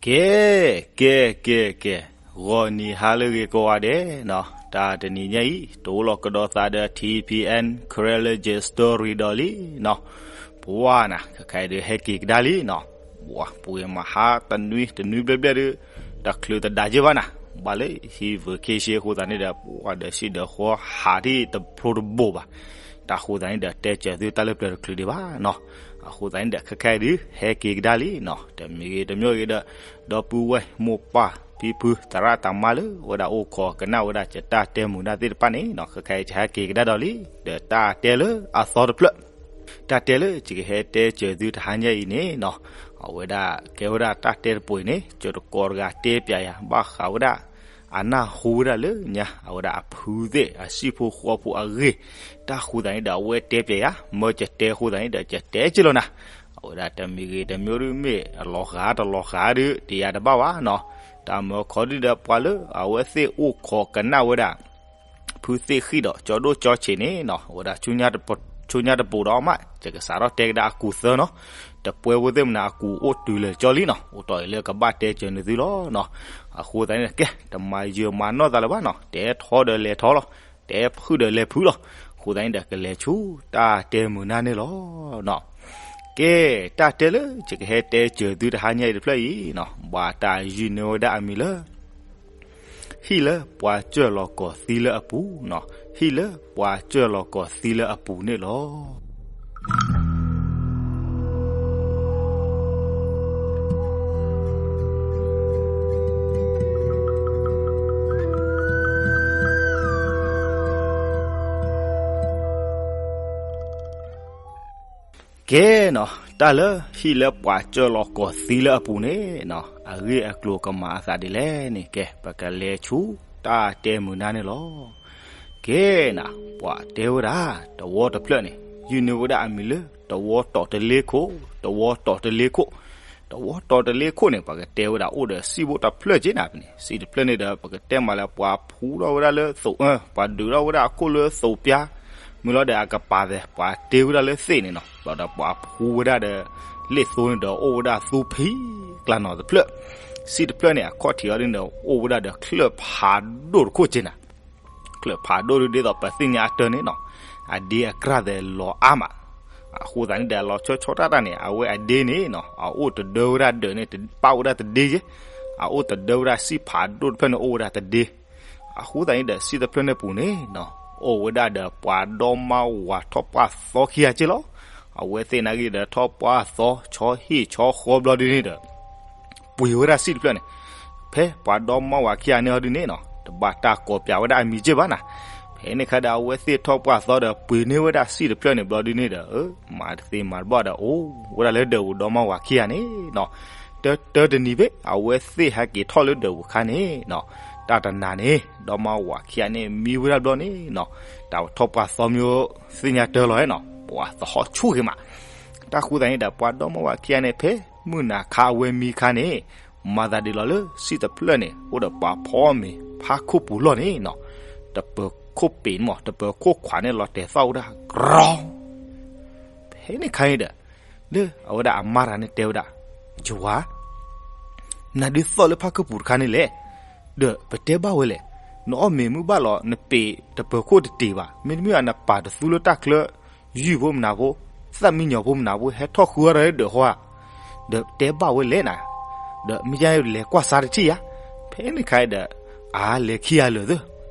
ကဲ, ကဲ, ကဲ, ကဲ, ဂီၤနံၤဟါလၢအဂ့ၤကိးဂၤဒဲးနီၤ, တၢ်တနံၤညါအံၤ တအိၣ်လီၤကဒီးသးဒီး ထံၣ်ဖံၣ်အဲၣ် Karen လၢ J Story ဒီးလံနီၤ, ပှၤနၤ ခဲခါအံၤဒုးဟဲက့ၤကဒါလံနီၤ, ပှၤပှ့ၤမၤဟါတနွံ တနွံဘျဲၣ်ဘျဲၣ်ဒုး တချုးတဒါက့ၤဘၣ်နၤ, ဘၣ်လၢဟံၣ် vacation အဃိသတးန့ၣ်ဒီး ပှၤဒီးစံၣ်ဒီးဃီဟးထံၣ်တဖျိတဘိးဘၣ်, တၢ်အဃိသတးန့ၣ်ဒီး တဲစၢၤသုတၢ်လၢပျၢၤတချုးဒံးဘၣ်နီၤ, အဃိသတးန့ၣ်ဒီး ခဲခါအံၤဒုး ဟဲက့ၤကဒါလံနီၤ, တမံၤဂ့ၤတမံၤဂ့ၤဒီး ဒီပုၢ်ဝဲၢ်မိၢ်ပၢ်ဖံဖု သရၣ်တၢ်မါလၢ အဝဲဒၣ်အိၣ်ခိးကနၣ်ဝဲဒၣ်ယတၢ်တဲမုာ်နၢ်သ့ၣ်တဖၣ်န့ၣ်နီၤ, ခဲခါအံၤယဟဲက့ၤကဒါဒီးလံ, ဒီးတၢ်တဲလၢအသီတဖျၢၣ်, တၢ်တဲလၢယကဟဲတဲစၢၤသုတဟါညါအံၤန့ၣ်နီၤ, အဝဲဒၣ်ကဲဝဲဒၣ်တၢ်တဲတပူၤအံၤန့ၣ် ကၠီၤတကိးတဂၤတဲပၠးယၤ ဘၣ်ဃးဝဲဒၣ် အနၢ်ဟူဝဲဒၣ်လၢညါ အဝဲဒၣ်အဖုသ့ၣ် အစံၣ်ဖိဃီဖိအဂ့ၢ်, တၢ်ဃိသတးန့ၣ်ဒီး အဝဲတဲပၠးယၤ မၢယတဲအဃိသတးန့ၣ်ဒီး ယတဲက့ၤလီၤနၤ, အဝဲဒၣ်တမံၤဂ့ၤတမံၤဂ့ၤမ့ၢ် အလီၤဃာ်တလီၤဃာ်ဒုး တယၤတဘၣ်ဘၣ်နီၤ, တၢ်မၢခီဒုးဒီး ပှၤလၢအဝဲသ့ၣ်အိၣ်ခိးကနၣ်ဝဲဒၣ် ဖုသ့ၣ်ဃံၣ်ဒီး ကၠီဒိၣ်ကၠီဆံးန့ၣ်နီၤ, အဝဲဒၣ် ဆူညါတပိာ်ဒီးမး ယကစးထီၣ်တဲကဒါအကူာ်သၢနီၤ, တပှဲၤဖိသ့ၣ်မနုၤအကူာ်အိၣ်တုၤလၢာ်ကၠီလံနီၤ, အိၣ်တီၢ်အံၤလၢကဘၣ်တဲစၢၤန့ၢ်သုလီၤနီၤ, အဃိသတးန့ၣ် ကဲ တမၤယၢၤမၤနီၢ်သးလၢၤဘၣ်နီၤ, တဲထီဒီးလဲၤထီလီၤ, တဲဖုဒီးလဲၤဖုလီၤ, အဃိသတးန့ၣ်ဒီး ကလဲၤဆူတၢ်တဲမုာ်နၢ်န့ၣ်လီၤနီၤ, ကဲ တၢ်တဲလၢယကဟဲတဲစၢၤသုတဟါညါအံၤတဖျၢၣ်အံၤနီၤ, ဘၣ်တၢ်ယုၢ်န့ၢ်ဝဲဒၣ်အမံၤလၢ ဟံၣ်လၢပှၤစၢၢ်လီၤကီၢ်သံလၢအပူၤနီၤ, ဟံၣ်လၢပှၤစၢၢ်လီၤကီၢ်သံလၢအပူၤန့ၣ်လီၤ. ကဲနီၤ, တၢ်လၢဟံၣ်လၢပှၤစၢၢ်လီၤကီၢ်သံလၢအပူၤန့ၣ်, အဂ့ၢ်အကျိၤကမၤအသးဒ်လဲၣ်န့ၣ်, ကဲ ပကလဲၤဆူတၢ်တဲမုာ်နၢ်န့ၣ်လီၤ. ကဲနၤ, ပှၤတဲဝဲဒၣ် တဝီတဖျၢၣ်န့ၣ် ယုၢ်န့ၢ်ဝဲဒၣ်အမံၤလၢ တဝီတီၢ်တလ့ခိၣ်, တဝီတီၢ်တလ့ခိၣ်, တဝီတီၢ်တလ့ခိၣ်န့ၣ် ပှၤကတဲဝဲဒၣ်အိၣ်ဒီးစံၣ်ဘိၣ်တဖျၢၣ်က့နၤန့ၣ်, စံၣ်တဖျၢၣ်န့ၣ်ဒီး ပကတဲမးလၢပှၤဖှူထီၣ်ဝဲဒၣ်လၢသိး, ပှၤဒုးထီၣ်ဝဲဒၣ်အခိၣ်လၢသိးပျါ, မ့ၢ်လီၤဒီးအကပၤသဲး ပှၤတ့ဝဲဒၣ်လၢသ့ၣ်န့ၣ်နီၤ, ဘၣ်ဒီးပှၤဖှူဝဲဒၣ်ဒီး လ့ၣ်သိန့ၣ်ဒီးအိၣ်ဝဲဒၣ်သူဖံးကျါနီၤတဖျၢၣ်, စံၣ်တဖျၢၣ်န့ၣ် အခီၣ်ထံးအီၤဒ်န့ၣ် အိၣ်ဝဲဒၣ်ဒီးချၢၣ်ဖးဒိၣ်တခိၣ်က့နၤ ချၢၣ်ဖးဒိၣ်ဒ်သိးပသ့ၣ်ညါအတၢ်န့ၣ်နီၤ, အဒ့အကြၢ်သဲးလီၤအါမး, အဃိသတးန့ၣ်ဒီး လီၤဆီဆီတၢ်တၢ်န့ၣ် အဝဲအဒ့န့ၣ်နီၤ အအိၣ်တဒၢဝဲဒၣ်ဒၢးန့ၣ် ပၣ်ဝဲဒၣ်တဒ့ယဲ, အအိၣ်တဒၢဝဲဒၣ်စံၣ်ဖးဒိၣ်တဖျၢၣ်န့ၣ် အိၣ်ဝဲဒၣ်တဒ့, အဃိသတးန့ၣ်ဒီး စံၣ်တဖျၢၣ်န့ၣ်ပူၤန့ၣ်နီၤ အိၣ်ဝဲဒၣ်ဒီးပှၤဒီမါဝၤထီၣ်ပှၢ်သီခံဂၤက့လီၤ, အဝဲသ့ၣ်နာ်က့ဒီးထီၣ်ပှၢ်သီ ဆီဟံၣ်ဆီဃီဘျီဒ်န့ၣ်ဒီး ပှ့ၤဝဲဒၣ်စံၣ်တဖျၢၣ်န့ၣ်, ဖဲပှၤဒီမါဝၤခံဂၤန့ၣ်အီၤဒ်န့ၣ်နီၤ တဘၣ်တၢ်ကိးပၠးဝဲဒၣ်အမံၤက့ဘၣ်နၤ, ဖဲန့ၣ်ခါဒီး အဝဲသ့ၣ်ထီၣ်ပှၢ်သီဒီးပှ့ၤန့ၢ်ဝဲဒၣ်စံၣ်တဖျၢၣ်န့ၣ်ဘျီဒ်န့ၣ်ဒီး မၤတသ့မၤတဘၣ်ဒီးအိၣ်ဝဲဒၣ်လၢဒၢးပူၤဒီမါဝၤခံဂၤန့ၣ်နီၤ, တၢတၢတနံၤဘၣ် အဝဲသ့ၣ်ဟဲက့ၤထီၣ်လၢဒၢးပူၤခါန့ၣ်နီၤ, တၢ်တနၤန့ၣ် ဒီမါဝၤခံဂၤန့ၣ် မံဝဲဒၣ်ဘျီန့ၣ်နီၤ, တၢ်ထီၣ်ပှၢ်သီမ့ၢ်သ့ၣ်ညါတၢ်လီၤနီၤ ပှၤသဟီၣ်ဆူၣ်ဂ့ၤမး, တၢ်ဃိသတးန့ၣ်ဒီး ပှၤဒီမါဝၤခံဂၤန့ၣ် ဖဲမုၢ်နၤခါအဝဲမံခါန့ၣ် မၤသးဒ်လီၤလၢစံၣ်တဖျၢၣ်န့ၣ် အိၣ်ဒီးပှၤဖီမ့ၤဖးခိၣ်ပူၤလီၢ်န့ၣ်နီၤ, တပၢၤခိၣ်ပ့ၤမး တပၢၤခိၣ်ခွးန့ၣ် လီၤတဲာ်သီၣ်ဝဲဒၣ် ကြီ, ဖဲန့ၣ်ခါန့ၣ်ဒီး လၢအဝဲဒၣ်အမါတဂၤန့ၣ်တဲဝဲဒၣ်, ယဝၤ နဒုးသီၣ်လၢဖးခိၣ်ပူၤတခါန့ၣ်လဲၣ်, ဒီးပတဲဘၣ်ဝဲလဲၣ်, နအီၣ်မ့ၤမုၢ်ဘၣ်လီၤ နပ့ၤတပၢၤခိၣ်တတ့ၢ်ဘၣ်, မ့တမ့ၢ်နပာ်တသူလၢတၢ်ချၢ ယုၢ်ဖိမနုၤဖိ, သၣ်မံညီၤဖိမနုၤဖိ ဟဲထီၣ်ဃုအီၣ်တၢ်လၢဒၢးဃီဧါ, ဒီးတဲဘၣ်ဝဲလဲၣ်နၤ, ဒီးမ့ၢ်ယါလဲၤကွၢ်စါတထံၣ်ယါ, ဖဲန့ၣ်ခါဒီး အါလဲၤခံဂၤလၢာ်သၢ,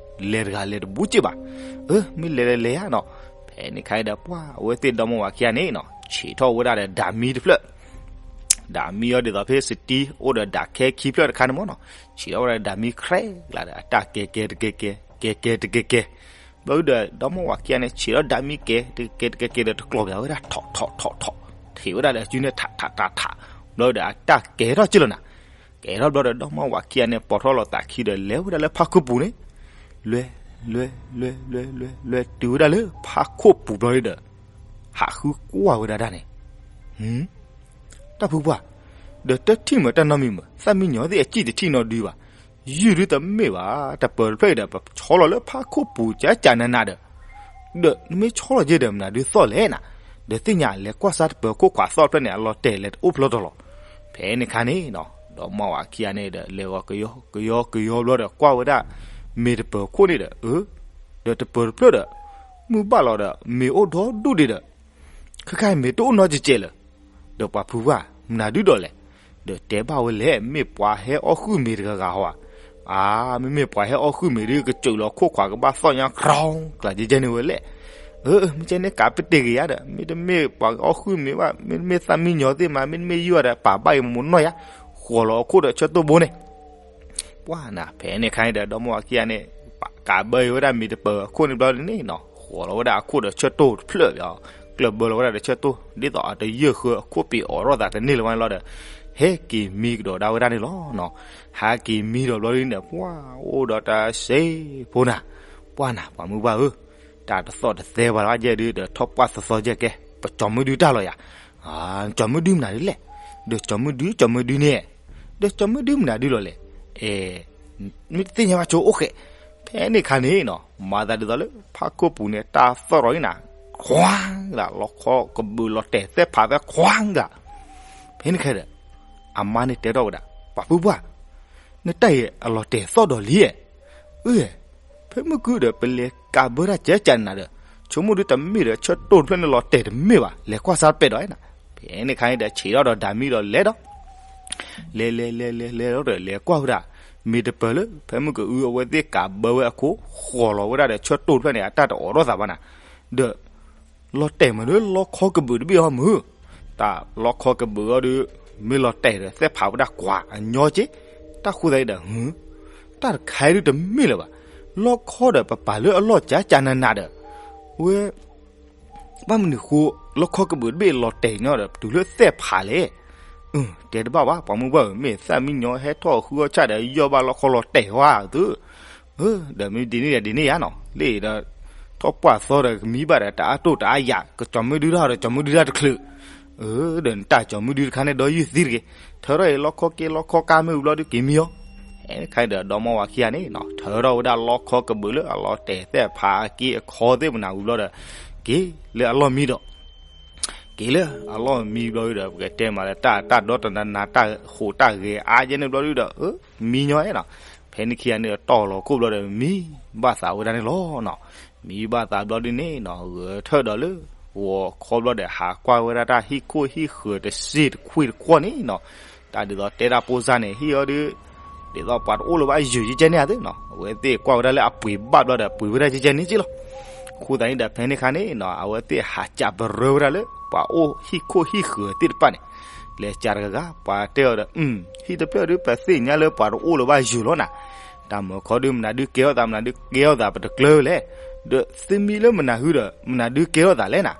လဲၤတဂၤလဲၤတဘူးက့ဘၣ်, အၢ မ့ၢ်လဲၤလဲၤလဲၤယါနီၤ, ဖဲန့ၣ်ခါဒီး ပှၤအဝဲသ့ၣ်ဒီမါဝၤခံဂၤန့ၣ်နီၤ ဆံးထီၣ်ဝဲဒၣ်ဒီးဒးမံတဖျၢၣ် ဒးမံအီၤဒ်သိးဖဲစတံ အိၣ်ဒီးဒးခဲခံဖျၢၣ်တခါန့ၣ်မးနီၤ, ဆံးထီၣ်ဝဲဒၣ်ဒီးဒးမံ ခြဲးကျါဒီး အတၢ်ကဲကဲတကဲကဲ ကဲကဲတကဲကဲ, ဘျီဒီး ဒီမါဝၤခံဂၤန့ၣ် ဆံးထီၣ်ဒးမံကဲတကဲတကဲကဲဒီး တကျီၢ်ပၠးဝဲဒၣ် ထိးထိးထိးထိး, ထံးဝဲဒၣ်ဒီးအစုန့ၣ် ထးထးထးထး, ဘျီဒီးအတၢ်ကဲထီၣ်က့လီၤနၤ, ကဲထီၣ်ဘျီဒီး ဒီမါဝၤခံဂၤန့ၣ် ပိာ်ထီၣ်လီၤသးခံဒီး လဲၤဝဲဒၣ်လၢဖးခိၣ်ပူၤန့ၣ်, လဲၤ လဲၤ လဲၤ လဲၤ လဲၤ လဲၤတုၤဝဲဒၣ်လၢဖးခိၣ်ပူၤဘျီဒီး ဟးဃုကွၢ်ဝဲဒၣ်ဒၣ်န့ၣ်, တၢ်ဖုပှၢ်, ဒီးတထံၣ်မးတၢ်နီတမံၤမး သၣ်မံညီၤသ့ၣ်အစံၣ်တထံၣ်နီတဒုဘၣ်, ယုၢ်ဒုတမ့ၢ်ဘၣ်, တပၢၤတဖျၢၣ်အံၤဒီး ပဆီလီၤလၢဖးခိၣ်ပူၤကကနးနးဒီး ဒီးနမ့ၢ်ဆီလီၤက့ဒီး မနုၤဒုးသီၣ်လဲၣ်နၤ, ဒီးသ့ၣ်ညါလဲၤကွၢ်စါတပၢၤခိၣ်ခွးသီၣ်တဖျၢၣ်န့ၣ် အလီၤတဲာ်လဲၤတအိၣ်ဖျီတၢ်လီၤ, ဖဲန့ၣ်ခါန့ၣ်နီၤ ဒီးမါဝၤခံဂၤန့ၣ်ဒီး လဲၤဂီၤကယီကယီကယီဘျီဒီး ကွၢ်ဝဲဒၣ် မ့ၤတပၢၤခိၣ်န့ၣ်ဒီး အၢ ဒီးတပၢၤတဖျၢၣ်ဒီး မုၢ်ဘၣ်လီၤဒီး မ့ၤအိၣ်ဒီဒူၣ်ဒံးဒီး ခဲခါအံၤမ့ၤတအိၣ်နီတစဲးလၢၤ ဒီးပှၤဖုပှၢ် မနုၤဒုဒီးလဲၣ်, ဒီးတဲဘၣ်ဝဲလဲၣ် မ့ၢ်ပှၤဟဲအီၣ်ဃုာ်မ့ၤတဂၤဂၤဟီဧါ. အါ မ့မ့ၢ်ပှၤဟဲအီၣ်ဃုာ်မ့ၤဒု ကစၢၢ်လီၤခိၣ်ခွးကဘၣ်သီၣ်ညါ ကြၢကၢ်ကၢ်န့ၣ်ဝဲလဲၣ်. အၢ မ့ၢ်ကဲန့ၣ် ကးပတ့ၢ်က့ၤယၤဒီး မ့တမ့ၢ်ပှၤအီၣ်ဃုာ်မ့ၤဘၣ် မ့တမ့ၢ်သၣ်မံညီၤသ့ၣ်မး မ့တမ့ၢ်ယုၢ်ဒီး ပာ်ဘၣ်အံၤမ့ၢ်နီၢ်ယၤ ဃီၤလီၤအခိၣ်ဒီးဆၢတိၢ်ဘိန့ၣ် ပှၢ်နၤ ဖဲန့ၣ်ခါအံၤဒီး ဒီမါဝၤခံဂၤန့ၣ် ကးဘၢအံၤဝဲဒၣ်မ့ၤတပၢၤခိၣ်န့ၣ်ဘျီန့ၣ်နီၤ ဃီၤလီၤဝဲဒၣ်အခိၣ်ဒီးဆၢတိၢ်တဖျၢၣ်ဘၣ်, ကျၢၢ်ဘၢလီၤဝဲဒၣ်ဒီးဆၢတိၢ် ဒ်သိးအတယၢၢ်ဃၢအခိၣ်ပ့ၤအိးထီၣ်သးတန့ၢ်လၢၤဝဲန့ၣ်လီၤဒီး ဟဲက့ၤမံကဒီးဒၣ်ဝဲဒၣ်န့ၣ်လီၤနီၤ. ဟဲက့ၤမံဒီးဘျီဒ်န့ၣ် ပှၢ်အိၣ်ဒီးတၢ်စ့ဖိနၤ, ပှၢ်နၤ ပှၤမုၢ်ဘၣ်ဧၢ, တၢ်တသီၣ်တသဲဘၣ်လၢအယဲၢ်ဒုဒီး ထီၣ်ပှၢ်သီသီယဲၢ်ကဲ ပကၠီၤမုၢ်ဒုတၢ်လီၤယၤ ကၠီၤမုၢ်ဒုမနုၤဒ်လဲၣ်, ဒီးကၠီၤမုၢ်ဒု ကၠီၤမုၢ်ဒုန့ၣ်, ဒီးကၠီၤမုၢ်ဒုမနုၤဒုလီၤလဲၣ်, အဲ မ့ၢ်တသ့ၣ်ညါဘၣ်ဆိအိၣ်ဃဲ, ဖဲန့ၣ်ခါန့ၣ်နီၤ မၤသးဒ်သိးလၢ ဖးခိၣ်ပူၤန့ၣ် တၢ်သီၣ်ထီၣ်အံၤနၤ, ခွါကလး လီခီကဘုးလီၤတဲာ်သဲၣ်ဖးဖဲခွါကလး, ဖဲန့ၣ်ခဲဒီး အမါန့ၣ်တဲထီၣ်ဝဲဒၣ် ပှၤဖုပှၢ် နတၢ်အံၤအလီၤတဲာ်သီၣ်ဒီးလံ, အၢ ဖဲမုၢ်ကုဒီး ပလဲၤကးဘၢတၢ်ကဲကးနၤဒီး ဆိကမိၣ်ဒုတမ့ၢ်ဒီး ဆၢတိၢ်တဖျၢၣ်န့ၣ်လီၤတဲာ်တမ့ၢ်ဘၣ် လဲၤကွၢ်စၢ်ပဲာ်ဒီးနၤ, ဖဲန့ၣ်ခါန့ၣ်ဒီး ဆံးထီၣ်ဒီးဒၤမံဒီးလဲၤဒီး လဲၤလဲၤလဲၤလဲၤလဲၤဒီး လဲၤကွၢ်ဝဲဒၣ် မ့ၤတပၢၤလၢ ဖဲမုၢ်ကအုအဝဲသ့ၣ်ကးဘၢဝဲအခိၣ် ဃီၤလီၤဝဲဒၣ်ဒီးဆၢတိၢ်တဖျၢၣ်န့ၣ် အတၢ်တအိးထီၣ်သးဘၣ်နၤ, ဒီး လီၤတဲာ်မးလၢလီခီကဘုးတဘ့ၣ်အီၤမုၢ်, တၢ်လီခီကဘုးအီၤဒုး မ့ၢ်လီၤတဲာ်ဒီးသဲၣ်ဖးဝဲဒၣ်ကွၢ်အညီက့, တၢ်ဃိသတးဒီး ဟု တၢ်တခါအံၤဒုတမ့ၢ်လၢၤဘၣ်, လီခီဒီးပပာ်လၢအလီၢ်ကးကးနၤနၤဒီး ဝဲ ဘၣ်မနုၤဃိ လီခီကဘုးတဘ့ၣ်လီၤတဲာ်ညီဒီး တုၤလၢသဲၣ်ဖးလဲၣ်, တဲတဘၣ်ဘၣ် ပှၤမုၢ်ပှၢ်ဧၢ မ့ၢ်သၣ်မံညီၤဟဲထီၣ်ဃုအီၣ်ဆၣ်ဒီး ယီၢ်ဘၣ်လီခီလီၤတဲာ်ဝဲသု ဒီးမ့ၢ်ဒ်န့ၣ်ဒီးဒ်န့ၣ်ယါနီၤ လၢဒီး ထီၣ်ပှၢ်သီဒီးကမံဘၣ်ဒီးတအါတိၢ်တအါယၤ ကကၠီၤမုၢ်ဒုတၢ်ဒီးကၠီၤမုၢ်ဒုတၢ်တချုး, ဒီးနတၢ်ကၠီၤမုၢ်ဒုတခါန့ၣ်ဒီးယုၢ်သံတဂ့ၤ, ထၢထီၣ်အံၤလီခီက့လီခီကါမ့ၢ်ဝံၤဘျီဒုက့ၤမံအီၤ, ခဲဒီးဒီမါဝၤခံဂၤန့ၣ်နီၤ ထၢထီၣ်ဝဲဒၣ်လီခီကဘုးလၢအလီၤတဲာ်သဲၣ်ဖးအက့အခီသ့ၣ်မနၤဝံၤဘျီဒီး က့ၤလၢအလီၢ်မံဒီး က့ၤလၢအလီၢ်မံဘျီဒုဒီး ပကတဲမးလၢတၢ်တၢ်ဒီတနၤနၤ တၢ်ဟူးတၢ်ဂဲၤအါယဲန့ၣ်ဘျီဒုဒီး မံညီအဲၣ်နီၤ, ဖဲန့ၣ်ခံဂၤန့ၣ်ဒီးတီၢ်လီၤခိၣ်ဘျီဒီး မံဘၣ်သးဝဲဒၣ်န့ၣ်လီၤနီၤ, မံဘၣ်သးဘျီဒုန့ၣ်နီၤ ဂဲၤထၢၣ်ဒီးလၢ ဂီၤခီဘျီဒီး ဟးကွၢ်ဝဲဒၣ်တၢ်ဟံၣ်ခိၣ်ဟံၣ်ဃၢၤတစ့ၢ်တခွ့ၣ်တခွီၣ်န့ၣ်နီၤ, တၢ်ဒ်သိးတဲတၢ်ပိၢ်စၢ်န့ၣ် ဟံၣ်အီၤဒု ဒ်သိးပှၤတအိၣ်လၢၤဘၣ်ယုာ်ကဲကဲန့ၣ်ဧါသုနီၤ, အဝဲသ့ၣ်ကွၢ်ဝဲဒၣ်လၢအပှ့ၤဘၣ်ဘျီဒီး ပှ့ၤဝဲဒၣ်ကဲကဲန့ၣ်က့လီၤ, အဃိသတးန့ၣ်ဒီး ဖဲန့ၣ်ခါန့ၣ်နီၤ အဝဲသ့ၣ်ဟးကးပရၢဝဲဒၣ်လၢ ပှၤအိၣ်ဟံၣ်ခိၣ်ဟံၣ်ဃၢၤသ့ၣ်တဖၣ်န့ၣ်, လဲၤကးတဂၤဂၤ ပှၤတဲအီၤဒီး ဟံၣ်တဖျၢၣ်ဒု ပသ့ၣ်ညါလၢပှၤတအိၣ်လၢၤဘၣ်ယုာ်လီၤနၤ, တၢ်မၢခီဒု မနုၤဒုကဲထီၣ်သး မနုၤဒုကဲထီၣ်သး ပတကျၢၤလဲၣ်, ဒီးသုမံလၢမနုၤဟုဒီး မနုၤဒုကဲထီၣ်သးလဲၣ်နၤ,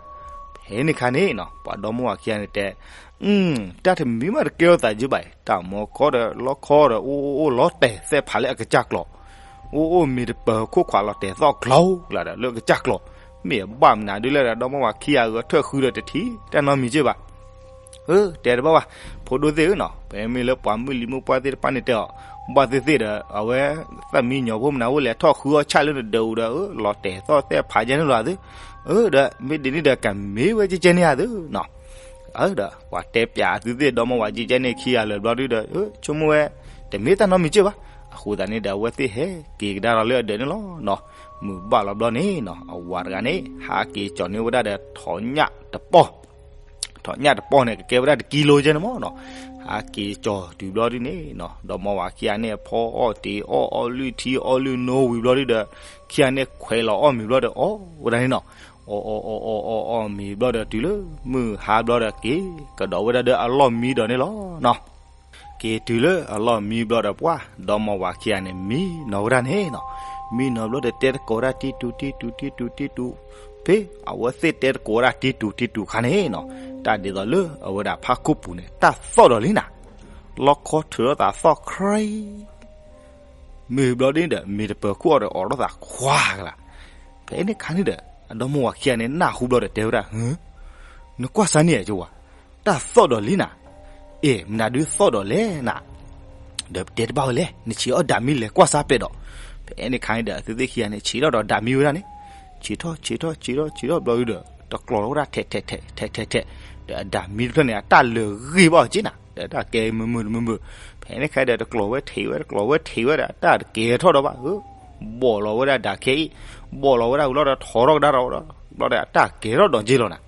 ဖဲန့ၣ်ခါန့ၣ်နီၤ ပှၤဒီမါဝၤခံဂၤန့ၣ်တဲ တၢ်တမံၤမးတကဲထီၣ်သးယုၢ်ဘၣ်အံၤ တၢ်မၢခီဒီးလီခီဒီး အိၣ်အိၣ်အိၣ်လီၤတဲာ်သဲၣ်ဖးလၢအကစၢ်ကျီၤ, အိၣ်အိၣ်မ့ၤတပၢၤခိၣ်ခွးလီၤတဲာ်သီၣ်ကျီၤကျါဒီးလၢအကစၢ်ကျီၤ, မ့ၢ်အဘၣ်မနုၤဒုလဲၣ်ဒီး ဒီမါဝၤခံဂၤဂဲၤထၢၣ်ဃုဒီးတထံၣ်တၢ်နီတမံၤက့ဘၣ် အၢ တဲတဘၣ်ဘၣ်, ဖိဒိၣ်သ့ၣ်ဧၢနီၤ ပမ့ၢ်လၢပှၤမုၢ်လံၤမုၢ်ပှၢ်သ့ၣ်တဖၣ်န့ၣ်တဲအီၤ, ဘၣ်သ့ၣ်သ့ၣ်ဒီး အဝဲ သၣ်မံညီၤဖိမနုၤအိၣ်လဲၤထီၣ်ဃုအီၣ်ဆၣ်လၢနဒၢးအူဒီး အၢ လီၤတဲာ်သီၣ်သဲၣ်ဖးကဲန့ၣ်လီၤသု, အၢ ဒီး မ့ၢ်ဒ်န့ၣ်ဒီးကမ့ၢ်ဝဲကဲကဲန့ၣ်ဧါသုနီၤ, အၢ ဒီး ပှၤတဲပျးသုသ့ၣ်ဒီမါဝၤကဲကဲန့ၣ်ခံဂၤလၢာ်ဘျီဒုဒီး အၢ ဆိကမိၣ်ဝဲ တမ့ၢ်တၢ်နီတမံၤက့ဘၣ်, အဃိသတးန့ၣ်ဒီး အဝဲသ့ၣ်ဟဲက့ၤကဒါဒီးလၢအဒၢးန့ၣ်လီၤနီၤ, မုၢ်ဘၣ်လီၤဘျီန့ၣ်နီၤ အဝၤတဂၤန့ၣ် ဟးက့ၤကၠီၤန့ၢ်ဝဲဒၣ်ဒီး ထိးညၣ်တပီၢ် ထိးညၣ်တပီၢ်န့ၣ် ကကဲဝဲဒၣ်တကံလိကဲန့ၣ်မးနီၤ, ဟးက့ၤကၠီၤတုၤဘျီဒုန့ၣ်နီၤ ဒီမါဝၤခံဂၤန့ၣ် ဖီအီၣ်တ့ၤအီၣ် အီလုၢ်ထံအီလုၢ်နိဝံၤဘျီဒုဒီး ခံဂၤန့ၣ်ခွဲးလီၤအီၣ်မ့ၤဘျီဒီး အီၣ်ဝဲဒၣ်န့ၣ်နီၤ, အီၣ်အီၣ်အီၣ်အီၣ်အီၣ်အီၣ်မ့ၤဘျီဒီး တုၤလၢမုၢ်ဟါဘျီဒီး က့ၤကဒီးဝဲဒၣ်ဒီးအလီၢ်မံဒီးန့ၣ်လီၤနီၤ က့ၤတုၤလၢအလီၢ်မံဘျီဒီးပှၢ် ဒီမါဝၤခံဂၤန့ၣ် မံနီၤဝဲဒၣ်န့ၣ်နီၤ, မံနီၤဘျီဒီးတဲသကိးဝဲဒၣ်တံတူာ်တံတူာ်တံတူာ်တံတူာ်, ဖဲအဝဲသ့ၣ်တဲသကိးဝဲဒၣ်တံတူာ်တံတူာ်ခါန့ၣ်နီၤ, တၢ်ဒ်သိးလၢအဝဲဒၣ်ဖးခိၣ်ပူၤန့ၣ် တၢ်သီၣ်ဒီးလံနၤ, လီခီထုးထီၣ်သးသီၣ်ခရံ မ့ၢ်ဘျီဒ်န့ၣ်ဒီး မ့ၢ်တပၢၤခိၣ်အီၤဒီးအိးထီၣ်သးခွါကလး, ဖဲန့ၣ်ခါန့ၣ်ဒီး အဒီမါဝၤခံဂၤန့ၣ် နၢ်ဟူဘျီဒီးတဲဝဲဒၣ် ဟု နကွၢ်စၢ်န့ၣ်ဧါကဝၤ, တၢ်သီၣ်ဒီးလံနၤ, အဲၣ် မနုၤဒုသီၣ်ဒီးလဲၣ်နၤ, ဒီးတဲတဘၣ်ဝဲလဲၣ် နဆံးအီၣ်ဒၤမံလဲၤကွၢ်စၢ်ပဲာ်ဒီး, ဖဲန့ၣ်ခါန့ၣ်ဒီး အသုသ့ၣ်ခံဂၤန့ၣ် ဆံးထီၣ်ဒီးဒၤမံဝဲဒၣ်န့ၣ်, ဆံးထီၣ်ဆံးထီၣ်ဆံးထီၣ်ဆံးထီၣ်ဘျီဒုဒီး တကျီၤလီၤဝဲဒၣ်ထဲးထဲးထဲးထဲးထဲးထဲး, ဒီးအဒၤမံတဖျၢၣ်န့ၣ် အတၢ်လၢာ်ဂ့ၤဘၣ်အီၤက့နၤ, ဒီးတၢ်ကဲမုာ်မုာ်တမုာ်မုာ်, ဖဲန့ၣ်ခါဒီး တကျိးဝဲထံးဝဲ တကျိးဝဲထံးဝဲဒီး အတၢ်တကဲၤထီၣ်ဒီးဘၣ်ဧၢ, ဘီၣ်လီၤဝဲဒၣ်ဒၣ်ခဲအံၤ, ဘီၣ်လီၤဝဲဒၣ်ဝံၤလီၤဒီး ထီထီၣ်ကဒါဒီးဝဲဒီး ဘျီဒီး အတၢ်ကဲၤထီၣ်ဒီးက့ၤလီၤနၤ.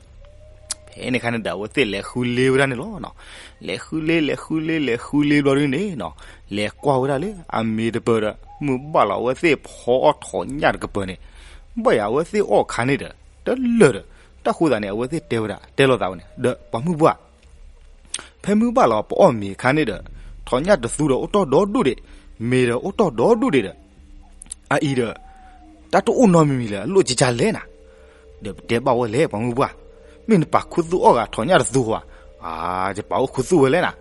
ဖဲန့ၣ်ခါန့ၣ်ဒီး အဝဲသ့ၣ်လဲၤဃုလ့ဝဲဒၣ်န့ၣ်လီၤနီၤ. လဲၤဃုလ့ လဲၤဃုလ့ လဲၤဃုလ့ဘျီဒုန့ၣ်နီၤ, လဲၤကွၢ်ဝဲဒၣ်လၢအမ့ၢ်တပၢၢ်ဒီး မုၢ်ဘၣ်လီၤအဝဲသ့ၣ်ဖီအီၣ်ထီၣ်ညၣ်တကပၢၤန့ၣ်, ဘၣ်ယၤအဝဲသ့ၣ်အီၣ်ခါန့ၣ်ဒီး တလၢာ်ဒီး, တၢ်ဃိသးန့ၣ် အဝဲသ့ၣ်တဲဝဲဒၣ် တဲလိာ်သးဝဲန့ၣ် ဒီးပှၤမုၢ်ပှၢ် ဖဲမုၢ်ဘၣ်လီၤပအီၣ်မ့ၤအခါန့ၣ်ဒီး ထီၣ်ညၣ်တသူဒီးအိၣ်တီၢ်ဒီဒူၣ်ဒံး, မ့ၤဒီးအိၣ်တီၢ်ဒီဒူၣ်ဒံးဒီး အအံၤဒီး တၢ်တအိၣ်နီတမံၤမံၤလၢၤ အလိၣ်ကကလဲၣ်နၤ. ဒီးပတဲဘၣ်ဝဲလဲၣ် ပှၤမုၢ်ပှၢ်, မ့ၢ်နပာ်ခူသူၣ်အီၣ်ဂၤထီၣ်ညၣ်တသူဧါ. အါ ယပာ်အိၣ်ခူသူၣ်ဝဲလဲၣ်နၤ.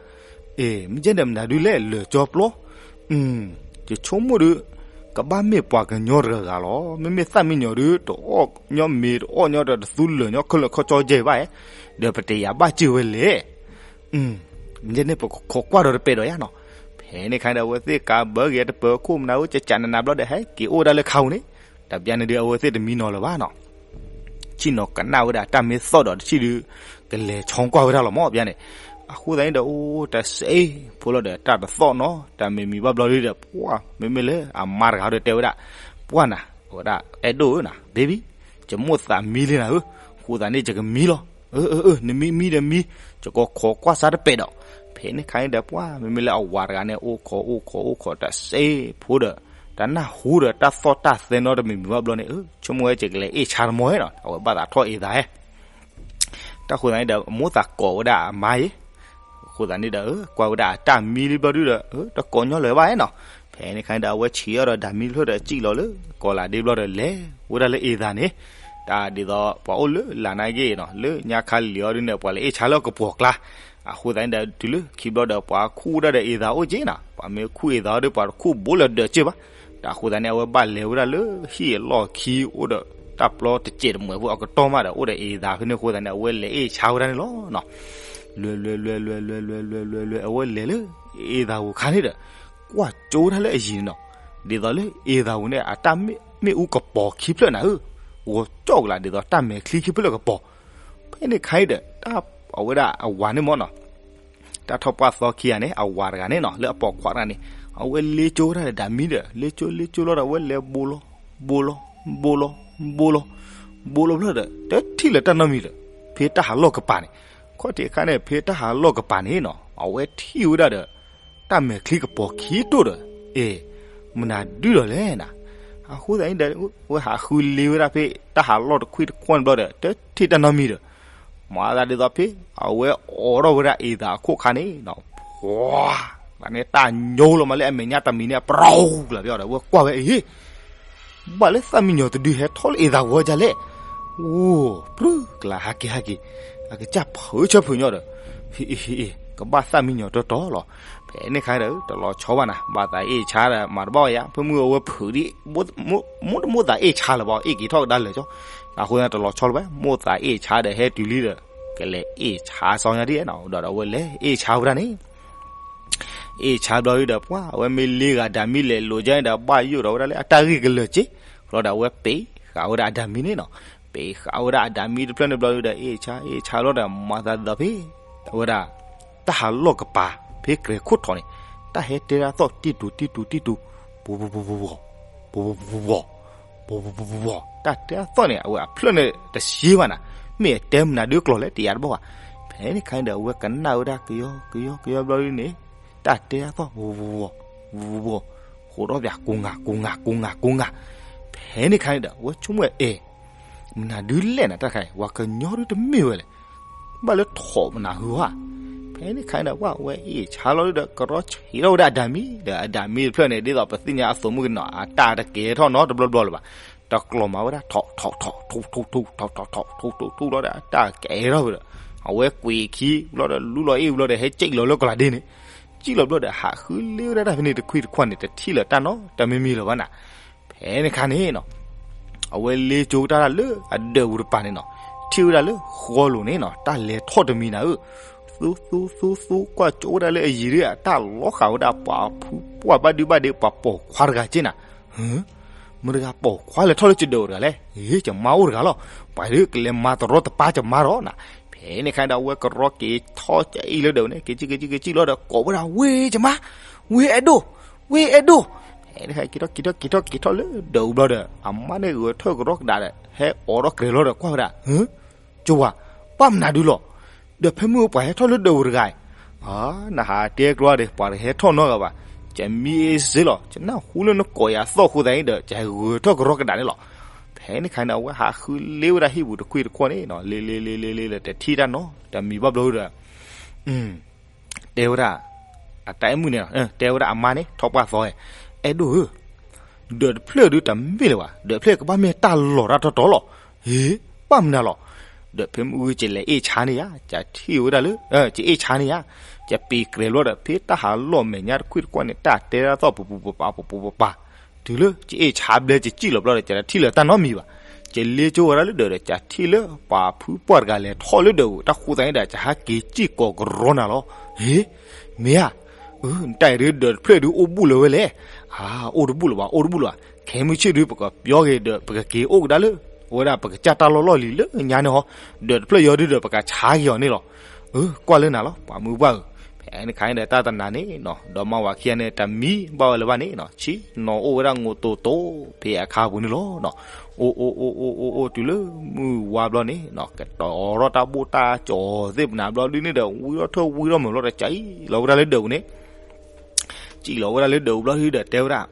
အ့ မ့ၢ်ကဲဒီးမနုၤဒုလဲၣ် လၢာ်ကၠီပျီ. ယဆိကမိၣ်ဒီး ကဘၣ်မ့ၢ်ပှၤကညီတဂၤဂၤလီၤ. မ့မ့ၢ်သၣ်မံယီၤဒု တအီၣ်ညီမ့ၤ တအီၣ်ညီဒီးတသူလၢာ်ညီခဲလၢာ်ခီကၠီယဲၢ်ဘၣ်ဧါ. ဒီးပတယာ်ဘၣ်စၢၤဝဲလဲၣ်. မ့ၢ်ကဲန့ၣ်ပခိးကွၢ်ဒီးတပဲာ်ဒီးယါနီၤ. ဖဲန့ၣ်ခါဒီး အဝဲသ့ၣ်ကးဘၢက့ၤတပၢၤခိၣ်မနုၤဧိၤ ကကနးနးဘျီဒီး ဟဲက့ၤအိၣ်ဝဲဒၣ်လၢခါပူၤန့ၣ်, တဘျီန့ၣ်ဒုး အဝဲသ့ၣ်တမံနီၤလၢၤဘၣ်နီၤ. ဆ့ၣ်နီၤကနၣ်ဝဲဒၣ်တၢ်မ့ၢ်သီၣ်ဒီးတဆံၣ်ဒုး ကလဲၤဆီကွၢ်ဝဲဒၣ်လီၤမၢ် ဘျီန့ၣ်. အဃိသတးန့ၣ်ဒီး အိၣ်တစဲးဖိလီၤဒီး တၢ်တသီၣ်နီၤ တၢ်မ့ၢ်မံၤဘၣ်ဘျီဒုဒီး ပှၢ် မ့မ့ၢ်လၢအမါတဂၤဒီးတဲဝဲဒၣ်, ပှၢ်နၤ, ဝဲဒၣ် အဲၣ်ဒိၣ်ဧၢနၤ baby, ယမိၣ်သးမံလံနၤဧၢ, ဃိသတးန့ၣ် ယကမံလီၤ. အၢ အၢ အၢ နမံမံဒီးမံ, ယကခိးကွၢ်စၢ်တပဲာ်ဒီး. ဖဲန့ၣ်ခါန့ၣ်ဒီး ပှၢ် မ့မ့ၢ်လၢအဝၤတဂၤန့ၣ် အိၣ်ခိး အိၣ်ခိး အိၣ်ခိး တစဲးဖိဒီး တၢ်နၢ်ဟူဒီးတၢ်သီၣ်တၢ်သဲနီတမံၤမံၤဘၣ်ဘျီန့ၣ်, အၢ ဆိကမိၣ်ဝဲ ယကလဲၤအ့ၣ်ဆါတမီၤနီၤ, အဝဲဘၣ်သးထီၣ်အ့ၣ်သးဟဲ တၢ်ဃိသတးန့ၣ်ဒီး အမိၣ်သးကိးဝဲဒၣ်အမါအံၤ, ဃိသတးန့ၣ်ဒီး ကွၢ်ဝဲဒၣ်အတၢ်မံလံဘျီဒုဒီး တကိးညီလၢၤဘၣ်နီၤ. ဖဲန့ၣ်ခါန့ၣ်ဒီး အဝဲဆံးအီၤဒီးဒၣ်မံတဖျၢၣ်ဒီး စံၣ်လီၤလၢကီၢ်လၤဒ့ဘျီဒီး လဲၤဝဲဒၣ်လၢအ့ၣ်သးန့ၣ်, တၢ်ဒ်သိး ပှၤအိၣ်လၢလၢ်နာ်က့နီၤ လၢညါခါလံၤအီၤဒုန့ၣ် ပှၤလဲၤအ့ၣ်ဆါလၢကပီၤကျါ, အဃိသတးန့ၣ်ဒီး တုၤလၢခံဘျီဒီး ပှၤခူၣ်ဝဲဒၣ်ဒီးအ့ၣ်သးအိၣ်က့နီၤ, ပှၤမ့ၢ်ခူၣ်အ့ၣ်သးအီၤဒီး ပှၤတခူၣ်ဘိလၢဒၢးက့ဘၣ်. တၢ်ဃိသတးန့ၣ် အဝဲဘၣ်လဲၤဝဲဒၣ်လၢဟံၣ်အလီၢ်ခံ အိၣ်ဒီးတၢ်ပျီတစဲးတမှဲးဖိအကတီၢ်မးဒီး အိၣ်ဒီးအ့ၣ်သးဖဲန့ၣ်အဃိသတးန့ၣ် အဝဲလဲၤအ့ၣ်ဆါဝဲဒၣ်န့ၣ်လီၤ. လဲၤလဲၤလဲၤလဲၤလဲၤလဲၤလဲၤလဲၤလဲၤ အဝဲလဲၤလၢအ့ၣ်သးပူၤခါန့ၣ်ဒီး ကွၢ်ကၠိဝဲဒၣ်လၢအယံၤန့ၣ်နီၤ, ဒ်သိးလၢအ့ၣ်သးပူၤန့ၣ် အတၢ်မ့ၣ်အူကပီၤခံဖျၢၣ်နၤဧၢ, ဂီၤကၠီၣ်ကလာ်ဒ်သိးတၢ်မဲာ်ချံခံဖျၢၣ်ကပီၤ. ဖဲန့ၣ်ခါအံၤဒီး တၢ်အဝဲဒၣ်အဝၤန့ၣ်မၢ်နီၤ, တၢ်ထီၣ်ပှၢ်သီခံဂၤန့ၣ် အဝၤတဂၤန့ၣ်နီၤ လၢအပိာ်ခွါတဂၤန့ၣ် အဝဲလ့ကၠိဝဲဒၣ်ဒီးဒၣ်မံဒီး လ့ကၠိလ့ကၠိလီၤဒီး အဝဲလဲၤဘိလီၤ ဘိလီၤ ဘိလီၤ ဘိလီၤ ဘိလီၤဖျၢၣ်ဒီး တထံၣ်လၢၤတၢ်နီတမံၤဒီး ဖဲတၢ်ဟးလီၢ်ကပၤန့ၣ်, ခီၣ်ထံးအခါန့ၣ် ဖဲတၢ်ဟးလီၢ်ကပၤန့ၣ်နီၤ အဝဲထံၣ်ဝဲဒၣ်ဒီး တၢ်မဲာ်ချံကပီၤခံတိၢ်ဒီး အ့ၣ် မနုၤဒုဒီးလဲၣ်နၤ. အဃိသတးန့ၣ်ဒီး အဝဲဟးဃုလ့ဝဲဒၣ်ဖဲတၢ်ဟးလီၢ်တခွံၣ်တခွါန့ၣ်ဘျီဒီး တထံၣ်တၢ်နီတမံၤဒီး မၤသးဒ်သိးဖဲ အဝဲအိးထီၣ်ဝဲဒၣ်အ့ၣ်သးအခိၣ်ခါန့ၣ်နီၤ, ပှၤန့ၣ်တၢ်ညိလီၤမးလၢအမဲာ်ညါတမံၤန့ၣ် ပရီကလၤပယီၤဒီး အဝဲကွၢ်ဝဲအ့ၣ် ဘၣ်လၢသၣ်မံယီၤတဒုဟဲထီၣ်လၢအ့ၣ်သးဂီၤဒ်လဲၣ်. အိၣ် ပြူကလၤဟးက့ၤဟးက့ၤ, အကစၢ်ဖုးဆၢဖုးညီဒီး ဟ့ၣ်အ့ၣ်ဟ့ၣ်အ့ၣ် ကဘၣ်သၣ်မံယီၤတီတီလီၤ. ဖဲန့ၣ်ခါဒီး တလီၤဆီဘၣ်နၤ, ဘၣ်သးအ့ၣ်ဆါဒီး မၤတဘၣ်ဝဲယၤ, ဖဲမုၢ်အဝဲဖုးဒံး မိၣ်တမိၣ်သးအ့ၣ်ဆါလၢၤဘၣ်, အ့ၣ်က့ၤထီၣ်ကဒါလၢာ်ကၠီ, အဃိသတးန့ၣ် တလီၤဆီလၢၤဘၣ်, မိၣ်သးအ့ၣ်ဆါဒီးဟဲတုၤလံဒီး ကလဲၤအ့ၣ်ဆါစီညါဒ်နီၤ, ဒီးအဝဲလဲၤအ့ၣ်ဆါဝဲဒၣ်န့ၣ် အ့ၣ်ဆါဘျီဒုဒီး ပှၤအဝဲမ့ၢ်လ့ဂၤဒၣ်မံလဲၤလိာ်ကဲန့ၣ်ဒီး ဘၣ်ယိၣ်ဒီးဝဲဒၣ်လၢအတၢ်ဂ့ၢ်ကလၢာ်က့, ဘျီဒီးအဝဲပ့ၤဃာ်ဝဲဒၣ်အဒၣ်မံန့ၣ်နီၤ, ပ့ၤဃာ်ဝဲဒၣ်အဒၣ်မံတဖျၢၣ်န့ၣ်ဘျီဒုဒီး အ့ၣ်ဆါအ့ၣ်ဆါဘျီဒီး မၤသးဒ်သိးဖဲ အဝဲဒၣ် တၢ်ဟးလီၢ်ကပၤ ဖဲကြဲၤခိၣ်ထီၣ်န့ၣ် တၢ်ဟဲတဲဒၣ်သီၣ်တံၢ်တူၤတံၢ်တူၤတံၢ်တူၤ, ပူၤပူၤပူၤပူၤပူၤ ပူၤပူၤပူၤပူၤ ပူၤပူၤပူၤပူၤပူၤ, တၢ်တဲအသီၣ်န့ၣ် အဝဲအဖျၢၣ်န့ၣ်တဆှံဘၣ်နၤ, မ့ၢ်အတဲမနုၤဒုကျိာ်လဲၣ် တယာ်တဘၣ်ဘၣ်. ဖဲန့ၣ်ခါန့ၣ်ဒီး အဝဲကနၣ်ဝဲဒၣ်ကယီကယီကယီဘျီဒုန့ၣ် တၢ်တဲအသီၣ် ပူၤပူၤပူၤပူၤ ပူၤပူၤပူၤ ဃိးဒီးပၠး ကိးငါကိးငါကိးငါကိးငါ, ဖဲန့ၣ်ခါန့ၣ်ဒီး အဝဲဆိကမိၣ်ဝဲအဲၣ် မနုၤဒုလဲၣ်နၤ တၢ်တခါအံၤ ပှၤကညီဒုတမ့ၢ်ဝဲလဲၣ်, ဘၣ်လၢထိးမနုၤဟူဧါ. ဖဲန့ၣ်ခါန့ၣ်ဒီး ပှၤအဝဲအ့ၣ်ဆါလီၤဒုဒီး ကရီဆံးထီၣ်ဝဲဒၣ်အဒၣ်မံဒီး အဒၣ်မံတဖျၢၣ်န့ၣ် ဒ်သိးပသ့ၣ်ညါအသိးမုၣ်ကနီၤ အတၢ်တကဲၤထီၣ်နီတဘျီဘျီလၢၤဘၣ်, တကျိာ်မၤဝဲဒၣ် ထိးထိးထိး ထိးထိးထိး ထိးထိးထိးထိးလီၤဒီး အတၢ်ကဲၤထီၣ်ဝဲဒီး အဝဲကွံာ်ခံဘျီဒီး လူလီၤအ့ၣ်ဘျီဒီး ဟဲစံၣ်လီၤလၢကီၢ်လၤဒ့န့ၣ်, စံၣ်လီၤဘျီဒီး ဟးဃုလ့ဝဲဒၣ်တၢ်ဖဲန့ၣ် တခွံတခွါန့ၣ် တထံၣ်လၢၤတၢ်နီတမံၤမံၤလၢၤဘၣ်နၤ. ဖဲန့ၣ်ခါန့ၣ်နီၤ အဝဲလ့ကၠိတၢ်လၢအဒၢးပူၤတပၤန့ၣ်နီၤ, ထံၣ်ဝဲဒၣ်လၢဃီလိၤန့ၣ်နီၤ တၢ်လဲၤထီၣ်တမံၤနၤဧၢ, သူသူသူသူ ကွၢ်ကၠိဝဲဒၣ်လၢအယံၤဒု အတၢ်လီၤဃာ်ဝဲဒၣ်ပှၤဖုပှၢ်ဘၣ်ဒုဘၣ်ဒဲ ပှၤပိာ်ခွါတဂၤက့နၤ, မတၤတဂၤပိာ်ခွါလဲၤထီၣ်လၢယဒၢးအိၣ်တဂၤလဲၣ်, ယမါအိၣ်တဂၤလီၤ, ပှၤဒုကလဲၤမၤတရီတပါယမါဒီးနၤ. ဖဲန့ၣ်ခါဒီး အဝဲကရီက့ၤထီၣ်ကအံၣ်လၢဒၢးပူၤန့ၣ် က့ၤက့ၤက့ၤက့ၤက့ၤလီၤဒီး ကိးဝဲဒၣ် ဝ့ၢ်ကမါ, ဝ့ၢ်အဲၣ်ဒိၣ်, ဝ့ၢ်အဲၣ်ဒိၣ်. ဖဲန့ၣ်ခါ က့ၤထီၣ်က့ၤထီၣ်က့ၤထီၣ်လၢဒၢးပူၤဘျီဒီး အမါန့ၣ်ဂဲၤထၢၣ်ကရီကဒါဒီး ဟဲအိးထီၣ်ကြဲးလီၤဒီး ကွၢ်ဝဲဒၣ်, ဟၢ, ကဝၤ, ဘၣ်မနုၤဒုလီၤ, ဒီးဖဲမုၢ်ပှၤဟဲထီၣ်လၢဒၢးပူၤတဂၤအံၤ, နဟးတဲကျီဒီး ပှၤတဟဲထီၣ်နီတဂၤဘၣ်, ကမံအ့စ့လီၤ, ကနၢ်ဟူလၢနကိးယၤသီၣ်အဃိသတးန့ၣ်ဒီး ကဂဲၤထၢၣ်ကရီကဒါန့ၣ်လီၤ. ဖဲန့ၣ်ခါန့ၣ် အဝဲဟးဃုလ့ဝဲဒၣ်ဟံၣ်ပူၤတခွံၣ်တခီၣ်န့ၣ်နီၤ, လ့လ့လ့လ့လ့ဒီး တထံၣ်တၢ်နီတမံၤဘၣ်ဘျီဒီး တဲဝဲဒၣ်, အတၢ်အဲၣ်မုၣ်န့ၣ် တဲဝဲဒၣ်အမါန့ၣ် ထီၣ်ပှၢ်သီ, အဲၣ်ဒိၣ်ဧၢ, ဒၢးတဖျၢၣ်ဒုးတမ့ၢ်လၢၤဘၣ်, ဒၢးတဖျၢၣ်ကဘၣ်မ့ၢ်တၢ်လီၤတၢ်တီတီလီၤ. ဟ့, ဘၣ်မနုၤလီၤ, ဒီးဖဲမုၢ်ဂုၢ်ကလဲၤအ့ၣ်ဆါန့ၢ်ယၤ, ကထံၣ်ဝဲဒၣ်လၢ, ကအ့ၣ်ဆါန့ၢ်ယၤ, ကပ့ၤကြဲးဘျီဒီး ဖဲတၢ်ဟးလီၢ်မဲာ်ညါတခွံၣ်တခီၣ်န့ၣ် တၢ်တဲဒၣ်သီၣ်ပူၤပူၤပပာ်ပူၤပူၤပပာ်, တုၤလၢကအ့ၣ်ဆါဘျဲကစံၣ်လီၤဘျီဒီး ကထံၣ်လၢတၢ်နီတမံၤဘၣ်. ကလ့ကၠိဝဲဒၣ်လၢဒၢးဒီး ကထံၣ်လၢပှၤဖုပှၢ်တဂၤလဲၤထီၣ်လၢဒၢးပူၤ, တၢ်ဃိသတးန့ၣ်ဒီး ကဟးက့ၤစံၣ်ကိးကရီနၤလီၤ. ဟ့, မ့ၢ်ဧါ, နတၢ်အံၤဒုး ဒၢးတဖျၢၣ်ဒုးအိၣ်ဘူးလၢၤဝဲလဲၣ်. အါ, အိၣ်တဘူးလၢၤဘၣ်, အိၣ်တဘူးလၢၤဘၣ်, ခဲမုၢ်ဆ့ၣ်ဒုး ပကပျီက့ၤဒီး ပကက့ၤအိၣ်ကဒါလၢ အဝဲဒၣ်ပကစၢ်တၢ်လီၢ်လီၢ်လံၤလၢညါန့ၣ်ဟီ, ဒၢးတဖျၢၣ်ယီၤဒုးဒီး ပကဆါက့ၤအီၤန့ၣ်လီၤ. အၢ, ကွၢ်လၢနၤလီၤ ပှၤမုၢ်ပှၢ်ဧၢ. ဖဲန့ၣ်ခါန့ၣ်ဒီး တၢ်တနၤန့ၣ်နီၤ ဒီမါဝၤခံဂၤန့ၣ် တမံဘၣ်ဝဲလၢၤဘၣ်န့ၣ်နီၤ, ဆ့ၣ်နီၤအိၣ်ဝဲဒၣ် ငိးတိၤတိၤ ဖဲအခါပူၤန့ၣ်လီၤ. အိၣ်အိၣ်အိၣ်အိၣ်အိၣ်အိၣ်တုၤလၢမုၢ်ဝါဘျီန့ၣ်နီၤ ကတီၤထီၣ်တၢ်ဘိၣ်တၢ်ကၠီၤသ့ၣ်ပနၤဘျီဒုန့ၣ်ဒီး ဝံထီၣ်ထၢၣ်ဝံထီၣ်မုာ်လီၤဒီး ကံၣ်လီၤဝဲဒၣ်လၢဒၢးပူၤန့ၣ် ကံၣ်လီၤဝဲဒၣ်လၢဒၢးပူၤဘျီဒုဒီး တဲဝဲဒၣ်,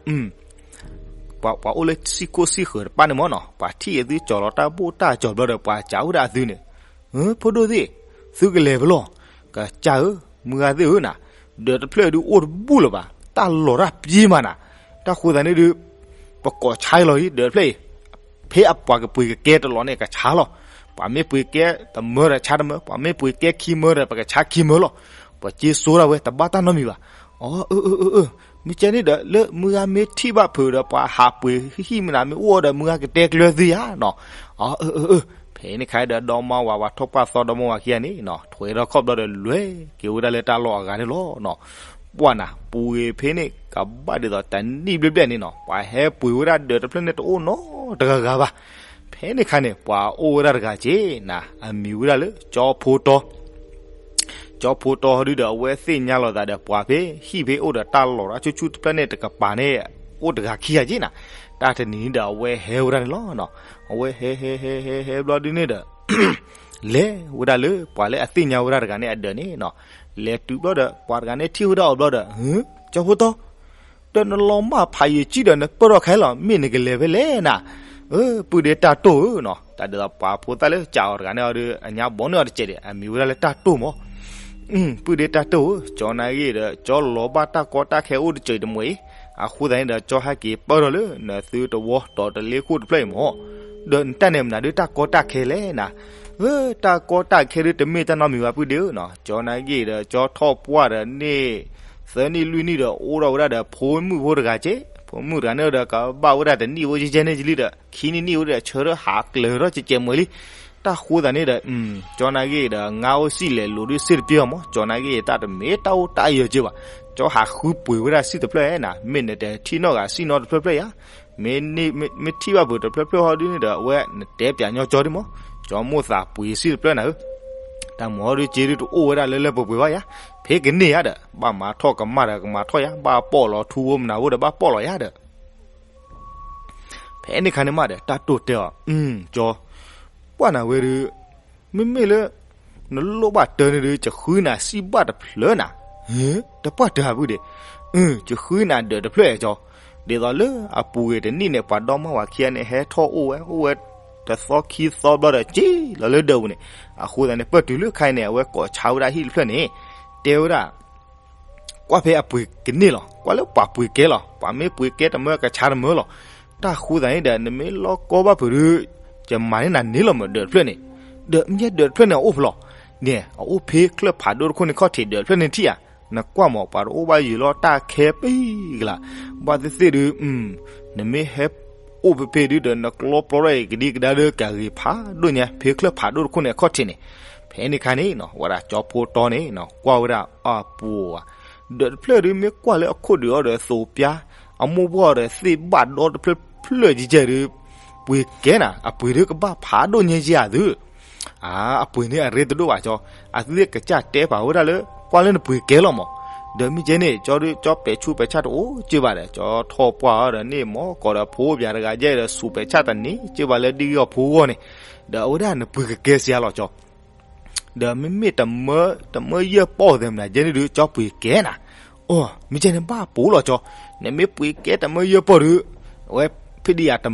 ပှၤအိၣ်လၢစံၣ်ခိၣ်စံၣ်ဃၢၤတဖၣ်န့ၣ်မ့ၢ်နီၤ ပှၤထံၣ်အသုကၠီၤလီၤတၢ်ဘိၣ်တၢ်ကၠီၤဘျီဒီး ပှၤစံးဝဲဒၣ်အသုန့ၣ်, ဖိဒိၣ်သ့ၣ်, သုကလဲၤဖဲလဲၣ်, ကစၢ်ဧၢ, မုၢ်ဂၤသ့ၣ်ဧၢနၤ, ဒၢးတဖျၢၣ်ဒုးအိၣ်တဘူးလၢၤဘၣ်, တၢ်လီၤတၢ်ပျ့ၤမးနၤ, တၢ်ဃိသတးန့ၣ်ဒုး ပကိးဆါလီၤလံ ဒၢးတဖျၢၣ်အံၤ ဖဲအပှၤကပှ့ၤကကဲတလီၤန့ၣ် ကဆါလီၤ. ပှၤမ့ၢ်ပှ့ၤကဲတမၢဒီးဆါတမၢ, ပှၤမ့ၢ်ပှ့ၤကဲခံမၢဒီး ပကဆါခံမၢလီၤ. ပက့ၤစိတၢ်ဝဲ တဘၣ်တၢ်နီတမံၤဘၣ်. အၢ, မ့ၢ်ကဲန့ၣ်ဒီး လၢမုၢ်ဂၤမ့ၢ်ထံၣ်ဘၣ်ဖုးဒီး ပှၤဟးပှ့ၤဟံၣ်မနုၤ မ့ၢ်အိၣ်ဒီး မုၢ်ဂၤကတဲကျၢၤသုယၤနီၤ. အၢ, ဖဲန့ၣ်ခါဒီး ဒီမါဝၤ ပှၤထီၣ်ပှၢ်သီ ဒီမါဝၤခံဂၤန့ၣ်နီၤ ထွဲထီၣ်ခီၣ်ဘျီဒီး လဲၤက့ၤဝဲဒၣ်လၢတၢ်လီၢ်အဂၤန့ၣ်လီၤနီၤ. ပှၢ်နၤ ပူၤဂ့ၤဖဲန့ၣ် ကဘၣ်ဒ်သိးတနံၣ်ဘျဲၣ်ဘျဲၣ်န့ၣ်နီၤ ပှၤဟဲပှ့ၤဝဲဒၣ်ဒၢးတဖျၢၣ်န့ၣ် တအိၣ်နီတဂၤဂၤဘၣ်. ဖဲန့ၣ်ခါန့ၣ် ပှၤအိၣ်ဝဲဒၣ်တဂၤက့နၤ အမံၤဝဲဒၣ်လၢ ကၠီဖိတီ ကၠီဖိတီဒုဒီး အဝဲသ့ၣ်ညါလိာ်သးဒီး ပှၤဖဲဟံၣ်ဖဲအိၣ်ဒီးတၢ်လီၤတၢ်ဆူၣ်ဆူၣ်တဖျၢၣ်န့ၣ် တကပၤန့ၣ် အိၣ်တဂၤခံဂၤက့နၤ. တၢ်တနံၤန့ၣ်ဒီး အဝဲဟဲဝဲဒၣ်န့ၣ်လီၤ. အဝဲဟဲဟဲဟဲဟဲဟဲဘျီဒုန့ၣ်ဒီး လဲၤဝဲဒၣ်လၢပှၤလၢအသ့ၣ်ညါဝဲဒၣ်တဂၤန့ၣ်အဒၢးန့ၣ်နီၤ. လဲၤတုၤဘျီဒီး ပှၤတဂၤန့ၣ်ထံၣ်ဝဲဒၣ်အီၤဘျီဒီး ဟၢ, ကၠီဖိတီ ဒီးနလီၤမၢ်ဖးယံာ်ကံဒီး နပၢၢ်ထီၣ်ခဲလီၤ မ့ၢ်နကလဲၤဖဲလဲၣ်နၤ. ပုၢ်ဒ့တၢ်တိၢ်ဧၢနီၤ. တၢ်ဒ်သိးပှၤဖိသၣ်လၢကးအီၤတဂၤန့ၣ်အီၤဒီး အညါဘီန့ၢ်အီၤတစဲးဒီး အမံၤဝဲဒၣ်လၢတၢ်တိၢ်မး. ပုၢ်ဒ့တၢ်တိၢ်ဧၢ, ကၠီနာ်ဂ့ၢ်ဒီး ကၠီလီၤဘၣ်တၢ်ကီတၢ်ခဲအိၣ်တစဲးတမှဲၤအံၤ, အဃိသတးန့ၣ်ဒီး ကၠီဟဲက့ၤပၢၢ်ထီၣ်လၢ နသုတဝီ တီၤတလ့ခိၣ်တဖျၢၣ်အံၤမး. ဒီးနတၢ်န့ၣ်မနုၤဒုး တၢ်ကီတၢ်ခဲလဲၣ်နၤ. ဧၢ, တၢ်ကီတၢ်ခဲဒုး တမ့ၢ်တၢ်နီတမံၤဘၣ် ပုၢ်ဒ့ဧၢနီၤ. ကၠီနာ်ဂ့ၢ်ဒီး ကၠီထီၣ်ပှၢ်ဒီးန့ၣ် သၢနံၣ်လွံၢ်နံၣ်ဒီး အိၣ်ထီၣ်ဝဲဒၣ်ဒီး ဖိမုၣ်ဖိတဂၤက့, ဖိမုၣ်တဂၤန့ၣ်ဒီး ကဘၣ်ဝဲဒၣ်တနံၣ်အိၣ်ကဲကဲန့ၣ်လံဒီး ခံနံၣ်နံၣ်အိၣ်ဒီး ဆၢထၢၣ်ဟးကျၢၤထီၣ်ကဲကဲမှဲၤလံ. တၢ်ဃိသတးန့ၣ်ဒီး ကၠီနာ်ဂ့ၢ်ဒီး ငါအိၣ်စံၣ်လဲၤလိၤဒုး စ့ၣ်တပျ့ၤအီၤမး. ကၠီနာ်ဂ့ၢ် တၢ်တမ့ၢ်တၢ်အိၣ်တၢ်အယၢၤက့ဘၣ်. ကၠီဟးဃုပှ့ၤဝဲဒၣ်စံၣ်တဖျၢၣ်နၤ, မ့ၢ်နတထံၣ်နီၢ်ဂၤစံၣ်နီတဖျၢၣ်ဖျၢၣ်ယါ မ့ၢ်ထံၣ်ဘၣ်ဖုးတဖျၢၣ်ဖျၢၣ်ဟီဒုန့ၣ်ဒီး အဝဲနတဲပၠးညီကၠီဒုမး. ကၠီမိၣ်သးပှ့ၤစံၣ်တဖျၢၣ်နၤဧၢ, တၢ်မၤဟီဒုက့ဒုတအိၣ်ဝဲဒၣ်လၢလၢပှဲၤပှဲၤဘၣ်ယါ, ဖဲကန့ၢ်ဧါဒီး ဘၣ်မၤထီၣ်ကမၣ်ဒီးကမၤထီၣ်ယါ, ဘၣ်ပိာ်လီၤထူဖိမနၤဖိဒီး ဘၣ်ပိာ်လီၤယါဒီး ဖဲန့ၣ်ခါန့ၣ်မးဒီး တၢ်တိၢ်တဲအီၤ, ကၠီ, ပှၢ်နၤဝဲဒုး မ့မ့ၢ်လၢ နလိၣ်ဘၣ်တၢ်န့ၣ်ဒုး ယဃုနၤစံၣ်ဘၣ်တဖျၢၣ်နၤ. ဟ့, တပှၢ်တၢ်ဧါ ပုၢ်ဒ့, ယဃုနၤဒၢးတဖျၢၣ်ကၠီ. ဒ်သိးလၢအပူၤကွံာ်တနံၣ်န့ၣ် ပှၤဒီမါဝၤခံဂၤန့ၣ် ဟဲထီၣ်အိၣ်ဝဲ အိၣ်ဝဲတသီခံသီဘျီဒီး က့ၤလီၤလၢဒၢးပူၤန့ၣ်. အဃိသတးန့ၣ် ပၢၢ်တုၤလၢခါအံၤန့ၣ် အဝဲကိးဆါဝဲဒၣ်ဟံၣ်တဖျၢၣ်န့ၣ် တဲဝဲဒၣ် ကွၢ်ဖဲအပှ့ၤကန့ၢ်လီၤ, ကွၢ်လၢပှၤပှ့ၤကဲလီၤ, ပှၤမ့ၢ်ပှ့ၤကဲတမၢကဆါတမၢလီၤ. တၢ်ဃိသတးန့ၣ်ဒီး နမ့ၢ်လီၢ်ကီဘၣ်ဖုးဒုး ယမၤန့ၢ်နၤန့ၣ်လီၤမး ဒၢးတဖျၢၣ်န့ၣ်. ဒီးမ့ၢ်ဒၢးတဖျၢၣ်န့ၣ် အအိၣ်ဖဲလဲၣ်န့ၣ်, အအိၣ်ဖဲချၢၣ်ဖးဒိၣ်တခိၣ်န့ၣ်ခီၣ်ထံး ဒၢးတဖျၢၣ်န့ၣ်ထံၣ်ဧါ. နကွၢ်မး ပှၤတအိၣ်ဘၣ်ယံာ်လီၤ တၢ်ခဲပံကလး, ဘၣ်သ့ၣ်သ့ၣ်ဒုး နမ့ၢ်ဟဲအိၣ်ဖဲဖဲဒုးဒီး နကျီပျီထီၣ်အံၤကဒံကဒါဒီး ကဂ့ၤဖးဒိၣ်ညါ ဖဲချၢၣ်ဖးဒိၣ်တခိၣ်န့ၣ်အခီၣ်ထံးန့ၣ်. ဖဲန့ၣ်ခါန့ၣ်နီၤ ဝဲဒၣ်ကၠီဖိတီန့ၣ်နီၤ ကွၢ်ဝဲဒၣ်အပူၤဧါ, ဒၢးတဖျၢၣ်ဒုး မ့ၢ်ကွၢ်လၢအခိၣ်ဒုးအီၤဒီးသိးပျါ, အမိၢ်ပှၢ်အီၤဒီးသ့ၣ်ဘၣ်ဒီတဖျၢၣ်ဖျၢၣ်ကဲကဲဒုး, ပှ့ၤကဲနၤ အပှ့ၤဒုးကဘၣ်ဖးဒိၣ်ညါယၤသု. အပှ့ၤန့ၣ်အရ့တဒိၣ်ဘၣ်ကၠီ, အသုသ့ၣ်ကစၢ်တဲပာ်ဝဲဒၣ်လၢ ကွၢ်လၢနပှ့ၤကဲလီၤမး, ဒီးမ့ၢ်ကဲန့ၣ် ကၠီဒုး ကၠီပဲာ်ဆူးပဲာ်ဆၣ်တအိၣ်က့ဘၣ်ဒီး ကၠီထီၣ်ပှၢ်အီၤဒီးန့ၣ် မ့ၢ်ကိးဒီးဖိပၠးတဂၤယဲဒီး ဆူးပဲာ်ဆၣ်တန့ၢ်က့ဘၣ်လၢဒ်အီၤဖိအဂီၢ်န့ၣ်, ဒီးအဝဲဒၣ်နပှ့ၤကကဲစ့ၢ်လီၤကၠီ ဒီးမ့မ့ၢ်တမၢယၢ်ပီၢ်သဲးမနုၤကဲန့ၣ်ဒုး ကၠီပှ့ၤကဲနၤ, အိ မ့ၢ်ကဲန့ၣ်ဘၣ်ပိာ်လီၤကၠီ, နမ့ၢ်ပှ့ၤကဲတမၢယၢ်ပီၢ်ဒုး, အဝဲ ဖဲဒံးယၤတ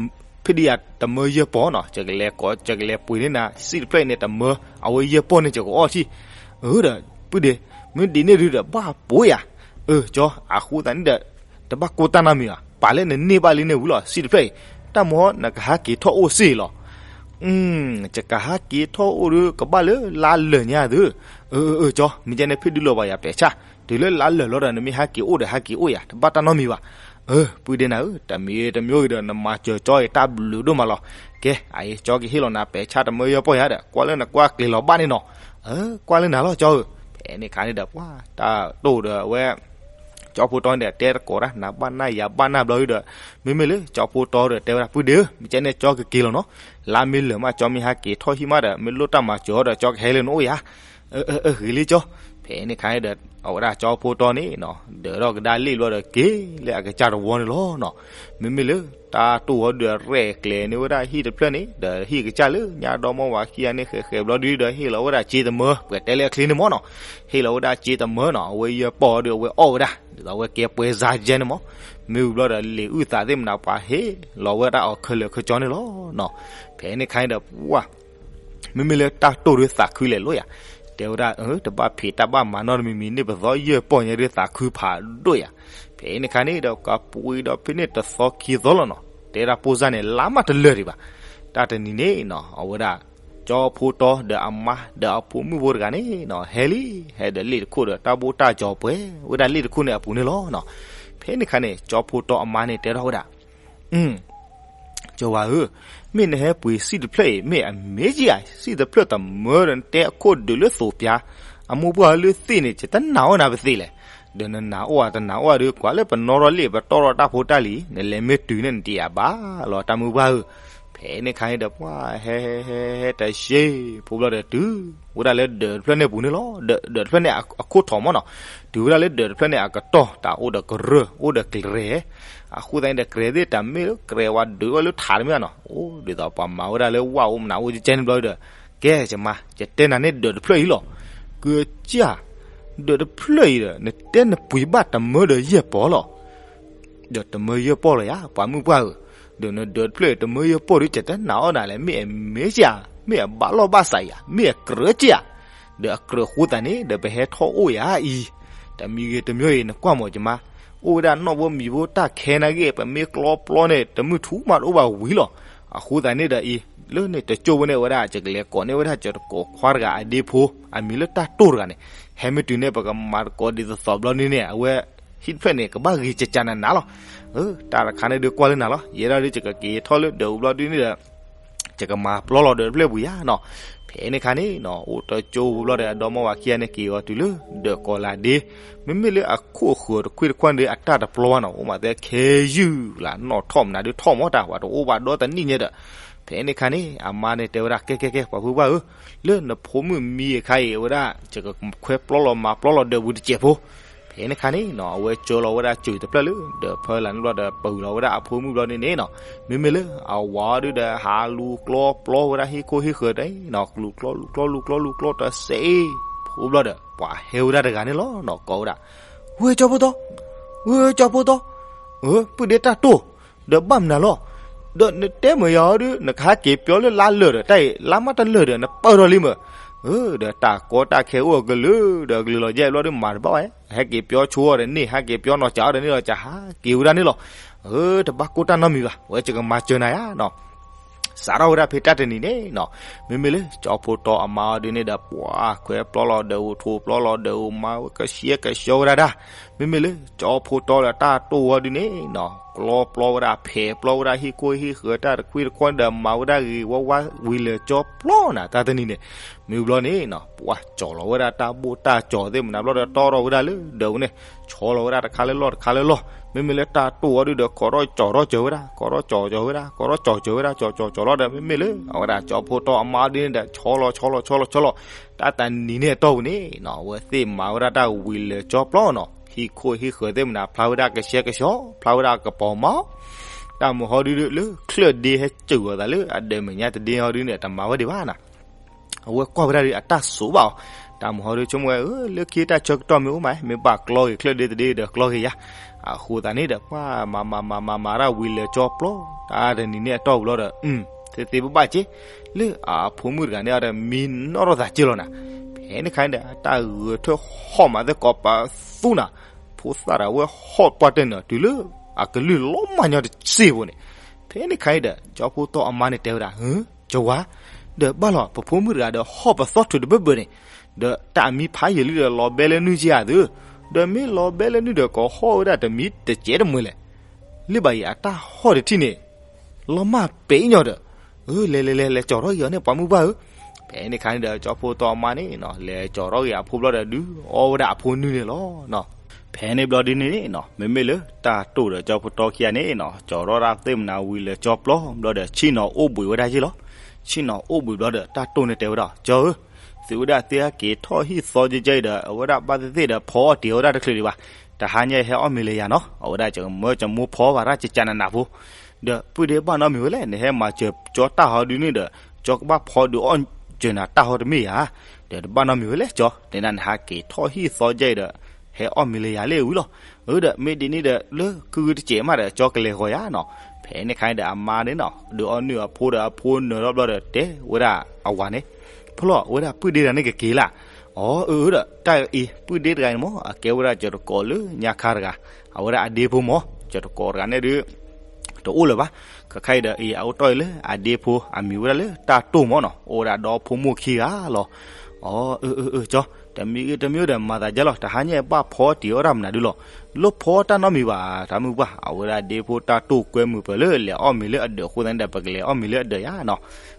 မၢယၢ်ပီၢ်နီၤ ကလဲၤကိး ကလဲၤပှ့ၤန့ၢ်နၤ စံၣ်တဖျၢၣ်အံၤန့ၣ်တမၢ, အဝဲယၢ်ပီၢ်န့ၣ် ကကအီၣ်ထံၣ်, အၢဒီး ပုၢ်ဒ့, မ့ၢ်ဒ်န့ၣ်ဒုးဒီး ဘၣ်ပိာ်ယၤ, အၢကၠီ အဃိသတးန့ၣ်ဒီး တဘၣ်ကိၢ်တၢ်နီတမံၤဘၣ်, ပာ်လၢနန့ၢ်ဘၣ်လံန့ၣ်ဝံၤလီၤ စံၣ်တဖျၢၣ်အံၤ, တၢ်မ့ၢ်နကဟးက့ၤထီၣ်အိၣ်စ့ၢ်လီၤ ယကဟးက့ၤထီၣ်အိၣ်ဒီး ကဘၣ်လၢလါလၢာ်ညါသု, အၢ အၢ ကၠီ မ့ၢ်ကဲန့ၣ် ဖဲဒုးလီၤဘၣ်ယၤပဲာ်ဆၣ်, တုၤလၢလါလၢာ်လီၤဒီး နမ့ၢ်ဟဲက့ၤအိၣ်ဒီး ဟဲက့ၤအိၣ်ယၤ တဘၣ်တၢ်နီတမံၤဘၣ်, အၢ ပုၢ်ဒ့နၤဧၢ, တမံၤတမံၤအံၤဒီး နမၤစၢၤကၠီအံၤတၢ်ဘျုးဒိၣ်မးလီၤ, ကဲ အအံၤ ကၠီကဟ့ၣ်လီၤနၤပဲာ်ဆၣ်တမၢ ယၢ်ပီၢ်ယၤဒီး ကွၢ်လၢနကွၢ်ကျဲၤလီၤဘၣ်န့ၣ်နီၤ, အၢ ကွၢ်လၢနၤလီၤကၠီဧၢ, ဖဲန့ၣ်ခါန့ၣ်ဒီး ပှၤ တၢ်တိၢ်ဒီးအဝဲ ကၠီဖိတီန့ၣ်ဒီး တဲတကိးတၢ် နၤဘၣ်နၢ်ယၤဘၣ်နၢ်ဘျီဒုးဒီး, မ့မ့ၢ်လၢကၠီဖိတီဒီး တဲဝဲဒၣ် ပုၢ်ဒ့ဧၢ, မ့ၢ်ကဲန့ၣ် ကၠီကက့ၤလီၤနီၤ, လါမ့ၢ်လၢာ်မး ကၠီမ့ၢ်ဟဲက့ၤထီၣ်ဟံၣ်မးဒီး မ့ၢ်လိၣ်တၢ်မၤစၢၤအီၤဒီး ကၠီကဟဲလၢနအိၣ်ယၤ, အၢ အၢ ဂ့ၤလံကၠီ, ဖဲန့ၣ်ခါန့ၣ်ဒီး အဝဲဒၣ်ကၠီဖိတီန့ၣ်နီၤ ဒၢးထီၣ်ကဒါလ့ၣ်ဘျီဒီး က့ၤလၢအကစၢ်တဝီန့ၣ်လီၤနီၤ, မ့မ့ၢ်လၢ တၢ်တိၢ်ဝဲဒုးရဲၣ်ကျဲၤန့ၢ်ဝဲဒၣ်ဟံၣ်တဖျၢၣ်န့ၣ် ဒီးဟံၣ်ကစၢ်လၢညါဒီမါဝၤခံဂၤန့ၣ် ဃဲးဃဲးဘျီဒုးဒီး ဟ့ၣ်လီၤဝဲဒၣ်စ့တမၢ, ပှဲၤတဲလၢအချ့န့ၣ်မးနီၤ, ဟ့ၣ်လီၤဝဲဒၣ်စ့တမၢနီၤ, အဝဲယၢ်ပီၢ်အီၤဒီး အဝဲအီၣ်ဝဲဒၣ် ဒ်သိးအဝဲကဲပှဲၤစါယဲန့ၣ်မး, မ့ၢ်ဝံၤဘျီဒီး လံာ်အုၣ်သးသ့ၣ်မနုၤပှၤဟ့ၣ်လီၤဝဲဒၣ်အီၤခဲလၢာ်ခဲဆ့န့ၣ်လီၤနီၤ, ဖဲန့ၣ်ခါန့ၣ်ဒီး ပှၤ မ့မ့ၢ်လၢတၢ်တိၢ်ဒုးသးခုလဲၤလိာ်ယၤ, တဲဝဲဒၣ် တဘၣ်ဖံးတၢ်ဘၣ်မၤနီတမံၤမံၤန့ၣ် ပသီယၢ်ပီၢ်ညါဒုးသးခုဖးဒိၣ်ယၤ, ဖဲန့ၣ်ခါန့ၣ်ဒီး ကပှ့ၤဒီးဖဲန့ၣ်တသီခံသီလီၤနီၤ, တဲဒၣ်ပိၢ်စၢ်န့ၣ် လါမးတလၢာ်ဒံးဘၣ်, တၢ်တနံၤန့ၣ်နီၤ အဝဲဒၣ် ကၠီဖိတီဒီးအမါဒီးအဖိမုၣ်ဖိတဂၤန့ၣ်နီၤ ဟဲလံ, ဟဲဒီးလ့ၣ်တခိၣ်ဒီး တၢ်ဘိၣ်တၢ်ကၠီၤပှဲၤဝဲဒၣ်လ့ၣ်တခိၣ်န့ၣ်အပူၤန့ၣ်လီၤနီၤ, ဖဲန့ၣ်ခါန့ၣ် ကၠီဖိတီအမါန့ၣ်တဲထီၣ်ဝဲဒၣ် ကၠီဝၤဧၢ, မ့ၢ်နဟဲပှ့ၤစံၣ်တဖျၢၣ်အံၤ မ့ၢ်အမ့ၢ်ဧါ, စံၣ်တဖျၢၣ်တမၢဒီး နတဲအခိၣ်ဒုးလၢသိးပၠါ, အမိၢ်ပှၢ်လၢသ့ၣ်န့ၣ် ယတနာ်အီၣ်နၤပသ့လဲၣ်, ဒီးနနာ်အီၣ်ဧါတနာ်အီၣ်ဧါဒီး ကွၢ်လၢပနီၣ်ထီၣ်လ့ၣ် ပတီၢ်ထီၣ်တၢ်ဖိတၢ်လံၤ နလဲၤမ့ၢ်တုၤန့ၣ် နတယာ်ဘၣ်လီၤ တၢ်မိၢ်ပှၢ်ဧၢ, ဖဲန့ၣ်ခါန့ၣ်ဒီး ပှၤဟဲဟဲဟဲဟဲ တၢ်ရှ့ဖိဘျီဒီး တုၤဝဲဒၣ်လၢဒၢးတဖျၢၣ်န့ၣ်အပူၤန့ၣ်လီၤ, ဒၢးတဖျၢၣ်န့ၣ်အခိၣ်ထီၣ်မးနီၤ, တုၤဝဲဒၣ်လၢဒၢးတဖျၢၣ်န့ၣ်အကတီၢ် တၢ်အိၣ်ဒီးကရၢၢ် အိၣ်ဒီးကြဲၤ, အဃိသတးန့ၣ်ဒီး ကြဲၤသ့ၣ်တမ့ၢ်လၢကြဲၤဝဲဒၢးဝဲလၢထးတမ့ၢ်နီၤ, အိၣ်ဒ်သိးပှၤမၤဝဲဒၣ်လၢဝၣ်အိၣ်မနုၤအိၣ်ကဲန့ၣ်ဘျီဒီး, ကဲ ယမါ ယတဲနၤန့ၣ်ဒၢးတဖျၢၣ်အံၤလီၤ, ကစၢ် ဒၢးတဖျၢၣ်အံၤဒီး နတဲနပှ့ၤဘၣ်တမၢဒီးယဲၢ်ပီၢ်လီၤ ဒီးတမၢယဲၢ်ပီၢ်လီၤယၤ ပှၤမုၢ်ပှၢ်ဧၢ, ဒီးနဒၢးတဖျၢၣ်တမၢယဲၢ်ပီၢ်ဒီး ယတနာ်အီၣ်နၤလဲၣ်, မ့ၢ်အမ့ၢ်ဧါ, မ့ၢ်အဘၣ်လီၢ်ဘၣ်စးဧါ, မ့ၢ်အကြၢးဧါ, ဒီးအကြၢးဃိသးန့ၣ် ဒီးပဟဲထီၣ်အိၣ်ယၤအံၤ, တမံၤဂ့ၤတမံၤအံၤ နကွၢ်မး ယမါ, အိၣ်ဝဲဒၣ်နီၣ်ဖိမံၤဖိတၢ်ခဲနာ်ဂ့ၤ ပမ့ၢ်ကျီပျီန့ၣ် တမုၢ်ထူၣ်မးတအိၣ်ဘၣ်ဝံၤလီၤ, အဃိသတးန့ၣ်ဒီးအံၤ လၢန့ၣ်တကၠိၢ်ဖိန့ၣ်ဝဲဒၣ် ယကလဲၤကိးန့ၢ်ဝဲဒၣ် ယတကိးခွါတဂၤအဒ့ဖိ အမံၤလၢတၢ်တိၢ်တဂၤန့ၣ်, ဟဲမ့ၢ်တုၤန့ၣ် ပကမၤသကိးဒ်သိးသိးဘျီဒ်န့ၣ် အဝဲ ဟံၣ်တဖျၢၣ်န့ၣ် ကဘၣ်ဂ့ၤကကနၤနၤလီၤ, တၢ်တခါန့ၣ်ဒုးကွၢ်လၢနၤလီၤ, ယဲဒၣ်ဒုး ယကက့ၤထီၣ်လၢဒၢးအူဘျီဒ်န့ၣ်ဒီး ယကမၤပျီလီၤဒၢးတဖျၢၣ်ပူၤယၤနီၤ, ဖဲန့ၣ်ခါန့ၣ်နီၤ အိၣ်တကၠိၢ်ဖိဘျီဒီး အဒီမါဝၤခံဂၤန့ၣ်က့ၤအီၤတုၤလၢ ဒၢးကိးလၢဒ့, မ့မ့ၢ်လၢအခိၣ်ဃၢၤတခွံတခွါန့ၣ်ဒီး အတၢ်တပျီဘၣ်နီၤ, အိၣ်မးသဲခဲယုၢ်လၢ နီၣ်ထီၣ်မနုၤဒုးထီၣ်မးတၢ် ပှၤတအိၣ်ဘၣ်ဒီတနံၣ်ညါဒီး, ဖဲန့ၣ်ခါန့ၣ် အမါန့ၣ်တဲဝဲဒၣ် ကဲကဲကဲ ပှၤဖုဘၣ်ဧၢ, လၢနဖိမုၣ်မံအခါအံၤ အဝဲဒၣ် ယကခွဲပျီလီၤမၤပျီလီၤဒၢးပူၤတစဲးဖိ, ဖဲန့ၣ်ခါန့ၣ်နီၤ အဝဲကၢလီၤဝဲဒၣ်စၢၤတဖျၢၣ်လၢ ဒၢးဖၢလၢ်န့ၣ်ဘျီဒီး ပၢၤလီၤဝဲဒၣ်အဖိမုၣ်ဘျီန့ၣ်န့ၣ်နီၤ, မ့မ့ၢ်လၢအဝၤအီၤဒုးဒီး ဟးလူၤကျီပျီဝဲဒၣ်ဟံၣ်ခိၣ်ဟံၣ်ဃၢၤတၢ်နီၤ, လူၤကျီလူၤကျီလူၤကျီတစဲးဖိဘျီဒီး ပှၤဟဲဝဲဒၣ်တဂၤန့ၣ်လီၤနီၤ, ကိးဝဲဒၣ်, ဝဲကၠီဖိတီ, ဝဲကၠီဖိတီ, အၢ ပုၢ်ဒ့တၢ်တိၢ် ဒီးဘၣ်မနုၤလီၤ, ဒီးနတဲမ့ၢ်ယၤအီၤဒုး နကဟဲက့ၤပျီလၢလါလၢာ်ဒီး တၢ်အံၤ လါမးတလၢာ်ဒီး နပၢၢ်ထီၣ်လံမ့ၢ်, ဒီးတၢ်ကီတၢ်ခဲအိၣ်အကလုာ် ဒီးအကလုာ်လီၤယဲၢ်ဘျီဒုး မၤတဘၣ်ဝဲ ဟဲက့ၤပျီဆိအီၤဒီးန့ၣ် ဟဲက့ၤပျီနီၢ်ကၠးအီၤဒီးန့ၣ်လီၤ ကဟးက့ၤဝဲဒၣ်န့ၣ်လီၤ, တဘၣ်ကိၢ်တၢ်နီတမံၤဘၣ် ဝဲယကမၤစၢၤနၤယၤနီၤ စးထီၣ်ဝဲဒၣ်ဖဲတၢ်တနံၤန့ၣ်နီၤ, မ့မ့ၢ်လၢကၠီဖိတီအမါအီၤဒုးန့ၣ်ဒီး ပှၤခွဲပျီလီၤဒၢးအိၣ် ထိးပျီလီၤဒၢးအိၣ် မၤဝဲကဆှဲကဆှီဝဲဒၣ်ဒၣ်, မ့မ့ၢ်လၢကၠီဖိတီဒီးတၢ်တိၢ်ဝဲဒုးန့ၣ်နီၤ ကျီပျီဝဲဒၣ် ဖဲးပျီဝဲဒၣ်ဟံၣ်ခိၣ်ဟံၣ်ဃၢၤတၢ်တခွံတခွါဒီး မၤဝဲဒၣ်ဂ့ၤဝါဝါဝံၤလၢာ်ကၠီပျီနၤ တၢ်တနံၤန့ၣ်, မ့ၢ်ဘျီန့ၣ်နီၤ ပှၤကၠီၣ်လီၤဝဲဒၣ်တၢ်ဘိၣ်တၢ်ကၠီၣ်သ့ၣ်မနုၤဘျီဒီး တီထီၣ်ဝဲဒၣ်လၢဒၢးပူၤန့ၣ် ဆီလီၤဝဲဒၣ်တခါလၢလီၢ်တခါလၢလီၢ်, မ့မ့ၢ်လၢတၢ်တိၢ်အီၤဒုဒီး ကိးထီၣ်ကၠီၣ်ထီၣ်စၢၤဝဲဒၣ် ကိးထီၣ်ကၠီၣ်စၢၤဝဲဒၣ် ကိးထီၣ်ကၠီၣ်စၢၤဝဲဒၣ် ကၠီၣ်ကၠီၣ်ကၠီၣ်လီၤဒီး မ့မ့ၢ်လၢအဝဲဒၣ်ကၠီဖိတီအမါဒ်န့ၣ်ဒီး ဆီလီၤဆီလီၤဆီလီၤဆီလီၤ တၢ်တနံၤန့ၣ်အတီၢ်ပူၤန့ၣ်နီၤ အဝဲသ့ၣ်မၤဝဲဒၣ်တၢ်ဝံၤလၢာ်ကၠီပျီနီၤ ဟံၣ်ခိၣ်ဟံၣ်ဃၢၤသ့ၣ်မနုၤ ဖျါဝဲဒၣ်ကဆှဲကဆှီ ဖျါဝဲဒၣ်ကပီၤမး တၢ်မုၢ်ဟီဒုလၢချၢၣ်ဒ့ဟဲစၢၤအီၤသးလၢအဒၢးမဲာ်ညါတဒ့ဟီဒုန့ၣ် တမၤဝဲဒံးဘၣ်နီၤ အဝဲကွၢ်ဝဲဒၣ်ဒီးအတၢ်စိာ်ဘၣ်အီၤ, တၢ်မုၢ်ဟီဒုဆိကမိၣ်ဝဲ လၢခံတၢ်ဆၢကတီၢ်မ့ၢ်အိၣ်မး မ့ၢ်ဘၣ်ကျီဂ့ၤချၢၣ်ဒ့တဒ့ဒီးကျီဂ့ၤယါ, အဃိသတးန့ၣ်ဒီး ပှၤမၤမၤမၤမၤမၤတၢ်ဝံၤလၢာ်ကၠီပျီ တၢ်တနံၤန့ၣ်အတီၢ်ပူၤလီၤဒီး သ့သ့ဘၣ်ဘၣ်က့ၤ လၢအဖိမုၣ်တဂၤန့ၣ်အီၤဒီး မံနီၣ်ထီၣ်သးက့ၤလီၤနၤ, ဖဲန့ၣ်ခါန့ၣ်ဒီး တၢ်ဂဲၤထၢၣ်ဟီၣ်မးသ့ၣ်ကိးပသူနၤ, ဖိသၣ်တဂၤဝဲဟီၣ်ပှၢ်တၢၢ်န့ၣ် တုၤလၢအကလုၢ်လီၤမၢ်ညီတစ့ဖိန့ၣ်, ဖဲန့ၣ်ခါန့ၣ်ဒီး ကၠီဖိတီအမါန့ၣ်တဲဝဲဒၣ် ကဝါ, ဒီးဘၣ်လီၤ ပဖိမုၣ်တဂၤဒီးဟီၣ်ပသီထုးတဘၢၣ်ဘၢၣ်န့ၣ်, ဒီးတၢ်အမံဖးယံာ်လံဒီးလီၤဘဲလၢနုၢ်က့ဧါသု, ဒီးမ့ၢ်လီၤဘဲလၢနုၢ်ဒီးကဟီၣ်ဝဲဒၣ်တမံတစဲးတမှဲၤလဲၣ်, လၢဘၣ်အံၤအတၢ်ဟီၣ်တထံၣ်န့ၣ် လီၤမၢ်ပဲာ်အံၤညီဒီး, လဲၤလဲၤလဲၤလဲၤကၠီၣ်ထီၣ်ဂ့ၤအီၤန့ၣ် ပှၤမုၢ်ပှၢ်ဧၢ, ဖဲန့ၣ်ခါန့ၣ်ဒီး ကၠီဖိတီအမါန့ၣ်နီၤ လဲၤကၠီၣ်ထီၣ်ဂ့ၤအဖိဘျီဒီး ဒုးအီဝဲဒၣ်အဖိနုၢ်န့ၣ်လီၤ. ဖဲန့ၣ်ဘျီဒ်န့ၣ်နီၤ မ့မ့ၢ်လၢတၢ်တိၢ်ဒီးကၠီဖိတီခံဂၤန့ၣ်နီၤ ကၠီၣ်ထီၣ်တၢ်သ့ၣ်မနုၤဝံၤလၢာ်ကၠီပျီဘျီဒီး ဆ့ၣ်နီၤအိၣ်ဘှံးဝဲဒၣ်ယ့ၢ်လီၤ. ဆ့ၣ်နီၤအိၣ်ဘှံးဘျီဒီး တၢ်တိၢ်န့ၣ်တဲဝဲဒၣ် ကၠီဧၢ, သုဝဲဒၣ်သ့ၣ်ဟဲက့ၤထီၣ်ဟံၣ်သီကဲကဲအံၤဒီး အဝဲဒၣ်ဘၣ်သ့ၣ်သ့ၣ်ဒီး ဖီအီၣ်တ့ၤဝဲဒၣ်တချုးဒံးဘၣ်, တဟါညါဟဲအီၣ်မ့ၤလၢယၤနီၤ အဝဲဒၣ်ကမၢကမိၢ်ဖီဘၣ်ရၣ်ကကနးနးဖိ ဒီးပုၢ်ဒ့ဘၣ်နီတမံၤဝဲလဲၣ် နဟဲမၤစၢၤကၠီတၢ်ဟီဒုန့ၣ်ဒီး ကၠီကဘၣ်ဖီဒုးအီၣ်စၢၤနၤတၢ်ဟီတမ့ၢ်ဧါ, ဒီးတဘၣ်နီတမံၤဝဲလဲၣ်ကၠီ, တဲနၤနဟဲက့ၤထီၣ်ဟံၣ်သီကဲအံၤဒီး ဟဲအီၣ်မ့ၤလၢယၤလၢဝံၤလီၤ. အၢဒီး မ့ၢ်ဒ်န့ၣ်ဒီး လၢခုတစဲးမးဒီး ကၠီကလဲၤဃီၤယၤနီၤ. ဖဲန့ၣ်ခါန့ၣ်ဒီး အမါန့ၣ်နီၤ ဒုးအီၣ်နုၢ်အဖိဒီးအဖိနၢၤထီၣ်ဘျီဒီး တဲဝဲဒၣ်အဝၤန့ၣ်, ဖျီၣ် အဝဲဒၣ်ပုၢ်ဒ့တဂၤန့ၣ်ကက့ၤလၢ်, အီ အၢ အၢဒီး တၢ်အံၤ ပုၢ်ဒ့တဂၤန့ၣ်မ့ၢ် အကဲဝဲဒၣ်ကၠီတကိးလၢညါခါတဂၤ, အဝဲဒၣ်အဒ့ဖိမ့ၢ် ကၠီတကိးတဂၤန့ၣ်ဒုး တအိၣ်လၢၤဘၣ်. ခဲခါအံၤဒီး အံၤ အအိၣ်တီၢ်အံၤလၢအဒ့ဖိ အမံၤဝဲဒၣ်လၢတၢ်တိၢ်မ့ၢ်နီၤ အိၣ်ဝဲဒၣ်ဒီဖိမိၢ်ခံဂၤလီၤ. အီ အၢ အၢ အၢ ကၠီ, တမံၤဂ့ၤတမံၤဒီး မၤသးဒ်လီၤ တဟါညါဘၣ်ဖီတ့ၤအီၣ်တၢ်မနုၤဒုလီၤ. လၢဖီတၢ်နီတမံၤဘၣ် တၢ်မုၢ်ပှၢ် အဝဲဒၣ်ဒ့ဖိတၢ်တိၢ်ကွဲမုာ်ပၢၤလၢလဲၤအီၣ်မ့ၤလၢအဒၢးအဃိသတးန့ၣ်ဒီး ပကလဲၤအီၣ်မ့ၤလၢအဒၢးယါနီၤ.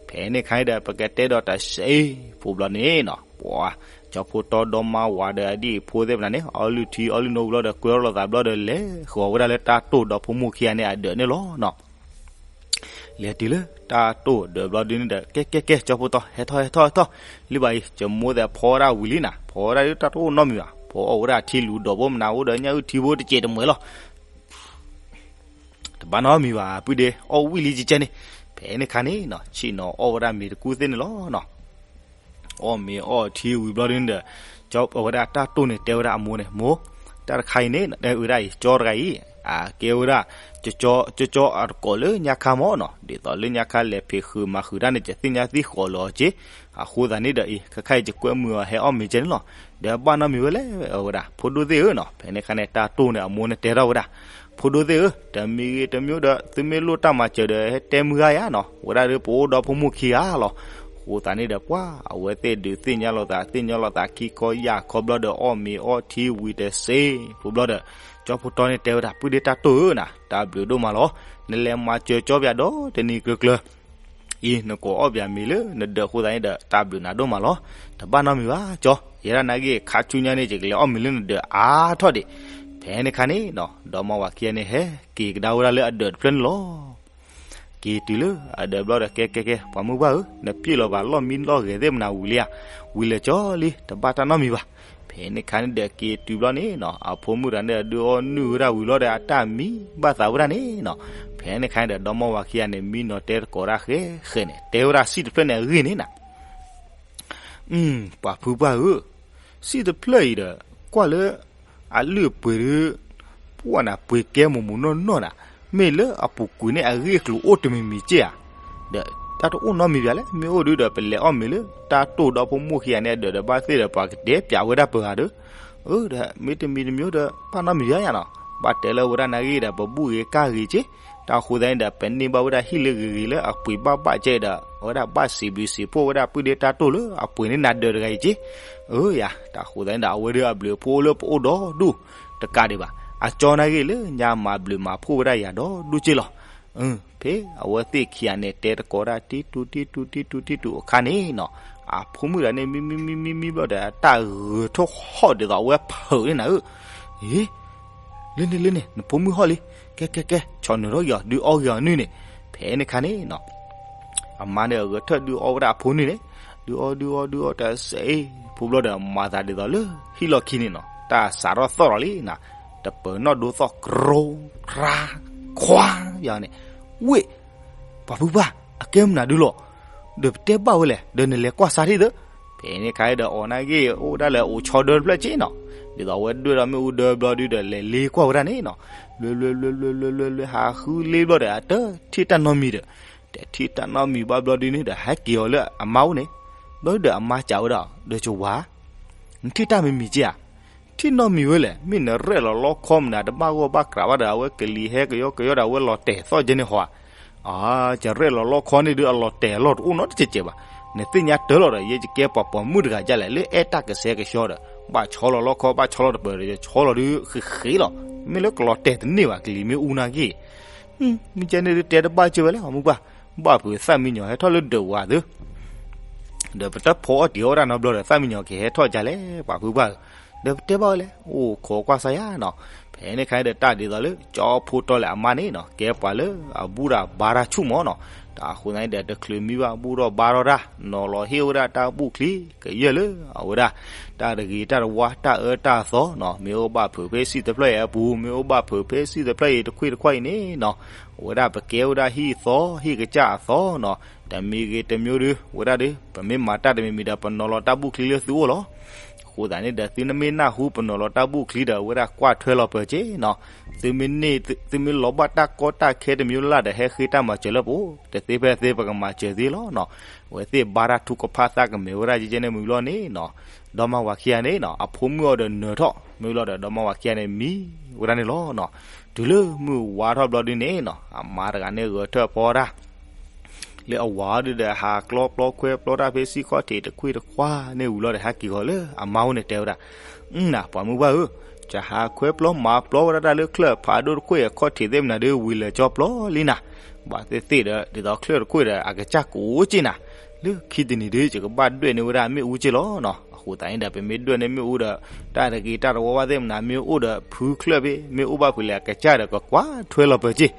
ဖဲန့ၣ်ခါအံၤဒီး ပကတဲဒီးတစဲးဖိဘျီန့ၣ်နီၤ ပှၤ ကၠီဖိတီဒီမါဝၤဒီးအဒံၣ်အဖိသ့ၣ်မနုၤန့ၣ် အီလုၢ်ထံအီလုၢ်နိဘျီဒီး ကွဲထီၣ်လိာ်သးဘျီဒီး လဲၤဃီၤဝဲဒၣ်လၢတၢ်တိၢ်ဒီဖိမိၢ်ခံဂၤန့ၣ်အဒၢးန့ၣ်လီၤနီၤ. လဲၤတုၤလၢတၢ်တိၢ်ဒၢးဘျီဒုန့ၣ်ဒီး ကဲကဲကဲ ကၠီဖိတီ ဟဲထီၣ်ဟဲထီၣ်ဟဲထီၣ်, လၢဘၣ်အံၤ ကမိၢ်သဲးဖီဝဲဒၣ်ဝံၤလံနၤ ဖီဝဲဒၣ်ဒုးတၢ်တအိၣ်နီတမံၤဘၣ် ဖီအီၣ်ဝဲဒၣ်ထံလူၤဒီးဘိမနုၤအိၣ်ဒီးညၣ်အုၣ်ထံဖိတစဲးတမှဲၤလီၤ. တဘၣ်နီတမံၤဘၣ် ပုၢ်ဒ့ အီၣ်ဝံၣ်လံကကဲန့ၣ်, ဖဲန့ၣ်ခါန့ၣ်နီၤ ဆ့ၣ်နီၤအီၣ်ဝဲဒၣ်မ့ၤတကူၣ်သ့ၣ်န့ၣ်လီၤနီၤ. အီၣ်မ့ၤအီထံဝံၤဘျီဒုန့ၣ်ဒီး ကၠီအဝဲဒၣ်တၢ်တိၢ်န့ၣ်တဲဝဲဒၣ်အမိၢ်န့ၣ် မိၢ်, တၢ်တခါအံၤန့ၣ် ဝဲဒၣ်အံၤ ကၠီတဂၤအံၤ အကဲဝဲဒၣ် ကၠီကၠီအတကိးလၢညါခါမ့ၢ်နီၤ ဒ်သိးလၢညါခါလဲၤဖံးဃုာ်မၤဃုာ်တၢ်န့ၣ် ယသ့ၣ်ညါသံဃိးလီၤအီၤက့ၤ, အဃိသတးန့ၣ်ဒီးအံၤ ခဲခါအံၤယကွဲမုာ်အီၤဟဲအီၣ်မ့ၤကဲန့ၣ်လီၤ. ဒီးဘၣ်နီတမံၤဝဲလဲၣ် အဝဲဒၣ် ဖိဒိၣ်သ့ၣ်ဧၢနီၤ ဖဲန့ၣ်ခါန့ၣ် တၢ်တိၢ်န့ၣ်အမိၢ်န့ၣ်တဲထီၣ်ဝဲဒၣ် ဖိဒိၣ်သ့ၣ်ဧၢ, တမံၤဂ့ၤတမံၤဒီး သုမ့ၢ်လိၣ်တၢ်မၤစၢၤဒီး ဟဲတဲမုၢ်ဂၤယါနီၤ, ဝဲဒၣ်ဒီးပအိၣ်ဒီဖိမိၢ်ခံဂၤလီၤ. အဃိသတးန့ၣ်ဒီး ပှၤ အဝဲသ့ၣ်ဒုးသ့ၣ်ညါလိာ်သး သ့ၣ်ညါလိာ်သးခံခီယၢ်ခီဘျီဒီး အီၣ်မ့ၤအီထံဝံၤတစ့ၢ် ဖိဘျီဒီး ကၠီဖိတီန့ၣ်တဲဝဲဒၣ် ပုၢ်ဒ့တၢ်တိၢ်ဧၢနၤ, တၢ်ဘျုးဒိၣ်မးလီၤ. နလဲၤမၤစၢၤကၠီပၠးဒီးတနံၤကျၢၤကျၢၤ အံၤ နကိးအီၣ်ပၠးမ့ၤလၢနဒၢးအဃိသတးန့ၣ်ဒီး တၢ်ဘျုးနၤဒိၣ်မးလီၤ. တဘၣ်နီတမံၤဘၣ်ကၠီ, ယဲဒၣ်နာ်က့ ခါဆူညါန့ၣ် ယကလဲၤအီၣ်မ့ၤလၢနဒၢးအါထီၣ်ဒံး. ဖဲန့ၣ်ခါန့ၣ်နီၤ ဒီမါဝၤခံဂၤန့ၣ် ဟဲက့ၤကဒါဝဲဒၣ်လၢအဒၢးတဖျၢၣ်န့ၣ်လီၤ. က့ၤတုၤလၢအဒၢးဘျီဒီး ကဲကဲကဲ ပှၤမုၢ်ပှၢ်ဧၢ, နပျ့ၢ်လီၤဘၣ်လီၢ်မံလီၢ်ဂဲၤသ့ၣ်မနၤဝံၤလံဧါ, ဝံၤလၢာ်ကၠီလံ တဘၣ်တၢ်နီတမံၤဘၣ်. ဖဲန့ၣ်ခါန့ၣ်ဒီး က့ၤတုၤဘျီန့ၣ်နီၤ အဖိမုၣ်တဂၤန့ၣ် ဒုးအီၣ်နုၢ်ဝဲဒၣ်ဝံၤလီၤဒီး အတၢ်မံဘၣ်သးဝဲဒၣ်န့ၣ်နီၤ. ဖဲန့ၣ်ခါန့ၣ်ဒီး ဒီမါဝၤခံဂၤန့ၣ် မံနီၤတဲသကိးတၢ်ဃဲဃဲန့ၣ် တဲဝဲဒၣ်စံၣ်တဖျၢၣ်န့ၣ်အဂ့ၢ်န့ၣ်နၤ ပှၤဖုပှၢ်ဧၢ, စံၣ်တဖျၢၣ်အံၤဒီး ကွၢ်လၢ အလုၢ်အပှ့ၤဒုး ပှၢ်နၤပှ့ၤကဲမိၢ်မိၢ်နီၢ်နီၢ်နၤ, မ့ၢ်လၢအပူၤကွံာ်န့ၣ်အဂ့ၢ်အကျိၤအိၣ်တမံၤမံၤက့ဧါ. ဒီးတၢ်တအိၣ်နီတမံၤဘၣ်လဲၣ်, မ့ၢ်အိၣ်ဒုးဒီး ပလဲၤအီၣ်မ့ၤလၢတၢ်တိၢ်ဒီဖိမိၢ်ခံဂၤန့ၣ် အဒၢးဒီးဘၣ်သ့ၣ်ဒီး ပှၤကတဲပၠးဝဲဒၣ်ပှၤဂၤဒီး, အၢ ဒီးမ့ၢ်တမံၤတမံၤဒီး ဘၣ်နီတမံၤဘၣ်ယါနီၤ, ဘၣ်တဲလၢဝဲဒၣ်နာ်ဂ့ၢ်ဒီး ပဘူၣ်ဂ့ၤကၢ်ဂ့ၤက့ တၢ်ဃိသတးန့ၣ်ဒီး ပန့ၢ်ဘၣ်ဝဲဒၣ်ဟံၣ်လၢဂ့ၤဂ့ၤလၢအပှ့ၤဘၣ်ဘၣ်ကဲဒီး အဝဲဒၣ်ဘၣ်စံးဘျုးစံးဖှိၣ်ဝဲဒၣ်ပုၢ်ဒ့တၢ်တိၢ်လၢအပှ့ၤန့ၢ်နၤဒၢးတဂၤအံၤက့. အၢယၤ တၢ်ဃိသတးန့ၣ်ဒီး အဝဲဒၣ်အဘျုးအဖှိၣ်အိၣ်လၢပအိၣ်ဒီဒူၣ်တကးဒံးဘၣ်. အကၠီနာ်ဂ့ၢ်လၢညါမၤဘျုးမၤဖှိၣ်ဝဲဒၣ်ယၤဒီဒူၣ်က့လီၤ. ဖဲအဝဲသ့ၣ်ခံဂၤန့ၣ် တဲသကိးတၢ်တံတူတံတူတံတူတံတူအခါန့ၣ်နီၤ, အဖိမုၣ်တဂၤန့ၣ် မံမံမံမံမံဘျီဒီး အတၢ်ဂဲၤထၢၣ်ဟီၣ်ဒ်သိးအဝဲဖုးန့ၣ်နၤဧၢ, အ့ လၢန့ၣ်လၢန့ၣ် နဖိမုၣ်ဟီၣ်လံ, ကဲကဲကဲ ဆီၣ်နုာ်ထီၣ်က့ၤအီၤ ဒုးအီက့ၤအီၤနုၢ်န့ၣ်, ဖဲန့ၣ်ခါန့ၣ်နီၤ အမါန့ၣ်အဂဲၤထၢၣ်ဒုးအီဝဲဒၣ်အဖိနုၢ်န့ၣ်, ဒုးအီဒုးအီဒုးအီတစဲး ဖိဘျီဒီး မၤသးဒ်သိးလၢဟံၣ်လီၢ်ခံန့ၣ်နီၤ တၢ်စးထီၣ်သီၣ်လီၤလံနီၤ, တပၢၤနီၣ်ဒိသီၣ် ကြိ ကြါ ခွါ ယၤန့ၣ်, ဝ့ၢ် ပှၤဖုပှၢ် အကဲမနုၤဒုလီၤ, ဒီးပတဲဘၣ်ဝဲလဲၣ် ဒီးနလဲၤကွၢ်စါထံၣ်သၢ, ဖဲန့ၣ်ခါဒီးအီၤနာ်က့ အိၣ်ဒၣ်လဲာ်အိၣ်ဆီဒၢတဖျၢၣ်က့နီၤ, ဒ်သိးအဝဲဒွဲၣ်ဒီးမ့ၣ်အူဒၢဘျီဒုဒီး လဲၤလ့ကွၢ်ဝဲဒၣ်န့ၣ်နီၤ, လွဲလွဲလွဲလွဲလွဲလွဲလွဲ ဟးဃုလ့ဘျီဒီး အတထံၣ်တၢ်နီတမံၤဒီး, တထံၣ်တၢ်နီတမံၤဘၣ်ဘျီဒုန့ၣ်ဒီး ဟဲက့ၤအီၤလၢအမါအိၣ်န့ၣ်, ဘျီဒုဒီးအမါစံးဝဲဒၣ် ဒီးကဝၤ နထံၣ်တၢ်မံၤမံၤက့ဧါ, ထံၣ်နီတမံၤဝဲလဲၣ်, မ့ၢ်နရဲၣ်လီၤလီခီမနုၤ တဘၣ်ဂီၢ်ဘၣ်ကြးဘၣ်ဒီး အဝဲကလံၤဟဲကယီကယီဒီး အဝဲလီၤတဲာ်သီၣ်ကဲန့ၣ်ဟီဧါ, အ ယရဲၣ်လီၤလီခီန့ၣ်ဒုး အလီၤတဲာ်အလီၢ်တအိၣ်နီတစဲးစဲးဘၣ်, နသ့ၣ်ညါတၢ်လီၤဒီး ယဲယကဲပှၤပိာ်မုၣ်တဂၤဒ်လဲၣ် လၢအဲၣ်တၢ်ကစဲကဆှီဒီး ဘၣ်ဆီလီၤလီခီ ဘၣ်ဆီလီၤတပၢၤဒီး ယဆီလီၤဒုးဃ့ဃ့လီၤ, မ့ၢ်လၢကလီၤတဲာ်တန့ၢ်ဘၣ် ကလံၤမ့ၣ်အူနာ်က့ မ့ၢ်ကဲန့ၣ်ဒုး တဲတဘၣ်စၢၤဝဲလဲၣ် ပှၤမုၢ်ပှၢ်, ဘၣ်ဖုးသၣ်မံညီၤဟဲထီၣ်လၢဒၢးဝၤသု, ဒီးပတၢ်ဖီအီၣ်တံၤအီၣ်ဝဲဒၣ်နီတဘျီဒီး သၣ်မံညီၤကဟဲထီၣ်ဒ်လဲၣ် ပှၤဖုပှၢ်ဧၢ, ဒီးပတဲဘၣ်ဝဲလဲၣ် အိၣ်ခိးကွၢ်စါယၤနီၤ, ဖဲန့ၣ်ခါဒီးတၢ်ဒ်သိးလၢ ကၠီဖိတီလဲၣ်အမါန့ၣ်နီၤ ကဲပှၤလၢအဘူၣ်တၢ်ဘါတၢ်ဆူၣ်မးနီၤ, တၢ်အဃိသတးန့ၣ်ဒီး တချုးမံဘၣ်ဘူၣ်ထီၣ်ဘါထီၣ်တၢ် နီၤလီၤဟ့ၣ်ဝဲဒၣ်တၢ်ဘူၣ်ချံ ကယဲၢ်လၢအဝဲဒၣ် တၢ်တဂ့ၤတၢ်တဝါ တၢ်အၢတၢ်သီနီၤ, မ့ၢ်အိၣ်ဘၣ်ဖုးဖဲစံၣ်တဖျၢၣ်အံၤအပူၤ မ့ၢ်အိၣ်ဘၣ်ဖုးဖဲစံၣ်တဖျၢၣ်အံၤတခွံၣ်တခွါအံၤန့ၣ်နီၤ, အဝဲဒၣ်ပကဲဝဲဒၣ်ဟံၣ်သီ ဟံၣ်ကစၢ်အသီနီၤ, တမံၤဂ့ၤတမံၤဒုး ဝဲဒၣ်ဒုး ပမ့ၢ်မၤတၢ်တမံၤမံၤဒီး ပနီၤလီၤတၢ်ဘူၣ်ချံလၢသုအိၣ်လီၤ. အဃိသတးန့ၣ်ဒီး သုနမ့ၢ်နၢ်ဟူ ပနီၤလီၤတၢ်ဘူၣ်ချံဒီး အဝဲဒၣ်ကွၢ်ထွဲလီၤပၢၤက့နီၤ, သုမ့ၢ်န့ၢ် သုမ့ၢ်လီၤဘၣ်တၢ်ကီတၢ်ခဲတမံၤလၢ်ဒီး ဟဲဃ့တၢ်မၤစၢၤလၢပအိၣ် တသ့ဖဲသ့ ပကမၤစၢၤသ့လီၤနီၤ, အဝဲသ့ၣ်ဘါတၢ်ထုကဖၣ်သးကမဲာ်ဝဲဒၣ် ကဲကဲန့ၣ်မုၢ်လီၤန့ၣ်နီၤ, ဒီမါဝၤခံဂၤန့ၣ်နီၤ အဖိမုၣ်အီၤဒီးနၢၤထီၣ် မ့ၢ်လီၤဒီး ဒီမါဝၤခံဂၤန့ၣ်မံဝဲဒၣ်န့ၣ်လီၤနီၤ, တုၤလၢမုၢ်ဝါထီၣ်ဘျီဒုန့ၣ်နီၤ အမါတဂၤန့ၣ်ဂဲၤထၢၣ်ဖီတၢ် လၢအဝၤအီၤဒုဒီး ဟးကျီပျီခွဲပျီတၢ်ဖဲစံၣ်ခီၣ်ထံးတခွံၣ်တခွါန့ၣ်ဝံၤလီၤဒီး ဟဲက့ၤဃီၤလၢအမါအိၣ်န့ၣ်တဲဝဲဒၣ်, နၤပှၤမုၢ်ဘၣ်ဧၢ, ယဟးခွဲပျီမၤပျီဝဲဒၣ်တၢ်လၢချၢၣ်ဖးဒိၣ်တခွံၣ်အခီၣ်ထံးသ့ၣ်မနုၤဒု ဝံၤလၢာ်ကၠီပျီလံနၤ, ဘၣ်သ့ၣ်သ့ၣ်ဒီး ဒ်သိးချၢၣ်တခွံၣ်ဒီး အကစၢ်ကအိၣ်က့နၤ, လၢခံတနံၤဒု ယကဘၣ်ဒွဲၣ်န့ၢ်ဝဲဒၣ်မ့ၣ်အူက့လီၤနီၤ, အဃိသတးန့ၣ်ဒီး ပမ့ၢ်ဒွဲၣ်န့ၢ်မ့ၣ်အူဒီး တၢ်တဂ့ၤတၢ်တဝါဘၣ်သ့ၣ်မနုၤ မ့ၢ်အိၣ်ဒီးဖုချၢၣ်ဖဲ မ့ၢ်အိၣ်ဘၣ်ဖုးလဲၣ်အကစၢ်ဒီး ကကွၢ်ထွဲလီၤပၢၤက့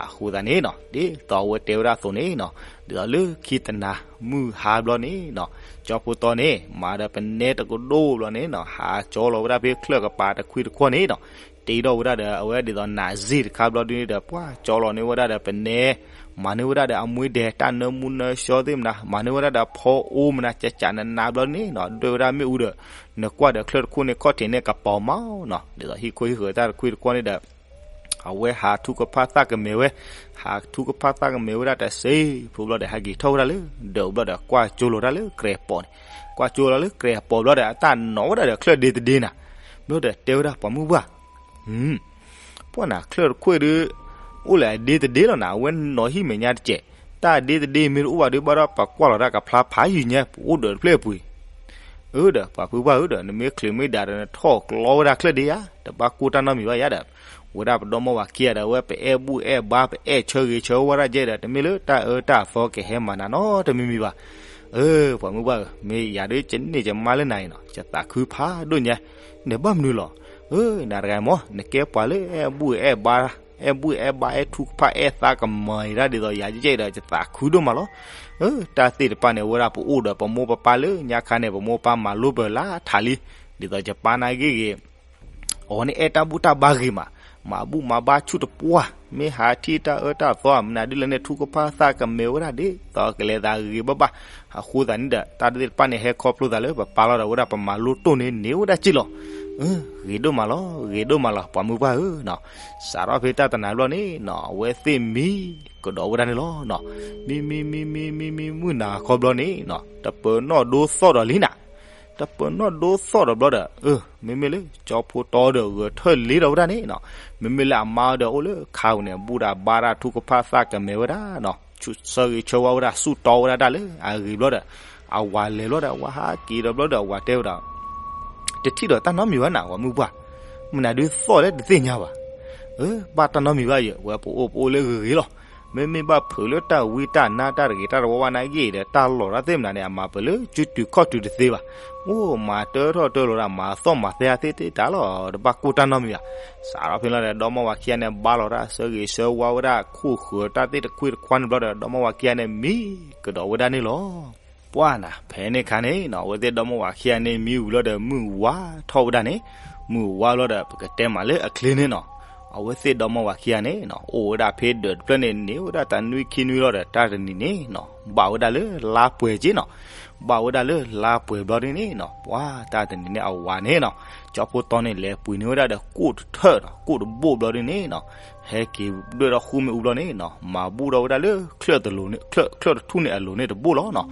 အဃိသတးန့ၣ်နီၤ ဒ်သိးအဝဲတဲဝဲဒၣ်အသိးန့ၣ်နီၤ ဒ်သိးလၢခံတနၤမုၢ်ဟါဘျီန့ၣ်နီၤ ကၠီဖိတီန့ၣ် မၤဒီးပနဲတကဒိၣ်ဘျီန့ၣ်နီၤ ဟးကၠီလီၤဝဲဒၣ်ဖဲချၢၣ်ကပၤတခွံၣ်တခွါန့ၣ်နီၤ တ့ထီၣ်ဝဲဒၣ်ဒီး အဝဲဒ်သိးနးစ့ၣ်တခါဘျီဒုန့ၣ်ဒီး ပှၤကၠီလီၤန့ၢ်ဝဲဒၣ်ဒီးပနဲ မၤန့ၢ်ဝဲဒၣ်ဒီးအမွ့ဒဲး တၢ်နၢမူနၢဆှီသ့ၣ်မနၤ မၤန့ၢ်ဝဲဒၣ်ဒီးဖီအိၣ်မနၤ ကကးနနၤဘျီန့ၣ်နီၤ ဒွဲၣ်ဝဲဒၣ်မ့ၣ်အူဒီး နကွၢ်ဒီးချၢၣ်တခိၣ်န့ၣ် ခီၣ်ထံးန့ၣ်ကပီၤမးနီၤ ဒ်သိးဟံၣ်ခိၣ်ဟံၣ်ဃၢၤတၢ်တခွံၣ်တခွါန့ၣ်ဒီး အဝဲဟးထူကဖၣ်သၣ်ကမဲာ်ဝဲ ဟးထူကဖၣ်သၣ်ကမဲာ်ဝဲဒၣ်တစဲးဖိဘျီဒီး ဟဲက့ၤထီၣ်ဝဲဒၣ်လၢဒၢးဘျီဒီး ကွၢ်ကၠိလိာ်တၢ်လၢကြဲးပီၤန့ၣ် ကွၢ်ကၠိလီၤလၢကြဲးပီၤဘျီဒီး အတၢ်နီၣ်ဝဲဒၣ်ဒီးချၢၣ်ဒ့တဒ့နၤ ဘျီဒီးတဲဝဲဒၣ်ပှၤမုၢ်ပှၢ် ပှၢ်နၤချၢၣ်တခွံၣ်ဒု အိၣ်လၢအဒ့တဒ့လီၤနၤ အဝဲနီၣ်ဟံၣ်မဲာ်ညါတစဲး တၢ်ဒ့တဒ့မ့ၢ်တအိၣ်ဘၣ်ဒု ဘၣ်ဒီးပကွၢ်လီၤတၢ်ကဖျါဖးယံာ်ညါ ပအိၣ်ဒၢးတဖျၢၣ်အပူၤအံၤ အၢဒီး ပှၤဖုပှၢ်ဧၢဒီး နမ့ၢ်ချုးမ့ၢ်ဒၣ်ဒီး နထီၣ်ကျီဝဲဒၣ်ချၢၣ်ဒ့ယါ တဘၣ်ကိၢ်တၢ်နီတမံၤဘၣ်ယါဒီး ဝဲဒၣ်ပဒီမါဝၤခံဂၤဒီး အဝဲပအဲၣ်ဘူၣ်အဲၣ်ဘါ ပအဲၣ်ဆၢဂ့ၤဆၢဝါဒၣ်ကဲဒီး တမ့ၢ်လၢတၢ်အၢတၢ်သီကဟဲမၤနၤနီတမံၤမံၤဘၣ်. အၢ ပှၤမုၢ်ပှၢ်ဧၢ, မ့ၢ်ယၤဒုး ကန့ၢ်ကမါလၢနၤအံၤနီၤ ယသးခုဖးဒိၣ်ညါ, နဘၣ်မနုၤလီၤ. အၢ နၤတဂၤမ့ၢ် နကဲပှၤလၢအဲၣ်ဘူၣ်အဲၣ်ဘါ အဲၣ်ဘူၣ်အဲၣ်ဘါ အဲၣ်ထူကဖၣ် အဲၣ်သးကမၤအံၤဒၣ်ဒ်သိးယၤကဲဒီး ယသးခုဒိၣ်မးလီၤ. အၢ တၢ်သ့ၣ်တဖၣ်န့ၣ် ဝဲဒၣ်ပအိၣ်ဒီးပမိၢ်ပပၢ်လၢညါခါန့ၣ် ပမိၢ်ပၢ်မၤလိပၢၤလၢထးလံ, ဒ်သိးယပၢ်နာ်ဂ့ၤဂ့ၤ အဝဲန့ၣ်အဲၣ်တၢ်ဘူၣ်တၢ်ဘါဂ့ၤမး, မၤဘူၣ်မၤဘါဆူၣ်တပှၢ်, မ့ၢ်ဟးထံၣ်တၢ်အၢတၢ်သီ မနုၤဒ်လဲၣ်န့ၣ် ထူကဖၣ်သးကမဲာ်ဝဲဒၣ်ဒ်သိးကလဲၤသးဂ့ၤဘၣ်ဘၣ်. အဃိသတးန့ၣ်ဒီး တၢ်သ့ၣ်တဖၣ်န့ၣ် ဟဲခီဖျိသးလၢပပၢ်လီၤဒီး ဝဲဒၣ်ပမၤလိတိၢ်န့ၣ် န့ၢ်ဝဲဒၣ်စ့ၢ်လီၤ. အၢ ဂ့ၤဒိၣ်မးလီၤ, ဂ့ၤဒိၣ်မးလီၤ ပှၤမုၢ်ပှၢ်ဧၢနီၤ. စးထီၣ်ဖဲတၢ်တနၤဘျီန့ၣ်နီၤ အဝဲသ့ၣ်မံကဒီးဝဲဒၣ်န့ၣ်လီၤနီၤ. မံမံမံမံမံမံမုၢ်နၤခီဘျီန့ၣ်နီၤ တပၢၤနီၣ်ဒိသီၣ်ဒီးလံနၤ တပၢၤနီၣ်ဒိသီၣ်ဒီးဘျီဒီး အၢ မ့မ့ၢ်လၢကၠီဖိတီဒီးဂဲၤထၢၣ်လ့ဒီးဝဲဒၣ်န့ၣ်နီၤ, မ့မ့ၢ်လၢအမါဒီးအိၣ်လၢခါပူၤန့ၣ် ဘူၣ်တၢ်ဘါတၢ်ထူကဖၣ်သးကမဲာ်ဝဲဒၣ်နီၤ, ဆၢဂ့ၤဆၢဝါဝဲဒၣ် ဆူၣ်တီဝဲဒၣ်တၢ်လၢအဂ့ၤဘျီဒီး အဝၤလဲၤဘျီဒီး အဝၤဟးက့ၤဒီးဘျီဒီး အဝၤတဲဝဲဒၣ် တထံၣ်ဒီးတၢ်နီတမံၤဘၣ်နၤ ပှၤမုၢ်ပှၢ်, မနုၤဒုးသီၣ်လဲၣ်တသ့ၣ်ညါဘၣ်. အၢ ဘၣ်တၢ်နီတမံၤဘၣ်ယဲ ဝဲပအိၣ်ပအိၣ်လၢဂ့ၤဂ့ၤလီၤ. မ့မ့ၢ်ဘၣ်ဖုးလၢတၢ်ဝံတၢ်နါတၢ်တဂ့ၤတၢ်တဝါဝါနာ်က့ဒီး တၢ်လီၤတၢ်သ့ၣ်မနုၤန့ၣ် အမၤပၢၤလၢကၠူတူာ်ခီၣ်တူာ်တသ့ဘၣ်. အိၣ်မၤတၢထီၣ်တၢလီၤဒၣ် မၤသီၣ်မၤသဲသ့ၣ်တၢ်လီၤ တဘၣ်ကိၢ်တၢ်နီတမံၤဘၣ်. စးထီၣ်ဖဲလီၤဒီး ဒီမါဝၤခံဂၤန့ၣ် ဘါလီၤတၢ်ဆၢဂ့ၤဆၢဝါဝဲဒၣ် ခိၣ်ဃၢၤတၢ်သ့ၣ်တခွ့တခွါန့ၣ်ဘျီဒီး ဒီမါဝၤခံဂၤန့ၣ် မံကဒီးဝဲဒၣ်န့ၣ်လီၤ. ပှၢ်နၤ ဖဲန့ၣ်ခါန့ၣ်နီၤ အဝဲသ့ၣ်ဒီမါဝၤခံဂၤန့ၣ် မံဝံၤလီၤဒီး မုၢ်ဝါထီၣ်ဝဲဒၣ်န့ၣ်, မုၢ်ဝါလီၤဒီး ပကတဲမးလၢအချ့န့ၣ်နီၤ, အဝဲသ့ၣ်ဒီမါဝၤခံဂၤန့ၣ်နီၤ အိၣ်ဝဲဒၣ်ဖဲဒၢးတဖျၢၣ်န့ၣ် န့ၢ်ဝဲဒၣ်တနွံခံနွံလီၤဒီး တၢ်တနံၤန့ၣ်နီၤ ဘၣ်ဝဲဒၣ်လၢလါပှဲၤက့နီၤ, ဘၣ်ဝဲဒၣ်လၢလါပှဲၤဘျီဒ်န့ၣ်နီၤ ပှၢ်တၢ်တနံၤန့ၣ် အဝၤန့ၣ်နီၤ ကၠီဖိတီန့ၣ်လဲၤပှ့ၤန့ၢ်ဝဲဒၣ်ဒီး ကိၣ်တထၢၣ်နီၤ ကိၣ်တဘိၣ်ဘျီဒ်န့ၣ်နီၤ ဟဲက့ၤဒွဲၣ်ထီၣ်ဃုမ့ၣ်အူဘျီန့ၣ်နီၤ မၤဘူၣ်ထီၣ်ဝဲဒၣ်လၢ ချၢၣ်တထူၣ်န့ၣ်အလိၤန့ၣ်တဘိၣ်လီၤနီၤ.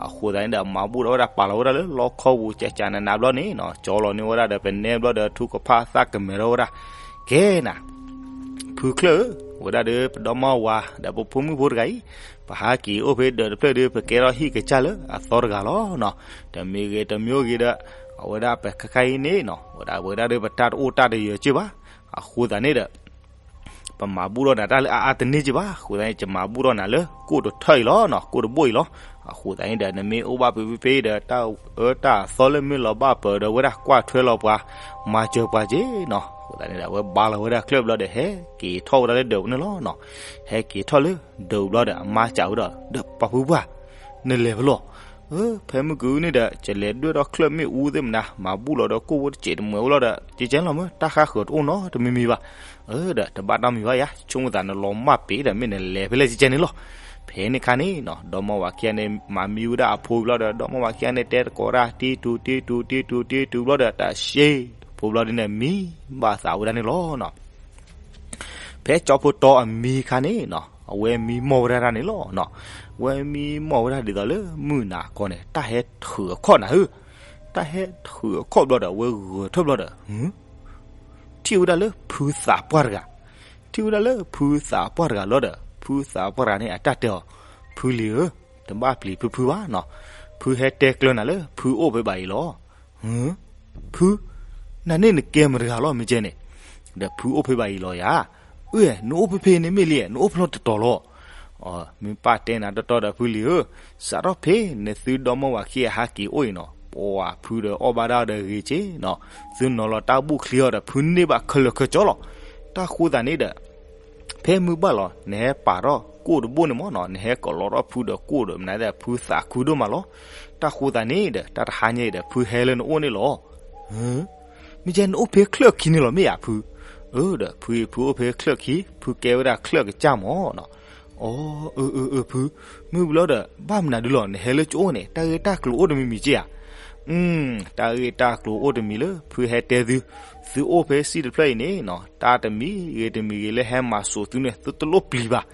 အဃိသတးန့ၣ်ဒီး မၤဘူၣ်ထီၣ်ဝဲဒၣ်ပာ်လီၤဝဲဒၣ်လၢလီခီပူၤ ကၠးကၠးနးနးဘျီန့ၣ်နီၤ ကၠီလီၤန့ၢ်ဝဲဒၣ်ဒီးပနဲဘျီဒီး ထူကဖၣ်သၣ်ကမဲာ်ထီၣ်ဝဲဒၣ်, ကဲနၤ ဖုချၢၣ်ဧၢ, ဝဲဒၣ်ဒီးပဒီမါဝၤ ဒီးပဖိမုၣ်ဖိတဂၤအံၤ, ပဟးက့ၤအိၣ်ဖဲဒၢးတဖျၢၣ်ဒီး ပကဲထီၣ်ဟံၣ်ကစၢ်လၢအသီတဂၤလီၤနီၤ. တမံၤဂ့ၤတမံၤဂ့ၤဒီး အဝဲဒၣ်ပခဲခါအံၤန့ၣ်နီၤ ဝဲဒၣ်ပဝဲဒၣ်ဒီးပတၢ်တအိၣ်တၢ်တယၢၤက့ဘၣ်. အဃိသတးန့ၣ်ဒီး ပမၤဘူၣ်ထီၣ်နၤတၢ်လၢအအါတန့ၢ်က့ဘၣ်. အဃိသတးန့ၣ် ယမၤဘူၣ်ထီၣ်နၤလၢကိၣ်တထၢၣ်အံၤလီၤနီၤ ကိၣ်တဘိၣ်အံၤလီၤ. အဃိသတးန့ၣ်ဒီး နမ့ၢ်အိၣ်ဘၣ်ဖဲဖဲအံၤဒီး တၢ်အၢတၢ်အသီလၢမ့ၢ်လီၤဘၣ်ပၢၤဒီးဝဲဒၣ် ကွၢ်ထွဲလီၤပှၤ မၤစၢၤပှၤက့နီၤ. အဃိသတးန့ၣ်ဒီး အဝဲဘါလီၤဝဲဒၣ်ချၢၣ်ဘျီဒီး ဟဲက့ၤထီၣ်ဝဲဒၣ်လၢဒၢးပူၤန့ၣ်လီၤနီၤ. ဟဲက့ၤထီၣ်လၢဒၢးပူၤဘျီဒီး အမါစံးဝဲဒီး ဒီးပှၤဖုပှၢ် နလဲၤဖဲလဲၣ်. ဖဲမုၢ်ကနံၤန့ၣ်ဒီး ယလဲၤဒွဲၣ်ထီၣ်ချၢၣ်မ့ၣ်အူသ့ၣ်မနုၤ မၤဘူၣ်လီၤဒီးကိၣ်ဖိတစဲးတမှဲးအိၣ်လီၤဒီး ကကဲလီၤမ့ၢ် တၢ်ဃၣ်ဃၢၤတအိၣ်နီတမံၤမံၤဘၣ်. ဒီးတဘၣ်တၢ်မံၤဘၣ်ယၤ ဆိကမိၣ်သးနလီၤမၢ်ပ့ၤဒီး မ့ၢ်နလဲၤဖဲလဲၣ်ကကဲန့ၣ်လီၤ. ဖဲန့ၣ်ခါန့ၣ်နီၤ ဒီမါဝၤခံဂၤန့ၣ် မၤမံဝဲဒၣ်အဖိဘျီဒီး ဒီမါဝၤခံဂၤန့ၣ် တဲတကိးတၢ် တ့တူၤတ့တူၤတ့တူၤတ့တူၤဘျီဒီး တၢ်ရှဲတဖိဘျီဒ်န့ၣ် မံဘၣ်သးဝဲဒၣ်န့ၣ်လီၤနီၤ. ဖဲကၠီဖိတီအမံခါန့ၣ်နီၤ အဝဲမံမီၢ်ဝဲဒၣ်တၢ်န့ၣ်လီၤနီၤ. အဝဲမံမီၢ်ဝဲဒၣ်ဒ်သိးလၢမုၢ်နၤခီန့ၣ် တၢ်ဟဲထုးအခီၣ်နၤဧၢ, တၢ်ဟဲထုးအခီၣ်ဘျီဒီး အဝဲဂဲၤထၢၣ်ဘျီဒီး ထံၣ်ဝဲဒၣ်လၢဖုသးပှၢ်တဂၤ, ထံၣ်ဝဲဒၣ်လၢဖုသးပှၢ်တဂၤလီၤဒီး ဖုသးပှၢ်တဂၤန့ၣ် အတၢ်တဲအီၤ, ဖုလံၤဧၢ, တဘၣ်ပျံၤဖုဖုဘၣ်နီၤ, ဖုဟဲတဲကျၢၤနၤလၢ ဖုအိၣ်ဖဲဘၣ်အံၤလီၤ. ဖု, နန့ၣ်နကဲမတၤတဂၤလီၤ မ့ၢ်ကဲန့ၣ်, ဒီးဖုအိၣ်ဖဲဘၣ်အံၤလီၤယၤ, အၢ နအိၣ်ဖဲဖဲန့ၣ်မ့ၢ်လံ နအိၣ်ဖဲလီၤတတီၤလီၤ. မ့ၢ်ပၢ်တဲနၤတီတီဒီးဖုလံၤဧၢ, စးထီၣ်ဖဲနသုဒီမါဝၤခံဂၤဟဲက့ၤအိၣ်အံၤနီၤ ပှၤဖုဒီးအီၣ်ဘၣ်ဒၣ်ဒီးဂ့ၤက့နီၤ, သုနီၤလီၤတၢ်ဘူၣ်ချံအီၤဒီး ဖုန့ၢ်ဘၣ်ခဲလၢာ်ခဲဆ့လီၤ. တၢ်ဃိသးန့ၣ်ဒီး ဖဲမုၢ်ဘၣ်လီၤ နဟဲပာ်ထီၣ်ကိၣ်တဘိၣ်န့ၣ်မ့ၢ်နီၤ နဟဲကလီထီၣ်ဖုဒီးကိၣ်ဒီးမနုၤဒီး ဖုသးခုဒိၣ်မးလီၤ. တၢ်ဃိသးန့ၣ်ဒီး တၢ်တဟါညါအံၤဒီး ဖုဟဲလၢနအိၣ်န့ၣ်လီၤ. မ့ၢ်ကဲနအိၣ်ဖဲချၢၣ်ခံန့ၣ်လီၤမ့ၢ်ဧါဖု, အၢ ဒီးဖုအံၤဖုအိၣ်ဖဲချၢၣ်ခံ ဖုကဲဝဲဒၣ်ချၢၣ်ကစၢ်မ့ၢ်နီၤ. အီ အၢ အၢ အၢ ဖု, မုၢ်ဘျီဒီး ဘၣ်မနုၤဒုလီၤ နဟဲလၢကအိၣ်န့ၣ် တၢ်ဂ့ၢ်တၢ်ကျိၤအိၣ်တမံၤမံၤက့ဧါ. တၢ်ဂ့ၢ်တၢ်ကျိၤအိၣ်တမံၤလၢ ဖုဟဲတဲသု, သုအိၣ်ဖဲစံၣ်တဖျၢၣ်အံၤန့ၣ်နီၤ တၢ်တမံၤဂ့ၤတမံၤဂ့ၤလၢဟဲမၤစိာ်သုန့ၣ် သုတလိၣ်ပျံၤဘၣ်.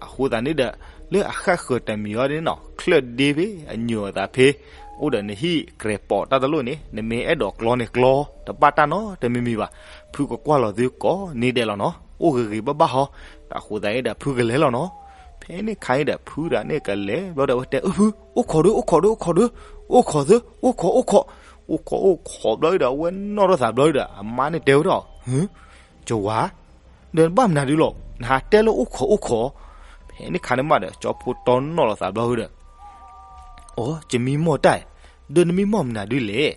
အဃိသတးန့ၣ်ဒီး လၢအဃၣ်ဃၢၤတမံၤအံၤန့ၣ်နီၤ ချၢၣ်ဒ့ဖဲအညိၣ်အသးဖဲ အိၣ်ဒီးနဟံၣ်ကြဲးပိာ်တၢ်တလိၣ်န့ၣ် နမ့ၢ်အဲၣ်ဒိးကျီန့ၣ်ကျီ တဘၣ်တၢ်နီတမံၤမံၤဘၣ်. ဖုကကွၢ်လီၤသုကိးနံၤဒဲးလီၤနီၤ အိၣ်ဂ့ၤဂ့ၤဘၣ်ဘၣ်ဟီ. တၢ်ဃိသတးန့ၣ်ဒီး ဖုကလဲၤလီၤနီၤ. ဖဲန့ၣ်ခါအံၤဒီး ဖုတဂၤန့ၣ်ကလဲၤဘျီဒီး အဝဲတဲအၢဖု, အိၣ်ခိးဒု အိၣ်ခိးဒု အိၣ်ခိးဒု, အိၣ်ခိးသု အိၣ်ခိး အိၣ်ခိး, အိၣ်ခိးအိၣ်ခိးဘျီဒီး အဝဲနီၣ်ထီၣ်သးဘျီဒီး အမါန့ၣ်တဲဝဲဒၣ်အီၤ, ယဝၤ ဒီးနဘၣ်မနုၤဒုလီၤ နဟးတဲလၢအိၣ်ခိးအိၣ်ခိး. ဖဲန့ၣ်ခါန့ၣ်မးဒီး ကၠီဖိတီနီၣ်လီၤသးဘျီဒီး အိ ယမံမီၢ်တၢ်, ဒီးနမံမီၢ်မနုၤဒုလဲၣ်.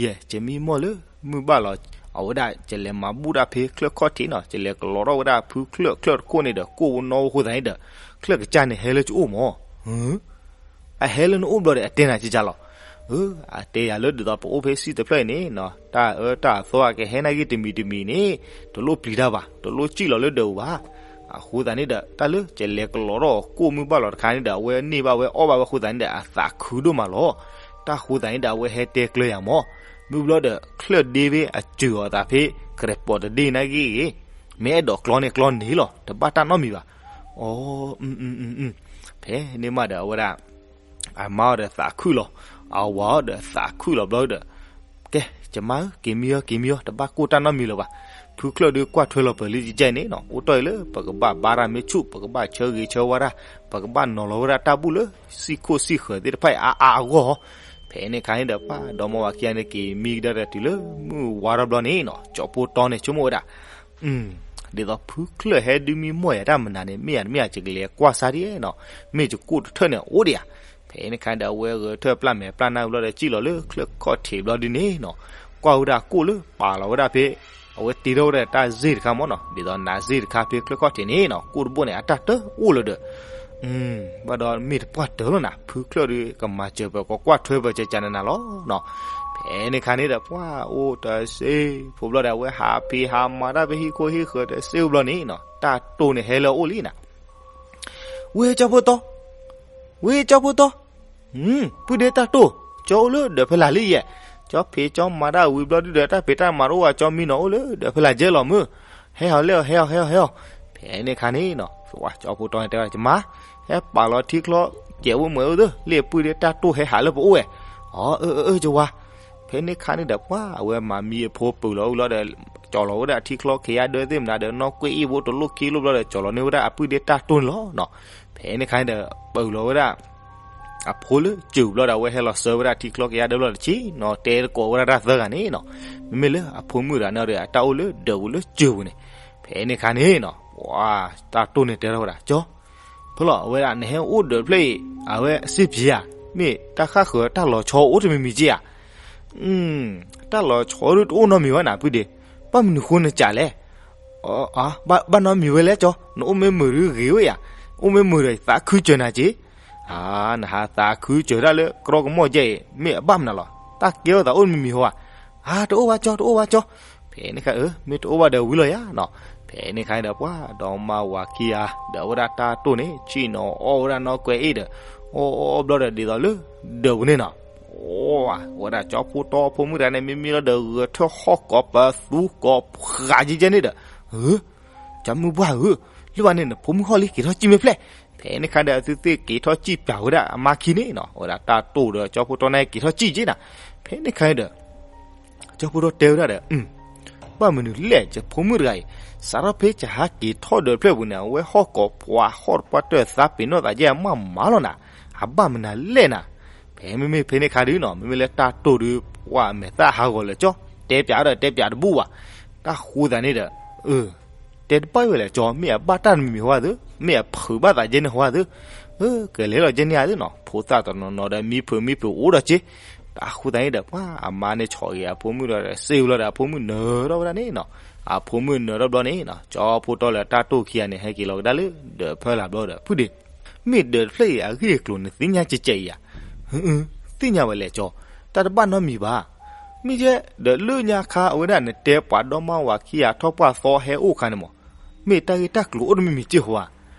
ယဲ ယမံမီၢ်လၢမုၢ်ဘၣ်လီၤ အဝဲဒၣ် ယလဲၤမၤဘူၣ်တၢ်ဖဲချၢၣ်ခီၣ်ထံးနီၤ ယလဲၤကလီထီၣ်ဝဲဒၣ်ဖုချၢၣ်ချၢၣ်တခိၣ်န့ၣ်ဒီး ကိၣ်ဝဲနီၣ်ဝဲအဃိသတးန့ၣ်ဒီး ချၢၣ်ကစၢ်န့ၣ်ဟဲလၢကအိၣ်မး. အဟဲလၢနအိၣ်ဘျီဒီး အတဲနၤကကလီၤ. အတဲယၤလၢဒ်သိးပအိၣ်ဖဲစံၣ်တဖျၢၣ်အံၤန့ၣ်နီၤ တၢ်အၢတၢ်အသီအကဟဲနာ်က့တမံၤတမံၤန့ၣ် တလိၣ်ပျံၤတၢ်ဘၣ် တလိၣ်စံၣ်လီၤလၢဒၢးပူၤဘၣ်. အဃိသတးန့ၣ်ဒီး တၢ်လၢယလဲၤကလီထီၣ်ကိၣ်မုၢ်ဘၣ်လီၤတခါန့ၣ်ဒီး အဝဲန့ၢ်ဘၣ်ဝဲအီၣ်ဘၣ်ဝဲအဃိသတးန့ၣ်ဒီး အသးခုဒိၣ်မးလီၤ. တၢ်ဃိသတးန့ၣ်ဒီး အဝဲဟဲတဲကျၢၤယၤမး. မုၢ်ဘျီဒီး ချၢၣ်ဒ့ဖဲအစၢၤအီၤသးဖဲ ကြဲးပိာ်တဒ့နၢ်ဂ့ၢ်ဂ့ၤ မ့ၢ်အဲၣ်ဒိးကျီန့ၣ်ကျီန့ၣ်လီၤ တဘၣ်တၢ်နီတမံၤဘၣ်. အိ ဖဲန့ၣ်မးဒီးအဝဲဒၣ် အမါအီၤဒီးသးခုၣ်လီၤ, အဝၤအီၤဒီးသးခုၣ်လီၤဘျီဒီး, ကဲ ယမါဧၢ က့ၤမံအီၤ က့ၤမံအီၤ တဘၣ်ကိၢ်တၢ်နီတမံၤလၢၤဘၣ်. ဖုချၢၣ်ဒုးကွၢ်ထွဲလီၤပၢၤလံယကဲန့ၣ်နီၤ အိၣ်တ့ၢ်အံၤလၢ ပကဘၣ်ဘါတၢ်မ့ၢ်ဆူၣ် ပကဘၣ်ဆၢဂ့ၤဆၢဝါတၢ် ပကဘၣ်နီၤလီၤဝဲဒၣ်တၢ်ဘူၣ်လၢ စံၣ်ခိၣ်စံၣ်ဃၢၤသ့ၣ်တဖၣ်အံၤအါအါအဂီၢ်. ဖဲန့ၣ်ခါန့ၣ်ဒီး ပှၤဒီမါဝၤခံဂၤန့ၣ် က့ၤမံကဒါဒီးတုၤလၢမုၢ်ဝါထီၣ်ဘျီန့ၣ်နီၤ ကၠီဖိတီန့ၣ်ဆိကမိၣ်ဝဲဒၣ် ဒ်သိးဖုချၢၣ်ဟဲဒုးမံမီၢ်ယၤတၢ်မနုၤန့ၣ် မ့ၢ်ယၤတမ့ၢ်ယၤ ယကလဲၤကွၢ်စါဒ်နီၤ, မ့ၢ်ယကိၣ်တထၢၣ်န့ၣ်အိၣ်ဒံးဧါ. ဖဲန့ၣ်ခါဒီး အဝဲဂဲၤထၢၣ်ပျၢ်မဲာ်ပျၢ်နၢ်ဝံၤဘျီဒီး စံၣ်လီၤလၢချၢၣ်ခီၣ်ထံးဘျီဒ်န့ၣ်နီၤ, ကွၢ်ဝဲဒၣ်ကိၣ်လၢပာ်လီၤဝဲဒၣ်ဖဲ အဝဲတ့ထီၣ်ဝဲဒၣ်တၢ်စ့ၣ်တခါမ့ၢ်နီၤ, ဒ်သိးနၤစ့ၣ်တခါဖဲချၢၣ်ခီၣ်ထံးန့ၣ်နီၤ, ကိၣ်တဘိၣ်န့ၣ် အတၢ်တအိၣ်လၢၤဒီး ဘၣ်ဒီးမ့ၢ်တပှၢ်တၢၢ်လီၤနၤ, ဖုချၢၣ်ဒီးကမၤစၢၤပၢၤ ကကွၢ်ထွဲပၢၤကကနနၤလီၤနီၤ. ဖဲန့ၣ်ခါန့ၣ်ဒီး ပှၢ်အိၣ်တစ့ဖိဘျီဒီး အဝဲဟးဖံးဟးမၤတၢ်ဖဲဟံၣ်ခိၣ်ဟံၣ်ဃၢၤတစ့ဖိဘျီန့ၣ်နီၤ, တၢ်တိၢ်န့ၣ်ဟဲလၢအအိၣ်လံနၤ. ဝ့ၢ်ကၠီဖိတီ, ဝ့ၢ်ကၠီဖိတီ, ပုၢ်ဒ့တၢ်တိၢ်, ကၠီအိၣ်လၢဒၢးဖဲလၢ်လံယဲၢ်, ကၠီဖံးကၠီမၤတၢ်ဝံၤဘျီဒုဒီး တၢ်ဖံးတၢ်မၤတအိၣ်ဘၣ်, ကၠီမံနီၤအိၣ်လၢဒၢးဖဲလၢ်ကဲလီၤမုၢ်, ဟဲဟီၤလဲၣ်အီၤ ဟဲအီၤ ဟဲအီၤ ဟဲအီၤ. ဖဲန့ၣ်ခါန့ၣ်နီၤ, ကၠီဖိတီန့ၣ်တဲဝဲဒၣ် ကမါ, ဟဲပာ်လီၤထံချီကဲးဝဲမုာ်အိၣ်သ့, လၢပုၢ်ဒ့တၢ်တိၢ်ဟဲဟးလၢပအိၣ်ဝဲ, အၢ အၢ အၢ ကဝါ. ဖဲန့ၣ်ခါန့ၣ်ဒီး ပှၢ်အဝဲမၤမံအဖိပုာ်လီၤအိၣ်လီၤဒီး ကၠီလီၤဝဲဒၣ်ထံချီကဲးယါဒၢသ့ၣ်မနုၤဒီး နီၣ်ကွဲးအ့ၣ်ဖိတလိၣ်ခံလိၣ်ဘျီဒီး ကၠီလီၤန့ၢ်ဝဲဒၣ်အပုၢ်ဒ့တၢ်တိၢ်န့ၣ်လီၤနီၤ. ဖဲန့ၣ်ခါန့ၣ်ဒီး ပုာ်လီၤဝဲဒၣ် အဖိလၢစၢၤဘျီဒီး အဝဲဟဲလီၤဆှၢဝဲဒၣ်ထံချီကဲးယါဒၢဘျီဒီး ဆ့ၣ်နီၤတဲသကိးဝဲဒၣ်တၢ်သၢဂၤန့ၣ်နီၤ, မ့မ့ၢ်လၢအဖိမုၣ်တဂၤန့ၣ်ဒီး အတၢ်အိၣ်လၢဒၢးပူၤလၢစၢၤပူၤန့ၣ်. ဖဲန့ၣ်ခါန့ၣ်နီၤ, ပှၤတၢ်တိၢ်န့ၣ်တဲထီၣ်ဝဲဒၣ် ကၠီ, ဖဲလီၤ အဝဲဒၣ်နဟဲအိၣ်ဒၢးဖျၢၣ်အံၤ အဝဲစ့ၢ်ဖံးဧါ, မ့ၢ်တၢ်ဃၣ်ဃၢၤတၢ်လီၤဆီအိၣ်တမံၤမံၤက့ဧါ. တၢ်လီၤဆီဒုတအိၣ်နီတမံၤဘၣ်နၤ ပုၢ်ဒ့, ဘၣ်မနုၤဃိနကးလဲၣ်. ဘၣ်နီတမံၤဝဲလဲၣ်ကၠီ, နအိၣ်မ့ၢ်မုာ်ဒုဂ့ၤဝဲယၤ, အိၣ်မ့ၢ်မုာ်ဒီးသးခုစၢၤနၤက့. နဟးသးခုစၢၤတၢ်လၢကြီကမီၣ်ကဲအံၤ မ့ၢ်အဘၣ်မနုၤလီၤ, တၢ်ကဲထီၣ်သးအိၣ်တမံၤမံၤဧါ. တအိၣ်ဘၣ်ကၠီ တအိၣ်ဘၣ်ကၠီ. ဖဲန့ၣ်ခါ အၢ မ့ၢ်တအိၣ်ဘၣ်ဒီးဝံၤလီၤယၤနီၤ. ဖဲန့ၣ်ခါဒီး ပှၤဒီမါဝၤခံဂၤ ဒီးဝဲဒၣ်တၢ်တိၢ်န့ၣ် ဆ့ၣ်နီၤအီၣ်ဝဲဒၣ်နီၣ်ကွဲးအ့ၣ်ဒီး အီၣ်အီၣ်ဘျီဒီးဒ်သိးလၢဒၢးပူၤန့ၣ်နီၤ. အဝဲဒၣ်ကၠီဖိတီဖိမုၣ်တဂၤန့ၣ် မံမံလီၤဒီး ဂဲၤထၢၣ်ဟီၣ်ကိးပသူကိးပဃးကဲကဲန့ၣ်ဒီး ဧၢ ကၠီမုၢ်ပှၢ်ဧၢ, လၢဘၣ်န့ၣ် နဖိမုၣ်ဟီၣ်လံ က့ၤထီၣ်စံၣ်မ့ၢ်ဖျဲၣ်. ဖဲန့ၣ်ခါဒီး အသုသ့ၣ်က့ၤထီၣ်စံၣ်ပၠးဝဲဒၣ်အမါခံန့ၣ်နီၤ, အဝဲဒၣ်တၢ်တိၢ်ဒီးကၠီဖိတီန့ၣ် က့ၤထီၣ်စံၣ်က့နၤ. ဖဲန့ၣ်ခါဒီး ကၠီဖိတီတဲဝဲဒၣ်ဒီး ဘၣ်မနုၤလဲၣ် ယဖိမုၣ်တဂၤအံၤ စးထီၣ်ဖဲယဟးက့ၤထီၣ်ဒၢးဖျၢၣ်ပူၤန့ၣ် အဝဲဟီၣ်ကိးပှၤဟီၣ်တပှၢ်တၢၢ် သးပ့ၤနီၣ်သးယဲၢ်မးမးလီၤနၤ, အဘၣ်မနုၤလဲၣ်နၤ. ဖဲမ့မ့ၢ်ဖဲန့ၣ်ခါဒုနီၤ မ့မ့ၢ်လၢတၢ်တိၢ်ဒု ပှၤမဲာ်သၣ်ဟးဂီၤလၢာ်ကၠီ, တဲပၠးဒီးတဲပၠးတဘူၣ်ဘၣ်. တၢ်ဃိသးန့ၣ်ဒီး တဲတဘၣ်ဝဲလဲၣ်ကၠီ, မ့ၢ်အဘၣ်တၢ်တမံၤမံၤဟီသ့, မ့ၢ်အဖုးဘၣ်သးကဲန့ၣ်ဟီသ့, ကလဲၤလီၤကဲန့ၣ်ဧါသ့နီၤ, ဖိသၣ်တနီၤနီၤဒီးမံဖုးမံဖုးအိၣ်ဒီးက့. တၢ်ဃိသးန့ၣ်ဒီး ပှၤအမါန့ၣ်ဆီၣ်ဂ့ၤအဖိမုၣ်ဒီး စ့ဝဲလီၤဒီး အဖိမုၣ်နၢၤထီၣ်ဝဲဒၣ်န့ၣ်နီၤ. အဖိမုၣ်နၢၤထီၣ်ဘျီန့ၣ်နီၤ ကၠီဖိတီလၢတၢ်တိၢ်ခံဂၤန့ၣ် ဟဲက့ၤလီၤကဒါလၢဒၢးဖၢလာ်ဘျီဒီး ပုၢ်ဒ့ မ့ၢ်ဒၢးတဖျၢၣ်အံၤအဂ့ၢ်အကျိၤ နသ့ၣ်ညါကဲကဲအံၤဧါ. သ့ၣ်ညါဝဲလဲၣ်ကၠီ, တၢ်တဘၣ်နီတမံၤဘၣ်. မ့ၢ်ယဲဒီးလၢညါခါအဝဲဒၣ် နတဲပှၤဒီမါဝၤခံဂၤထီၣ်ပှၢ်သီဟဲအိၣ်ခါန့ၣ်မး, မ့ၢ်တၢ်ဂ့ၢ်တၢ်ကျိၤအိၣ်တမံၤမံၤက့ဟီဧါ.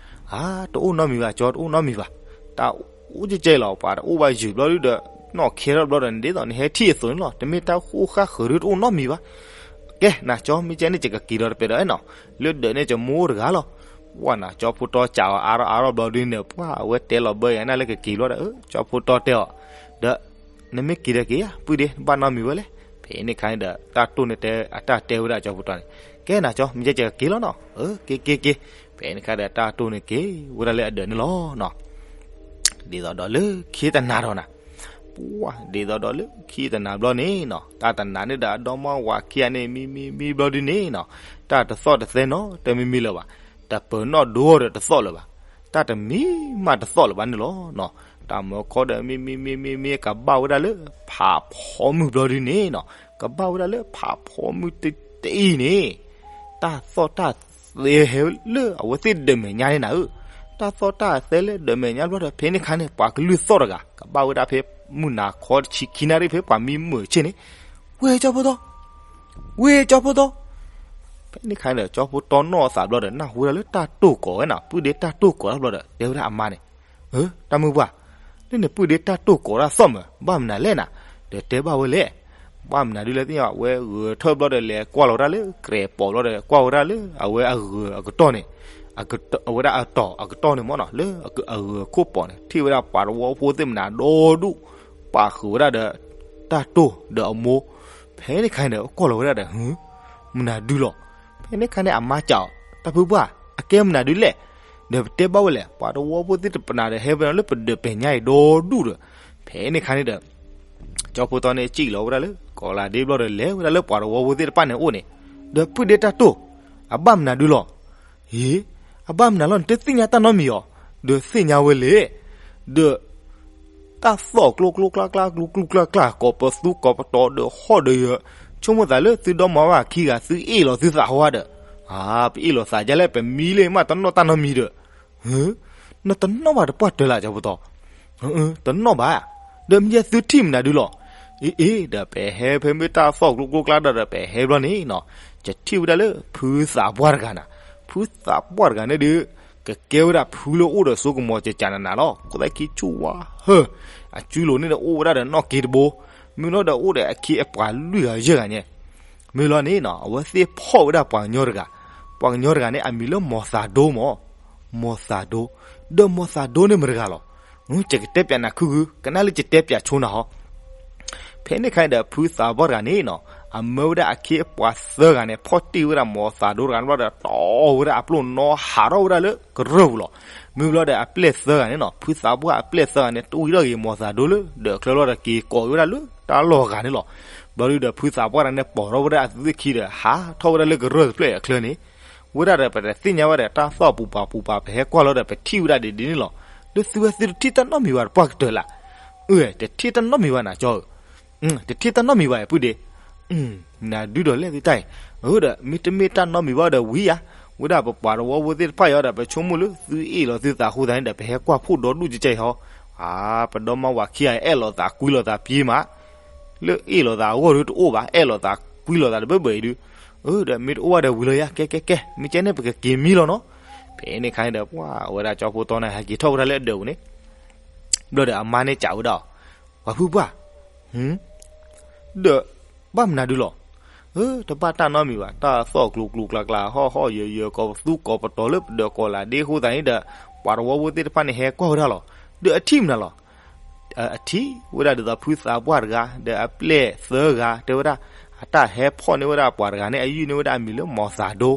ဧါ, တအိၣ်နီတမံၤဘၣ်ကၠီ, တအိၣ်နီတမံၤဘၣ်. တၢ်အိၣ်ကဲကဲလီၤ ပှၤတအိၣ်ဘၣ်ယုာ်ဘျီဒုဒီး နီၣ်ခဲထီၣ်ဘျီဒီး နဒ်သိးနဟဲထံၣ်အသိးန့ၣ်လီၤ. တမ့ၢ်တၢ်အိၣ်ဃၣ်ဃၢၤဒုတအိၣ်နီတမံၤဘၣ်. ကဲနၤကၠီ, မ့ၢ်ကဲန့ၣ် ယကက့ၤဒီးတပဲာ်ဒီးနီၤ, လၢဒၢးန့ၣ် ယမိၢ်တဂၤလီၤ. ပှၢ်နၤ ကၠီဖိတီစံးအီၤအါထီၣ်အါထီၣ်ဘျီဒုန့ၣ် ပှၢ်အဝဲတဲလီၤဘၢယၤနၤလၢကက့ၤဘျီဒီး ကၠီဖိတီတဲအီၤ, ဒီး နမ့ၢ်က့ၤဒီးက့ၤဧါ ပုၢ်ဒ့ ဘၣ်နီတမံၤဝဲလဲၣ်. ဖဲန့ၣ်ခါန့ၣ်ဒီး တၢ်တိၢ်န့ၣ်တဲ အတၢ်တဲဝဲဒၣ်ကၠီဖိတီန့ၣ်, ကဲနၤကၠီ, မ့ၢ်ကဲယကက့ၤလီၤနီၤ. အၢ က့ၤက့ၤက့ၤ. ဖဲန့ၣ်ခါဒီး တၢ်တိၢ်န့ၣ်က့ၤဝဲဒၣ်လၢအဒၢးန့ၣ်လီၤနီၤ. ဒ်သိးဒီးလၢခံတနၤဒီးနၤ, ပှၢ် ဒ်သိးဒီးလၢခံတနၤဘျီန့ၣ်နီၤ, တၢ်တနၤန့ၣ်ဒီး အဒီမါဝၤခံဂၤန့ၣ် မံမံမံဘျီဒုန့ၣ်နီၤ, တၢ်တသီၣ်တသဲနီတမံၤမံၤလၢၤဘၣ်. တပၢၤနီၣ်ဒိဒီးတသီၣ်လၢၤဘၣ်. တၢ်တမံမးတသီၣ်လၢၤဘၣ်န့ၣ်လီၤနီၤ. တၢ်မၢခီဒီး မံမံမံမံမံ ကဘၣ်ဝဲဒၣ်လၢဖးဖီမုၢ်ဘျီဒုန့ၣ်နီၤ, ကဘၣ်ဝဲဒၣ်လၢဖးဖီမုၢ်တအံၤန့ၣ် တၢ်သီၣ်တၢ်သဲဟဲလၢအဝဲသ့ၣ်ဒၢးမဲာ်ညါန့ၣ်နၤဧၢ. တၢ်သီၣ်တၢ်သဲလၢဒၢးမဲာ်ညါဘျီဒီး ဖဲန့ၣ်ခါန့ၣ် ပှၤကလုၢ်သီၣ်တဂၤ ကဘၣ်ဝဲဒၣ်ဖဲမုၢ်နၤခီတဆံခံနၣ်ရံၣ် ဖဲပှၤမံမုာ်ဆ့ၣ်န့ၣ်, ဝ့ၢ်ကၠီဖိတီ, ဝ့ၢ်ကၠီဖိတီ. ဖဲန့ၣ်ခါန့ၣ်ဒီး ကၠီဖိတီနီၣ်အသးဘျီဒီး နၢ်ဟူဝဲဒၣ်လၢတၢ်တိၢ်ကိးဝဲနီၤ, ပုၢ်ဒ့တၢ်တိၢ်ကိးတၢ်ဘျီဒီး တဲဝဲဒၣ်အမါန့ၣ်, အၢ တၢ်မုၢ်ပှၢ်, လၢနပုၢ်ဒ့တၢ်တိၢ်ကိးတၢ်သီၣ်မး ဘၣ်မနုၤလဲၣ်နၤ, ဒီးတဲဘၣ်ဝဲလဲၣ်. ဘၣ်မနုၤဒုလဲၣ်သ့ၣ်ညါဘၣ်, ဝဲဂဲၤထၢၣ်ဘျီဒီး လဲၤကွၢ်လီၤဝဲဒၣ်လၢ ကြဲးပိာ်ဘျီဒီး ကွၢ်ဝဲဒၣ်လၢအဝဲအဂၢၤအကတီၢ်န့ၣ်, အဝဲဒၣ်အတီၤအကတီၢ်န့ၣ်မ့ၢ်နီၤ, လၢအဂၢၤခိၣ်ပိာ်န့ၣ် ထံၣ်ဝဲဒၣ်ပှၤတဝီဖိသ့ၣ်မနၤဒီဒူၣ်, ပာ်ဃုာ်ဝဲဒၣ်ဒီး တၢ်တိၢ်ဒီးအမိၢ်. ဖဲန့ၣ်ခါန့ၣ်ဒီး ကွၢ်လီၤဝဲဒၣ်ဒီး မနုၤဒုလီၤ. ဖဲန့ၣ်ခါန့ၣ် အမါစံးအီၤ, တၢ်ဖုပှၢ်, အကဲမနုၤဒုလဲၣ်. ဒီးပတဲဘၣ်ဝဲလဲၣ်, ပှၤတဝီဖိသ့ၣ်တပနၢ်ဒီး ဟဲဝဲဒၣ်လၢပဒၢးမဲာ်ညါအံၤဒီဒူၣ်ဒီး. ဖဲန့ၣ်ခါန့ၣ်ဒီး ကၠီဖိတီန့ၣ် စံၣ်လီၤဝဲဒၣ်လၢ ကီးလၤဒ့ဘျီဒီး လဲၤဝဲဒၣ်လၢပှၤတဝီဖိသ့ၣ်တဖၣ်န့ၣ်အအိၣ်န့ၣ်, ဒီးပုၢ်ဒ့တၢ်တိၢ်, အဘၣ်မနုၤဒုလီၤ. ဟ့, အဘၣ်မနုၤလီၤ နတသ့ၣ်ညါတၢ်နီတမံၤအီၤ, ဒီးသ့ၣ်ညါဝဲလဲၣ်, ဒီး တၢ်သီၣ်ကျိကျိကျါကျါ ကျူကျူကျါကျါ ကိးပသူကိးပတီၤဒီးဟီၣ်ဒီးယၢၤ, ဆိကမိၣ်သးလၢသုဒီမါဝၤခံဂၤ သုအ့ၣ်လီၤသုသးဟီဒီး, အါ ပအ့ၣ်လိာ်သးဒ်လဲၣ် ပမံလၢမးတနီၣ်တၢ်နီတမံၤဒီး, နတနီၣ်ဘၣ်တပှၢ်တၢၢ်လၢကၠီဖိတီၤ, တနီၣ်ဘၣ်, ဒီးမ့ၢ်ယဲသုထံၣ်မနုၤဒုလီၤ. အ့အ့ ဒီးပဟဲဖဲမ့ၢ်တၢ်သီၣ်ကျိကျိကျါဒီး ဒီးပဟဲဘျီန့ၣ်နီၤ, ယထံၣ်ဝဲဒၣ်လၢဖုသးပှၢ်တဂၤနၤ, ဖုသးပှၢ်တဂၤန့ၣ်ဒီး ကကဲဝဲဒၣ်ဖုလၢအိၣ်ဒီးစိကမီၤကကနနၤလီၤ. ခိၣ်သၣ်ခံဆူၣ်ဝါဟၢၣ်, အစုလိၤန့ၣ်ဒီးအိၣ်ဝဲဒၣ်ဒီးနီၣ်က့တဘိ, မ့ၢ်လီၤဒီးအိၣ်ဒီးအခ့အပှၤလွံၢ်ဂၤယဲၢ်ဂၤညါ, မ့ၢ်လီၤန့ၣ်နီၤ အဝဲသ့ၣ်ဖီၣ်ဝဲဒၣ်ပှၤကညီတဂၤ, ပှၤကညီတဂၤန့ၣ် အမံၤလၢမီၤသးဒိမး, မီၤသးဒိ, ဒီးမီၤသးဒိန့ၣ်မတၤတဂၤလီၤ. ယကတဲပၠးနၤခုၣ်ခုၣ်, ကနၣ်လၢယတဲပၠးဆိနၤဟီ. ဖဲန့ၣ်ခါန့ၣ်ဒီး ဖုသးပှၢ်တဂၤန့ၣ်နီၤ, အမၢဝဲဒၣ်အခ့အပှၤသၢဂၤန့ၣ် ဖီၣ်တ့ၢ်ဝဲဒၣ်မီၤသးဒိတဂၤန့ၣ်ဘျီဒီး တီဝဲဒၣ်အပျိၢ်နီၤ ဟးထီၣ်ဝဲဒၣ်လၢကရၢၢ်ပူၤလီၤ. မ့ၢ်ဘျီဒီးအပျဲၢ်သၢဂၤန့ၣ်နီၤ, ဖုသးပှၢ်အပျဲၢ်သၢဂၤန့ၣ် တဝံထီၣ်က့ၤမီၤသးဒိလၢဒၢးချၢလီၤဒီး က့ၤကိးက့ၤဝဲဒၣ်လၢတၢ်လီၢ်ဂၤန့ၣ်လီၤ. ဘျီဒုဒီး ဖုသးပှၢ်တဂၤန့ၣ် ပိာ်ထီၣ်ဝဲဒၣ်အသုးခံဒီး ဟးထီၣ်ဝဲဒၣ်လၢကရၢၢ်တဖျၢၣ်အချၢန့ၣ်, ဝဲဒၣ်ဒီးပတသ့ၣ်ညါဝဲဒီး တၢ်သီၣ်ပူၤပာ်ပူၤပာ် ပဟဲကွၢ်လီၤဒီး ပထံၣ်ဝဲဒၣ်ဒ်ဒ်န့ၣ်လီၤ. လၢသုဝဲသုတထံၣ်တၢ်နီတမံၤဘၣ်တပှၢ်ကတၢၢ်လၢ, အၢ တထံၣ်တၢ်နီတမံၤဘၣ်နၤကၠီဧၢ, တထံၣ်တၢ်နီတမံၤဘၣ်အပုၢ်ဒ့, နၤဒုဒီးလဲၣ်သုတၢ်အံၤ, အၢ ဒီးမ့တမ့ၢ်တၢ်နီတမံၤဘၣ်ဒီးဝံၤယၤ, ဝဲဒၣ်ပပှၤတဝီဖိသ့ၣ်တဖၣ်အံၤဒီး ပဆိကမိၣ်လၢသုအ့ၣ်လိာ်သုသးအဃိသတးန့ၣ်ဒီး ပဟဲကွၢ်ဖှိၣ်ဒီဒူၣ်ကကဲအံၤဟီ, အါ ပဒီမါဝၤခံဂၤအံၤ အဲၣ်လိာ်သးကွံလိာ်သးပျ့ၤမး, လၢအ့ၣ်လိာ်သးအဂီၢ်ဒုတအိၣ်ဘၣ်, အဲၣ်လိာ်သးကွံလိာ်သးတဘၢဘၢအံၤဒု, အၢ ဒီးမ့ၢ်တအိၣ်ဘၣ်ဒီးဝံၤလီၤယၤ, ကဲကဲကဲ မ့ၢ်ကဲန့ၣ် ပကက့ၤမံလီၤနီၤ. ဖဲန့ၣ်ခါန့ၣ်ဒီး ပှၤဝဲဒၣ်ကၠီဖိတီန့ၣ် ဟဲက့ၤထီၣ်ဝဲဒၣ်လၢအဒၢးပူၤန့ၣ် ဘျီဒီးအမါန့ၣ်စံးဝဲဒၣ်အီၤ, ပှၤဖုပှၢ်, ဒီးဘၣ်မနုၤဒုလီၤ. အၢ တဘၣ်တၢ်နီတမံၤဘၣ်, တၢ်သီၣ်ကျိၤကျိၤကျါကျါ ဟီၣ်ဟီၣ်ယၢၤယၢၤ ကိးပသူကိးပတီၤလၢပဒၢးကိးလးဒ့အဃိသတးန့ၣ်ဒီး ပှၤတဝီဖိသ့ၣ်တဖၣ်န့ၣ် ဟဲကွၢ်ဝဲဒၣ်လီၤ. ဒီးအထံၣ်မနုၤလီၤ. အထံၣ်ဝဲဒၣ်ဒ်သိးဖုသးပှၢ်တဂၤ ဒီးအပျဲၢ်သၢဂၤ တဲဝဲဒၣ်, အတၢ်ဟဲဖီၣ်န့ၢ်ဝဲဒၣ်ပှၤတဂၤန့ၣ် အယုၢ်န့ၢ်ဝဲဒၣ်အမံၤလၢမီၤသးဒိ,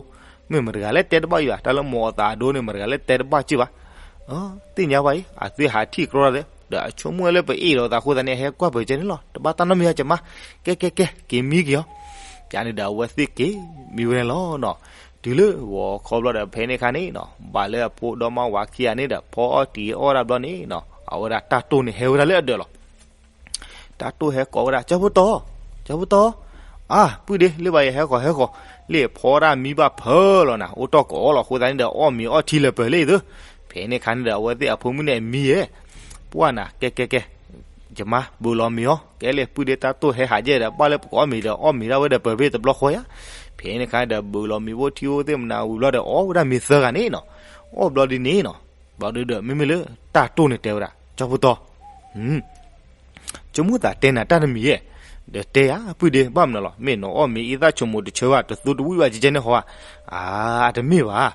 မ့ၢ်မတၤတဂၤလဲၣ်တဲတဘၣ်ယၤ, တၢ်လၢမီၤသးဒိန့ၣ် မတၤတဂၤလဲၣ်တဲတဘၣ်က့ၢ်ဘၣ်. သ့ၣ်ညါဘၣ်အံၤ အသုဟးထံၣ်ကြီတၢ်ဒီး ဒီးအဆိကမိၣ်ဝဲလၢပအ့ၣ်လိာ်သးအဃိသတးန့ၣ် ဟဲကွၢ်ပၢၤကဲန့ၣ်လီၤ. တဘၣ်တၢ်နီတမံၤဘၣ် ကမါ, ကဲကဲကဲ က့ၤမံက့ၤအီၤ. ကန့ၣ်ဒီးအဝဲသ့ၣ်က့ၤမံဝဲန့ၣ်လီၤနီၤ. တုၤလၢဂီၤခီဘျီဒီး ဖဲန့ၣ်ခါန့ၣ်နီၤ ဘၣ်လၢအဖိဒီမါဝၤခံဂၤန့ၣ်ဒီး ဖီအီၣ်တံၤအီၣ်ဒၣ်ဘျီန့ၣ်နီၤ အဝဲဒၣ်တၢ်တိၢ်န့ၣ်ဟဲဝဲဒၣ်လၢအဒၢးလီၤ. တၢ်တိၢ်ဟဲကိးဝဲဒၣ် ကၠီဖိတီ, ကၠီဖိတီ, အါ ပုၢ်ဒ့ လၢဘၣ်ယဟဲဃီၤဟဲဃီၤ, လၢဖီဒၣ်မံဘၣ်ဖၢလီၤနၤ အိၣ်တီၢ်ကိးအီၤလီၤ အဃိသတးန့ၣ်ဒီး အီၣ်မ့ၤအီထံလၢပှဲၤလံသု. ဖဲန့ၣ်ခါန့ၣ်ဒီး အဝဲသ့ၣ်အဖိမုၣ်န့ၣ်အမံယဲၢ်, ပှၢ်နၤ ကဲကဲကဲ ယမါ ဘုးလီၤမ့ၤအီၤ, ကဲလၢပုၢ်ဒ့တၢ်တိၢ်ဟဲဟးယဲၢ်ဒီး ဘၣ်လၢပကအီၣ်မ့ၤဒီး အီၣ်မ့ၤဒၣ်ဝဲဒီးပှဲၤဖဲတဘျီဃီဧါ. ဖဲန့ၣ်ခါဒီး ဘုးလီၤမ့ၤဖိထံဖိသ့ၣ်မနၤဝံၤဘျီဒီး အီၣ်ဝဲဒၣ်မ့ၤသၢဂၤန့ၣ်နီၤ. အီၣ်ဘျီဒ်န့ၣ်နီၤ, ဘျီဒုဒီး မ့မ့ၢ်လၢတၢ်တိၢ်န့ၣ်တဲဝဲဒၣ် ကၠီဖိတီ, ဆိကမိၣ်သးတဲနၤတၢ်တမံၤယဲၢ်, ဒီးတဲယၤ ပုၢ်ဒ့ ဘၣ်မနုၤလီၤ မ့ၢ်နအီၣ်မ့ၤအံသၣ်ဆိမိၤတဆၢဘၣ် တသူတဝံၣ်ဘၣ်ကကဲန့ၣ်ဟီဧါ. အါ တမ့ၢ်ဘၣ်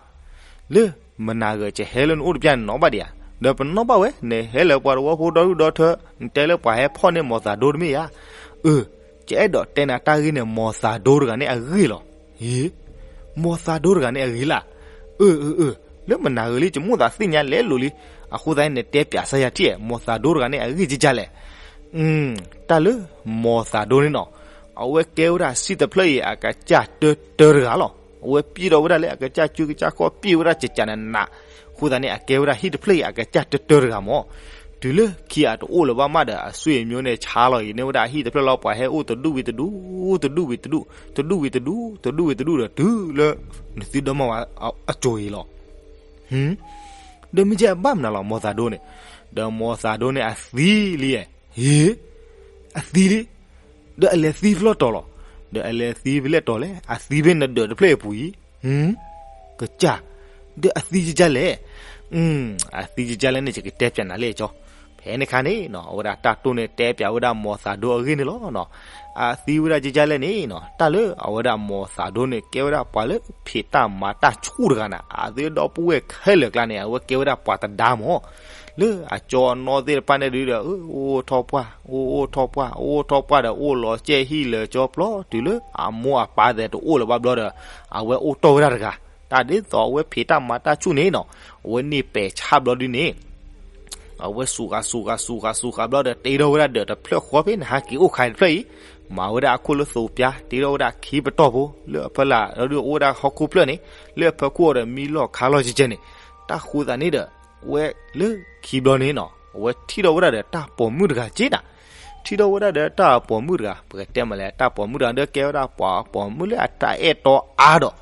လၢမနၤဂၤ ကဟဲလၢနအိၣ်တပျၢ်န့ၣ် နအီၣ်ဘၣ်ဒံးဧါ, ဒီးပနအီၣ်ဘၣ်ဝဲ နဟဲလၢပှၤတဝီဖိဒီဒူၣ်ဒီထၢ, နတဲလၢပှၤဟဲဖီၣ်န့ၢ်မီၤသးဒိတမ့ၢ်ဧါ. အၢ ကအဲၣ်ဒိးတဲနၤတၢ်ဂ့ၢ်န့ၣ် မီၤသးဒိတဂၤန့ၣ်အဂ့ၢ်လီၤ. ဟ့ မီၤသးဒိတဂၤန့ၣ်အဂ့ၢ်လၢ်. အၢ အၢ အၢ လၢမနၤဂၤလံ ကမိၣ်သးသ့ၣ်ညါလဲၤလိၤလံ, အဃိသတးန့ၣ် နတဲပၠးစၢ်ယၤထံၣ် မီၤသးဒိတဂၤန့ၣ်အဂ့ၢ်ကကလဲၣ်. တၢ်လၢမီၤသးဒိန့ၣ်နီၤ, အဝဲကဲဝဲဒၣ်စံၣ်တဖျၢၣ်အံၤအကစၢ်တၢတၢတဂၤလီၤ. အဝဲပျံၤဒီးဝဲဒၣ်လၢအကစၢ်ကၠူကစၢ်ခီၣ် ပျံၤဝဲဒၣ်ကကနနး, အဃိသတးန့ၣ် အကဲဝဲဒၣ်ဟံၣ်တဖျၢၣ်အံၤအကစၢ်တၢတၢတဂၤမး. တုၤလၢခံဂၤတအိၣ်လၢၤဘၣ်မးဒီး အဆွေမျိုးန့ၣ် ဆါလီၤအံၤန့ၢ်ဝဲဒၣ်အဟံၣ်တဖျၢၣ်လီၤ ပှၤဟဲအိၣ်တဒူၣ်ဝံၤတဒူၣ်, တဒူၣ်ဝံၤတဒူၣ်, တဒူၣ်ဝံၤတဒူၣ်, တဒူၣ်ဝံၤတဒူၣ်ဒီး တုၤလၢ နသုဒီမါဝၤအစိၤအံၤလီၤ. ဒီးမ့ၢ်ကဲအဘၣ်မနုၤလီၤ မီၤသးဒိန့ၣ်, ဒီးမီၤသးဒိန့ၣ်အသံလံ, ဟ့ အသံလံ, ဒီးအလဲၤသံဖဲလဲၣ်တီၤလီၤ. ဒီးအလဲၤသံဖဲလဲၣ်တီၤလဲၣ်, အသံဖဲနဒၢးတဖျၢၣ်အပူၤအံၤ, ကစၢ်, ဒီးအသံကကလဲၣ်, အသံကကလဲၣ်န့ၣ် ယကတဲပၠးနၤလၢကၠီ. ဖဲန့ၣ်ခါန့ၣ်နီၤ အဝဲဒၣ်တၢ်တိၢ်န့ၣ်တဲပၠးဝဲဒၣ်မီၤသးဒိအဂ့ၢ်န့ၣ်လီၤ. အသံဝဲဒၣ်ကကလဲၣ်န့ၣ်နီၤ တၢ်လၢအဝဲဒၣ်မီၤသးဒိန့ၣ် ကဲဝဲဒၣ်ပှၤလၢဖံးတၢ်မၤတၢ်ဆူၣ်တဂၤန့ၣ် အသုဒီပုၢ်ဝဲၢ်ခဲလၢာ်ကျါန့ၣ် အဝဲကဲဝဲဒၣ်ပှၤတဒါမး လၢအကၠီအနီၢ်သ့ၣ်တဖၣ်န့ၣ်ဒုဒီး အိၣ်ထီၣ်ပှၢ် အိၣ်ထီၣ်ပှၢ် အိၣ်ထီၣ်ပှၢ်ဒီး အိၣ်လီၤစဲဟံၣ်လၢာ်ကၠီပျီ တုၤလၢအမိၢ်အပၢ်သဲးတအိၣ်လၢၤဘၣ်ဘျီဒီး အဝဲအိၣ်တီၢ်ဝဲဒၣ်တဂၤ တၢ်ဒ်သိးအဝဲဖံးတၢ်မၤတၢ်ဆူၣ်န့ၣ်နီၤ အဝဲန့ၢ်ပဲာ်ဆၣ်ဘျီဒုန့ၣ် အဝဲစူးဃာ်စူးဃာ်စူးဃာ်စူးဃာ်ဘျီဒီး တ့ထီၣ်ဝဲဒၣ်ဒီးတဖျၢၣ်ဃီဖဲန့ၣ် ဟဲက့ၤအိၣ်ခါတဖျၢၣ်အံၤ, မၤဝဲဒၣ်အခိၣ်လၢသိးပျါ တ့ထီၣ်ဝဲဒၣ်ခံပတီၢ်ဖိ လၢအဖီလာ်ဒီးအိၣ်ဝဲဒၣ်ဟီၣ်ခိၣ်ဖျၢၣ်န့ၣ် လၢအဖီခိၣ်ဒီးမံလီၢ်ခါလီၢ်ကဲကဲန့ၣ်, တၢ်ဃိသတးန့ၣ်ဒီး ဝဲလၢခံဘျီန့ၣ်နီၤ အဝဲထံၣ်ထီၣ်ဝဲဒၣ်ဒီးတၢ်ပိာ်မုၣ်တဂၤက့နၤ, ထံၣ်ထီၣ်ဝဲဒၣ်ဒီးတၢ်ပိာ်မုၣ်တဂၤ ပကတဲမးလဲၣ် တၢ်ပိာ်မုၣ်တဂၤဒီးကဲဝဲဒၣ်ပှၤပိာ်မုၣ်လၢအတၢ်အဲၣ်တီအါဒီး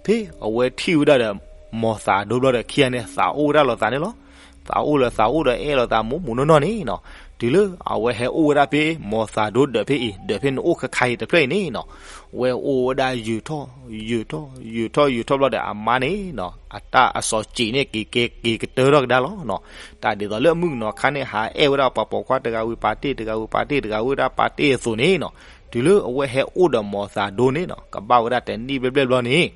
ဖဲအဝဲထံၣ်ဝဲဒၣ်ဒီး မိၢ်သးဒိဘျီဒီးခံဂၤန့ၣ် သးအိၣ်ဝဲဒၣ်လိာ်သးန့ၣ်လီၤ. သးအိၣ်လၢသးအိၣ်ဒီးအဲၣ်လိာ်သးမိၢ်မိၢ်နီၢ်နီၢ်န့ၣ်နီၤ, တုၤလၢအဝဲဟဲအိၣ်ဝဲဒၣ်ဖဲ မိၢ်သးဒိဒီးဖဲအံၤ ဒီးဖဲနအိၣ်ခါခါအံၤတဖျၢၣ်အံၤန့ၣ်နီၤ, ဝဲအိၣ်ဝဲဒၣ်ယုာ်ထီၣ် ယုာ်ထီၣ် ယုာ်ထီၣ်ယုာ်ထီၣ်ဘျီဒီးအမါန့ၣ်နီၤ အတၢ်အစီၤစံးန့ၣ် က့ၤက့ၤက့ၤကတၢၢ်ထီၣ်ကဒါလီၤနီၤ. တၢ်ဒ်သိးလၢအမုၣ်ကနီၤခါန့ၣ် ဟးအဲၣ်ဝဲဒၣ်ပှၤပိာ်ခွါတဂၤဝံၤပာ်တ့ၢ် တဂၤဝံၤပာ်တ့ၢ် တဂၤဝံၤဒၣ်ပာ်တ့ၢ်အသိးန့ၣ်နီၤ, တုၤလၢအဝဲဟဲအိၣ်ဒီးမိၢ်သးဒိန့ၣ်နီၤ ကဘၣ်ဝဲဒၣ်တနံၣ်ဘျဲၣ်ဘျဲၣ်ဘျီန့ၣ်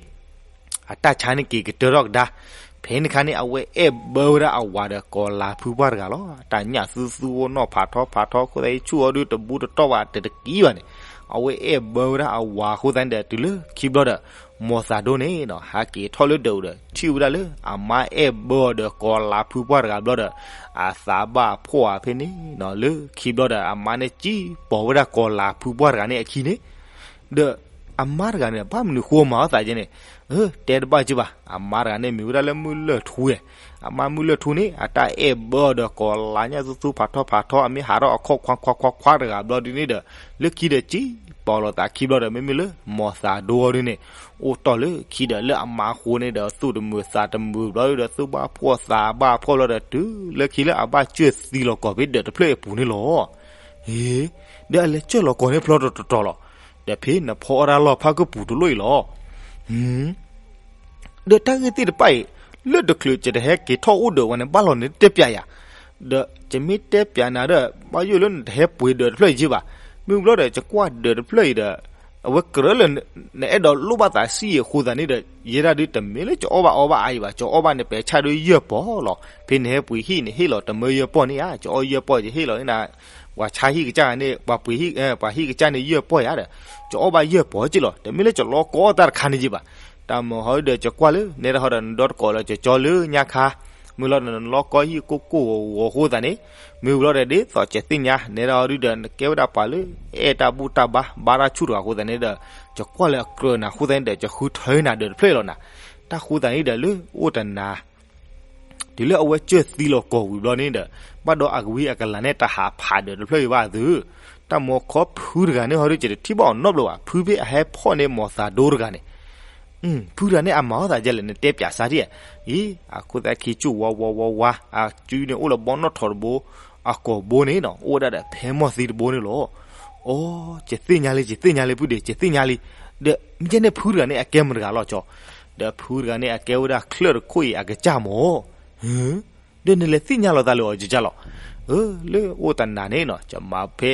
အတၢ်ဆါန့ၣ်က့ၤကတၢၢ်ထီၣ်ကဒါ. ဖဲန့ၣ်ခါန့ၣ် အဝဲအဲၣ်ဘၢဝဲဒၣ်အဝၤဒီးကီၤလၤဖုပှၢ်တဂၤလီၤ. တၢ်ညၣ်သူသူအိၣ်နီၢ်ဖးထီဖးထီ ခိၣ်သၣ်အံၤဆူၣ်အီၤဒုးတဘူးတတီၢ်ဘၣ် တတကံဘၣ်န့ၣ်, အဝဲအဲၣ်ဘၢဝဲဒၣ်အဝၤအဃိသတးန့ၣ်ဒီး တုၤလၢခံဘျီဒီး မိၢ်သးဒိန့ၣ်နီၤ ဟးက့ၤထီၣ်လၢဒၢးအူဒီး ထံၣ်ဝဲဒၣ်လၢအမါအဲၣ်ဘၢအီၤဒီးကီၤလၤဖုပှၢ်တဂၤဘျီဒီး အသးဘၣ်ဖှီၣ်ဧါဖဲန့ၣ်နီၤ. လၢခံဘျီဒီး အမါန့ၣ်စံၣ်ပိာ်ဝဲဒၣ်ကီၤလၤဖုပှၢ်တဂၤန့ၣ်အခံန့ၣ် ဒီးအမါတဂၤန့ၣ် ဘၣ်မနုၤဃိမၤအီၤသးယဲန့ၣ်, တဲတဘၣ်က့ဘၣ်. အမါတဂၤန့ၣ်မ့ၢ်ဝဲဒၣ်လၢမုၢ်လၢၢ်ထူဝဲ, အမါမုၢ်လၢၢ်ထူန့ၣ် အတၢ်အဲၣ်ဘၢအီၤဒီးကီၤလၤညၣ်သူသူဖးထီဖးထီ အမ့ၢ်ဟးထီၣ်အခီၣ်ခွါခွါခွါခွါတဂၤဘျီဒုန့ၣ်ဒီး လၢခံဒီးစံၣ်ပိာ်လိာ်သးခံဘျီဒီး မ့မ့ၢ်လၢမိၢ်သးဒိအီၤဒုန့ၣ် အိၣ်တီၢ်လၢခံဒီး လၢအမါအဃိန့ၣ်ဒီး သူၣ်တမုာ်သးတမုာ်ဘျီဒီး သူၣ်ဘၣ်ဖှီၣ်သးဘၣ်ဖှီၣ်ဘျီဒီး တုၤလၢခံလၢအဘၣ်စၢၢ်သံလီၤကီၢ်ဖဲဒၢးတဖျၢၣ်အပူၤန့ၣ်လီၤ. ဟ့, ဒီးအလဲၤစၢၢ်လီၤကီၢ်န့ၣ်ဖျီတတီၤတီၤလီၤ. ဒီးဖဲနဖီအီၣ်တၢ်လီၢ်ဖးကပူၤတလိၣ်အံၤလီၤ. ဒီးတၢ်ဂ့ၢ်သ့ၣ်တဖၣ်အံၤ လၢတချုးယတဟဲက့ၤထီၣ်အိၣ်ဒၢးဝဲန့ၣ် ဘၣ်လီၤနတဲပၠးယၤ, ဒီးယမ့ၢ်တဲပၠးနၤဒီး ဘၣ်ယိၣ်လၢနတဟဲပှ့ၤဒၢးတဖျၢၣ်အံၤက့ဘၣ်. မ့ၢ်ဘျီဒီး ယကွၢ်ဒၢးတဖျၢၣ်အံၤဒီး အဝဲကြၢးလၢ နအဲၣ်ဒိးလိၣ်ဘၣ်သးဆံးအံၤအဃိသတးန့ၣ်ဒီး ယဲဒၣ်ဒုးတမ့ၢ်လၢယအီၣ်ဘၣ်အီဘၣ်အါအံၤဘၣ်, ယအီၣ်ဘၣ်န့ၣ်ပဲာ်ဆၣ်ဒုးယဲၢ်ပီၢ်လီၤ. ဖဲနဟဲပှ့ၤဟံၣ်န့ၣ်ဟ့ၣ်လီၤတမၢယဲၢ်ပီၢ်န့ၣ်ဧါ, ယအီၣ်ယဲၢ်ပီၢ် ယဟ့ၣ်လီၤန့ၣ်နၤ, ပှၤဆါဟံၣ်ကစၢ်န့ၣ် ပှၤပှ့ၤဟံၣ် ပှၤဟံၣ်ကစၢ်န့ၣ်ယဲၢ်ပီၢ်ယၤဒီး ယအီၣ်ဘၣ်ယဲၢ်ပီၢ်က့လီၤ. တမ့ၢ်လၢယလီကီအီၣ်တၢ်တခါန့ၣ်က့ဘၣ်. တၢ်မၤဟီဒုဒီး ယကွၢ်လၢ နဲဒၣ်ဟီဒီး နဒီတကိးလၢယကၠီလၢညါခါ, မ့ၢ်လီၤဒီး နလီကီဟံၣ်ကိၢ်ကိၢ်ဂီၤဂီၤအဃိသတးန့ၣ်, မ့ၢ်ဘျီဒီး ဒ်သိးယသ့ၣ်ညါ နဲဒၣ်ဟီဒုဒီး နကဲဝဲဒၣ်ပှၤလၢ အဲၣ်တၢ်ဘူၣ်တၢ်ဘါ ဘါတၢ်ဆူၣ်တဂၤအဃိသတးန့ၣ်ဒီး ယကွၢ်လၢအကြၢးနၤအဃိသတးန့ၣ်ဒီး ယဃုထၢနၤဒၢးတဖျၢၣ်အံၤလီၤနၤ. တၢ်ဃိသတးန့ၣ်ဒီး လၢအိၣ်တနၤ တုၤလၢအဝဲစၢၢ်သံလီၤကီၢ်ဝံၤဘျီန့ၣ်ဒီး ဘၣ်ဒီးအကဝံအကလၤန့ၣ် တဟးဖးဒၢးတဖျၢၣ်အံၤဘၣ်သု. တၢ်မၤခီဖုတဂၤန့ၣ်ဟီဒု ယတထံၣ်ဘၣ်အီၤနီတဘျီဘၣ်, ဖုဖဲအဟဲဖီၣ်န့ၢ်မိၢ်သးဒိတဂၤန့ၣ် ဖုတဂၤန့ၣ် အမၤအီၣ်သးဒ်လဲၣ် နတဲပၠးစၢ်ဒ်အံၤ, အခိၣ်သၣ်ခံဆူၣ်ဝါဝါဝါဝါ, အစုန့ၣ်အိၣ်လၢဘီနီၣ်ထိးတဘိ, အကိာ်ဘိန့ၣ်နီၤ အိၣ်ဝဲဒၣ်ဒီးဖဲမီၢ်သံတဘိန့ၣ်လီၤ. အိ, ယသ့ၣ်ညါလံ ယသ့ၣ်ညါလံ ဖုဒ့ၣ် ယသ့ၣ်ညါလံ. ဒီးမ့ၢ်ကဲန့ၣ် ဖုတဂၤန့ၣ် အကဲမတၤတဂၤလီၤကၠီ, ဒီးဖုတဂၤန့ၣ် အကဲဝဲဒၣ်ချၢၣ်တခိၣ်အံၤအကစၢ်မၢ် ဒီးနလဲၤသ့ၣ်ညါလီၤသးလၢအီၤကကၢ်လီၤ. လၢအိၣ်တနၤန့ၣ်နီၤ ယမၤဖဲ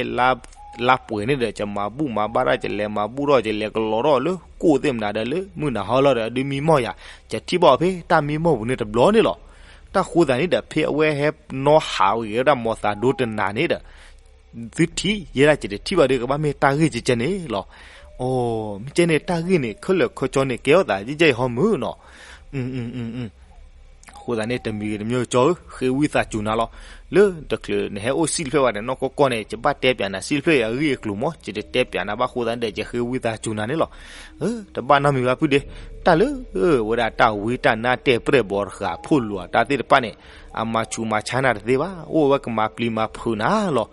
လါပှဲၤန့ၣ်ဒီး ယမၤဘူၣ်မၤဘါတၢ် ယလဲၤမၤဘူၣ်ထီၣ် ယလဲၤကလီထီၣ်လၢကိၣ်သ့ၣ်မနၤဒီး လၢမုၢ်နၤဟီလီၤဒီး အဒုးမံမီၢ်ယၤ, ယထံၣ်ဘၣ်အီၤဖဲတၢ်မံမီၢ်ပူၤန့ၣ်တဘျီန့ၣ်လီၤ. တၢ်ဃိသတးန့ၣ်ဒီး ဖဲအဝဲဟဲနီၣ်ဟးဝံၤဝဲဒၣ်မိၢ်သးဒိတနၤန့ၣ်ဒီး သုထံၣ်ယဲဒၣ် ယတထံၣ်ဘၣ်ဒီး ကဘၣ်မ့ၢ်တၢ်ဂ့ၢ်ကကဲန့ၣ်လီၤ. အိ, မ့ၢ်ကဲန့ၣ်တၢ်ဂ့ၢ်န့ၣ် ခဲလၢာ်ခဲဆ့န့ၣ် ကဲထီၣ်သးယဲၢ်ယဲၢ်ဟီမုၢ်နီၤ. အဃိသတးန့ၣ် တမံၤဂ့ၤတမံၤကၠီဧၢ, ဃ့ဝံသးစူၤနၤလီၤ. လၢတချုးနဟဲအိၣ်စံၣ်တဖျၢၣ်ဘၣ်ဒီး နီၢ်ကီၢ်ကီၢ်န့ၣ် ယဘၣ်တဲပၠးနၤစံၣ်တဖျၢၣ်အံၤအဂ့ၢ်အကျိၤမၢ်, ယတတဲပၠးနၤဘၣ်အဃိသတးဒီး ယဃ့ဝံသးစူၤနၤန့ၣ်လီၤ. တဘၣ်နီတမံၤဘၣ်ဖုဒ့ၣ်, တၢ်လၢ ဝဲဒၣ်တၢ်ဝံတၢ်နါတဲာ်ပြဲၢ်ဘီတဃာ် ဖိၣ်လိာ်အတၢ်သ့ၣ်တဖၣ်န့ၣ် အမၤဆူးမၤဆါနၤတသ့ဘၣ်, အိၣ်ဝဲကမၤပျံၤမၤဖုးနၤ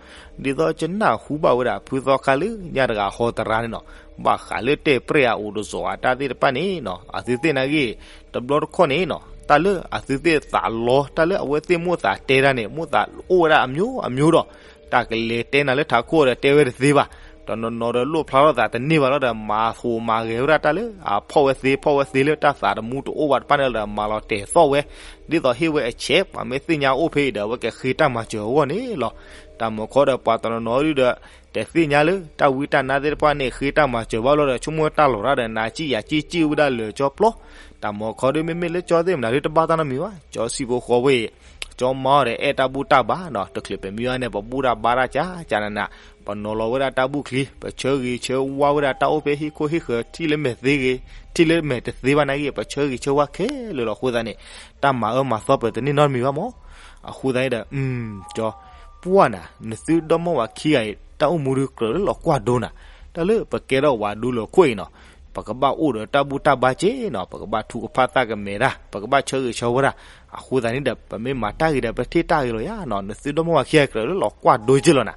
လီၤ. ဒ်သိးယနၢ်ဟူဘၣ်ဝဲဒၣ် ဖုသီခါလၢညါတဂၤဟီတရါန့ၣ်နီၤ, ဘၣ်ဃးလၢတဲာ်ပြဲၢ်အအိၣ်တစီၤအတၢ်သ့ၣ်တဖၣ်န့ၣ်နီၤ, အသုသ့ၣ်နာ်က့ၤ တဘျီတခီၣ်န့ၣ်နီၤ တၢ်လၢအသုသ့ၣ်သးလီ တၢ်လၢအဝဲသ့ၣ်မိၣ်သးတဲတၢ်န့ၣ် မိၣ်သးအိၣ်ဝဲဒၣ်အမျိုးအမျိုးဒီး တၢ်ကလဲၤတဲနၤလၢထးခိၣ်ဒီးတဲဝဲတသ့ဘၣ်, တနီၤနီၤဒီးလိၣ်ဖျါထီၣ်သးတန့ၢ်ဘၣ်လီၤဒီး မၤဟူးမၤဂဲၤဝဲဒၣ်တၢ်လၢအဖီၣ်ဝဲသ့ ဖီၣ်ဝဲသ့လၢတၢ်သးတမူတအိၣ်ဘၣ်တဖၣ်န့ၣ်လီၤဒီး မၤလီၤတဲာ်သီၣ်ဝဲ, ဒ်သိးဟ့ၣ်ဝဲအဆဲး ပှၤမ့ၢ်သ့ၣ်ညါအိၣ်ဖဲအံၤဒီး အဝဲကဃ့တၢ်မၤစၢၤအဂီၢ်န့ၣ်လီၤ. တၢ်မၤခီဒီးပှၤတနီၤနီၤဒီး တသ့ၣ်ညါလၢတၢ်ဝံတၢ်နါသ့ၣ်တဖၣ်န့ၣ် ဃ့တၢ်မၤစၢၤဘၣ်လီၤဒီး ဆိကမိၣ်တၢ်လီၤရၣ်ဒီး နၤစံၣ်ယၤစံၣ် စံၣ်ဝဲဒၣ်လၢာ်ကၠီပျီ, တၢ်မၤခီဒီး မ့မ့ၢ်လၢကၠီသ့ၣ်မနၤဒီး တဘၣ်တၢ်နီတမံၤဘၣ်, ကၠီစံၣ်ဖိဃီဖိအံၤ ကၠီမၤအီၤဒီးအဲၣ်တၢ်ဘူၣ်တၢ်ဘါနီၤ, တချုးပမံဘၣ်န့ၣ် ပဘူၣ်တၢ်ဘါတၢ်ကၠးကၠးနးနး, ပနီၤလီၤဝဲဒၣ်တၢ်ဘူၣ်ချံ, ပဆၢဂ့ၤဆၢဝါဝဲဒၣ်တၢ်အိၣ်ဖဲဟံၣ်ခိၣ်ဟံၣ်ဃၢၤ ထံၣ်လၢမဲာ်သ့ဂ့ၤ, ထံၣ်လၢမဲာ်တသ့ဘၣ်နာ်က့ၤ ပဆၢဂ့ၤဆၢဝါခဲလၢာ်လီၤအဃိသတးန့ၣ် တၢ်မၤအၢမၤသီပတန့ၢ်နီတမံၤဘၣ်မၢ်. အဃိသတးန့ၣ်ဒီး ကၠီ ပှၢ်နၤ နသုဒီမါဝၤခံဂၤအံၤ တၢ်အိၣ်မူဒုးကြၢးလၢလီၤကွၢ်ဒိနၤ, တၢ်လၢပကဲထီၣ်ဝၤဒူလၢခိၣ်အံၤနီၤ, ပကဘၣ်အိၣ်ဒီးတၢ်ဘူၣ်တၢ်ဘါက့နီၤ, ပကဘၣ်ထုကဖၣ်သးကမဲာ်တၢ်, ပကဘၣ်ဆၢဂ့ၤဆၢဝါတၢ်. အဃိသတးန့ၣ်ဒီး ပမ့ၢ်မၤတၢ်ဂ့ၤဒီးပထံၣ်တၢ်ဂ့ၤလီၤယါနီၤ, နသုဒီမါဝၤခံဂၤကြၢးလၢလီၤကွၢ်ဒိက့လီၤနၤ.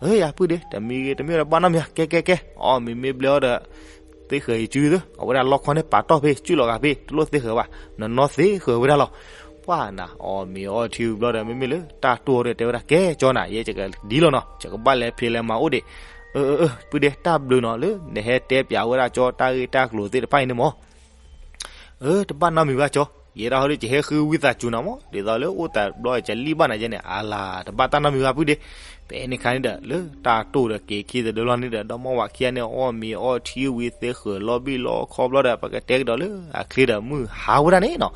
အၢ ယၤပုၢ်ဒ့ တမံၤဂ့ၤတမံၤဒီးဘၣ်နီတမံၤဧါ, ကဲကဲကဲ, အီၣ်မ့ၤမ့ၢ်ဘျဲအီၤဒီး သ့ဃၢၤယစုသု, အဝဲဒၣ်လီခီန့ၣ်ပာ်တီၢ်ဖဲ စုၣ်လီၤဂာ်ဖဲတလိၣ်သ့ဃၢၤဘၣ်, နနီၢ်သ့ဃၢၤဝဲဒၣ်လီၤ. ပှၢ်နၤ အီၣ်မ့ၤအီထံဝံၤဘျီဒီး မ့မ့ၢ်လၢတၢ်တိၢ်အီၤဒီးတဲဝဲဒၣ် ကဲကၠီနၤ, ယဲယကဒ်လီၤနီၤ, ယကဘၣ်လဲၤဖံးလဲၤမၤအိၣ်ဒံး. အၢ အၢ အၢ ပုၢ်ဒ့ တၢ်ဘျုးနီၤ လၢနဟဲတဲပၠးဝဲဒၣ်ကၠီတၢ်ဂ့ၢ်တၢ်ကျိၤသ့ၣ်တဖၣ်အံၤန့ၣ်မၢ်. အၢ တဘၣ်နီတမံၤဘၣ်ကၠီ, ယဲဒၣ်ဟီဒီး ယဟဲဃုဝံသးစူၤနၤမၢ်, ဒ်သိးလၢအိၣ်တဘျီ ယလံၣ်ဘၣ်နၤယဲန့ၣ်, အလၤ တဘၣ်တၢ်နီတမံၤဘၣ် ပုၢ်ဒ့. ဖဲန့ၣ်ခါန့ၣ်ဒီး လၢတၢ်တိၢ်ဒီးက့ၤခံသဒၢလီၤန့ၣ်ဒီး ဒီမါဝၤခံဂၤန့ၣ် အီၣ်မ့ၤအီထံဝံၤ သ့ဃၢၤလီၤဘံၣ်လီခီဘျီဒီး ပကတဲကဒီးလၢအချ့ဒီးမုၢ်ဟါဝဲဒၣ်န့ၣ်နီၤ.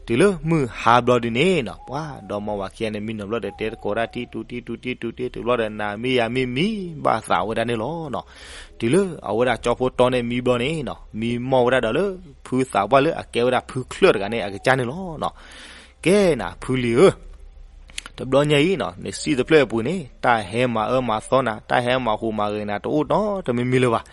တုၤလၢမုၢ်ဟါဘျီဒုန့ၣ်နီၤ, ပှၤဒီမါဝၤခံဂၤန့ၣ် မံနီၤဘျီဒီး တဲသကိးတၢ် တံတူတံတူတံတူတံ တုၤဘျီဒီး နၤမ့ၢ်ယၤမ့ၢ်မံဘၣ်သးဝဲဒၣ်န့ၣ်လီၤနီၤ. တုၤလၢအဝဲဒၣ်ကၠီဖိတီန့ၣ်မံဘျီန့ၣ်နီၤ, မံမီၢ်ဝဲဒၣ်ဒီးလၢ ဖုသးပှၢ်လၢအကဲဝဲဒၣ်ဖုချၢၣ်တဂၤန့ၣ် အကစၢ်န့ၣ်လီၤနီၤ. ကဲနၤ ဖုလံၤဧၢ, တဘျီညါအံၤနီၤ နစံၣ်တဖျၢၣ်အပူၤန့ၣ် တၢ်ဟဲမၤအၢမၤသီနၤ, တၢ်ဟဲမၤဟူးမၤဂဲၤနၤ တအိၣ်နီတမံၤမံၤလၢၤဘၣ်.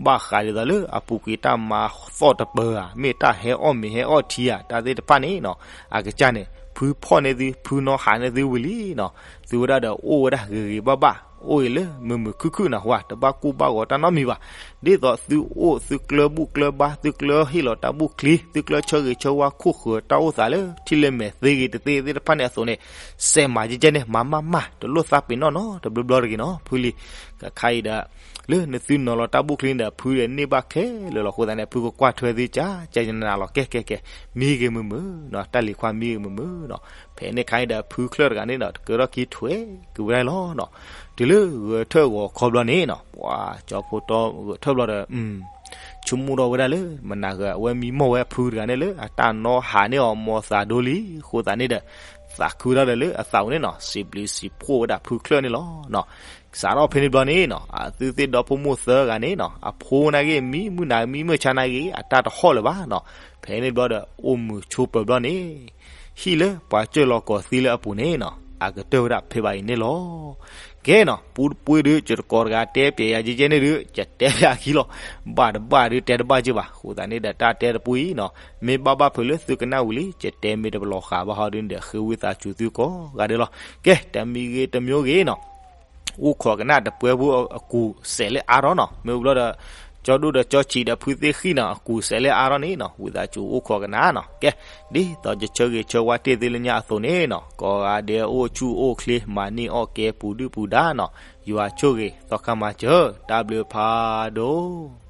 ဘၣ်ဃးဒ်သိးလၢအပူၤကွံာ်တၢ်မၤသီၣ်တပၢၤဧါ, မ့ၢ်တၢ်ဟဲအီၣ်မ့ၤဟဲအီထံဧါ, တၢ်သ့ၣ်တဖၣ်န့ၣ်နီၤ အကစၢ်န့ၣ် ဖုဖီၣ်န့ၢ်သု, ဖုနီၣ်ဟးန့ၢ်သုဝံၤလံနီၤ. သုဝဲဒၣ်ဒီးအိၣ်ဝဲဒၣ်ဂ့ၤဂ့ၤဘၣ်ဘၣ်, အိၣ်အံၤလၢမုာ်မုာ်ခုၣ်ခုၣ်နၢ်ဟူဧါ, တဘၣ်ကူၣ်ဘၣ်ဂီၤတၢ်နီတမံၤဘၣ်. ဒ်သိးသုအိၣ်သုကျၢဘူၣ်ကျၢဘါ, သုကျၢဟ့ၣ်လီၤတၢ်ဘူၣ်ချံ, သုကျၢဆၢဂ့ၤဆၢဝါခိၣ်ဃၢၤတၢ်အိၣ်သးလၢ ထံၣ်လၢမဲာ်သ့ဂ့ၤတသ့သ့ၣ်တဖၣ်န့ၣ်အသိးန့ၣ်, စဲးမၤကဲကဲန့ၣ် မၤမၤမၤ တလိၣ်သးပ့ၤနီၣ်နီတဘျီဘျီတဂ့ၤနီၤ ဖုလံၤ. ကခါအံၤဒီး လၢနသုနီၤလီၤတၢ်ဘူၣ်ချံန့ၣ်ဒီး ဖုဒီးန့ၢ်ဘၣ်ခဲလၢာ်လီၤ. အဃိသတးန့ၣ် ဖုကကွၢ်ထွဲသုကကနၤလီၤ. ကဲကဲကဲ, မံဂ့ၤမုာ်မုာ်နီၤ, တၢ်လံၤခွါမံဂ့ၤမုာ်မုာ်နီၤ. ဖဲန့ၣ်ခါအံၤဒီး ဖုချၢၣ်တဂၤန့ၣ်ဒီး တကၢထီၣ်ခံထွဲက့ၤဝဲဒၣ်လီၤနီၤ. တုၤလၢဂဲၤထၢၣ်ဂီၤခီဘျီန့ၣ်နီၤ, ပှၤကၠီဖိတီဂဲၤထၢၣ်ဘျီဒီး ဆိကမိၣ်ထီၣ်ဝဲဒၣ်လၢ မနၤဂၤ အဝဲမံမီၢ်ဝဲအဖုတဂၤန့ၣ်လၢ အတၢ်နီၣ်ဟးန့ၢ်အီၤ မ်သးဒိလံ. အဃိသတးန့ၣ်ဒီး သးခုဒၣ်ဒီးလၢအသးအိၣ်န့ၣ်နီၤ, စံးဘျုးစံးဖှိၣ်ဝဲဒၣ်ဖုချၢၣ်န့ၣ်လီၤနီၤ. စးထီၣ်ဖဲန့ၣ်ဘျီန့ၣ်နီၤ, အသုသ့ၣ်ဒီဖိမိၢ်သၢဂၤန့ၣ်နီၤ, အဖိနာ်က့ မံမုၢ်နၤမံမုၢ်ဆါနာ်က့ အတၢ်တဟီၣ်လၢၤဘၣ်နီၤ. ဖဲန့ၣ်ဘျီဒီး အိၣ်မုာ်ဆိးပၢၤဘျီန့ၣ် ဟံၣ်လၢပှၤစၢၢ်လီၤကီၤသံလၢအပူၤန့ၣ်နီၤ, အကတၢၢ်ဝဲဒၣ်ဖဲဘၣ်အံၤန့ၣ်လီၤ. ကဲနီၤ, ပူတပှ့ၤဒုး ယတကိးတဂၤတဲပျဲယၤကဲကဲန့ၣ်ဒုး ယတဲပျဲအခံလီၤ. ဘၣ်တဘၣ်ဒုးတဲတဘၣ်က့ဘၣ်. အဃိသတးန့ၣ်ဒီး တၢ်တဲတပူအံၤနီၤ, မ့ၢ်ဘၣ်ဘၣ်ဖုးလၢသုကနၣ်ဝံၤလံ ယတဲမ့ၢ်တပလီၤဃာ်ဘၣ်ဟီဒုးဒီး ဃ့ဝံသးစူၤသုကိးဂၤဒဲးလီၤ. ကဲ တမံၤဂ့ၤတမံၤဂ့ၤနီၤ, အိၣ်ခိးကနၣ်တပှဲၤဖိအကူၢ်စဲးလၢအါထီၣ်နီၤ, မ့ၢ်အိၣ်ဘျီဒီး ကၠီဒိၣ်ဒီးကၠီဆံးဒီးဖုသ့ၣ်ဃံၣ်နီၤ, အကူၢ်စဲးလၢအါထီၣ်န့ၣ်နီၤ, ဝံသးစူၤအိၣ်ခိးကနၣ်နီၤ. ကဲ ဒ်သိးယဆၢဂ့ၤဆၢဝါတ့ၢ်သုလၢညါအသိးန့ၣ်နီၤ, ကိးဂၤဒဲးအိၣ်ဆူၣ်အိၣ်ချ့ မၤန့ၢ်အီၣ်ကဲပူၤဒုၣ်ပူၤဒါနီၤ, ယွၤဆိၣ်ဂ့ၤသီခါမၤစၢၤ, တၢ်ဘျုးဖးဒိၣ်.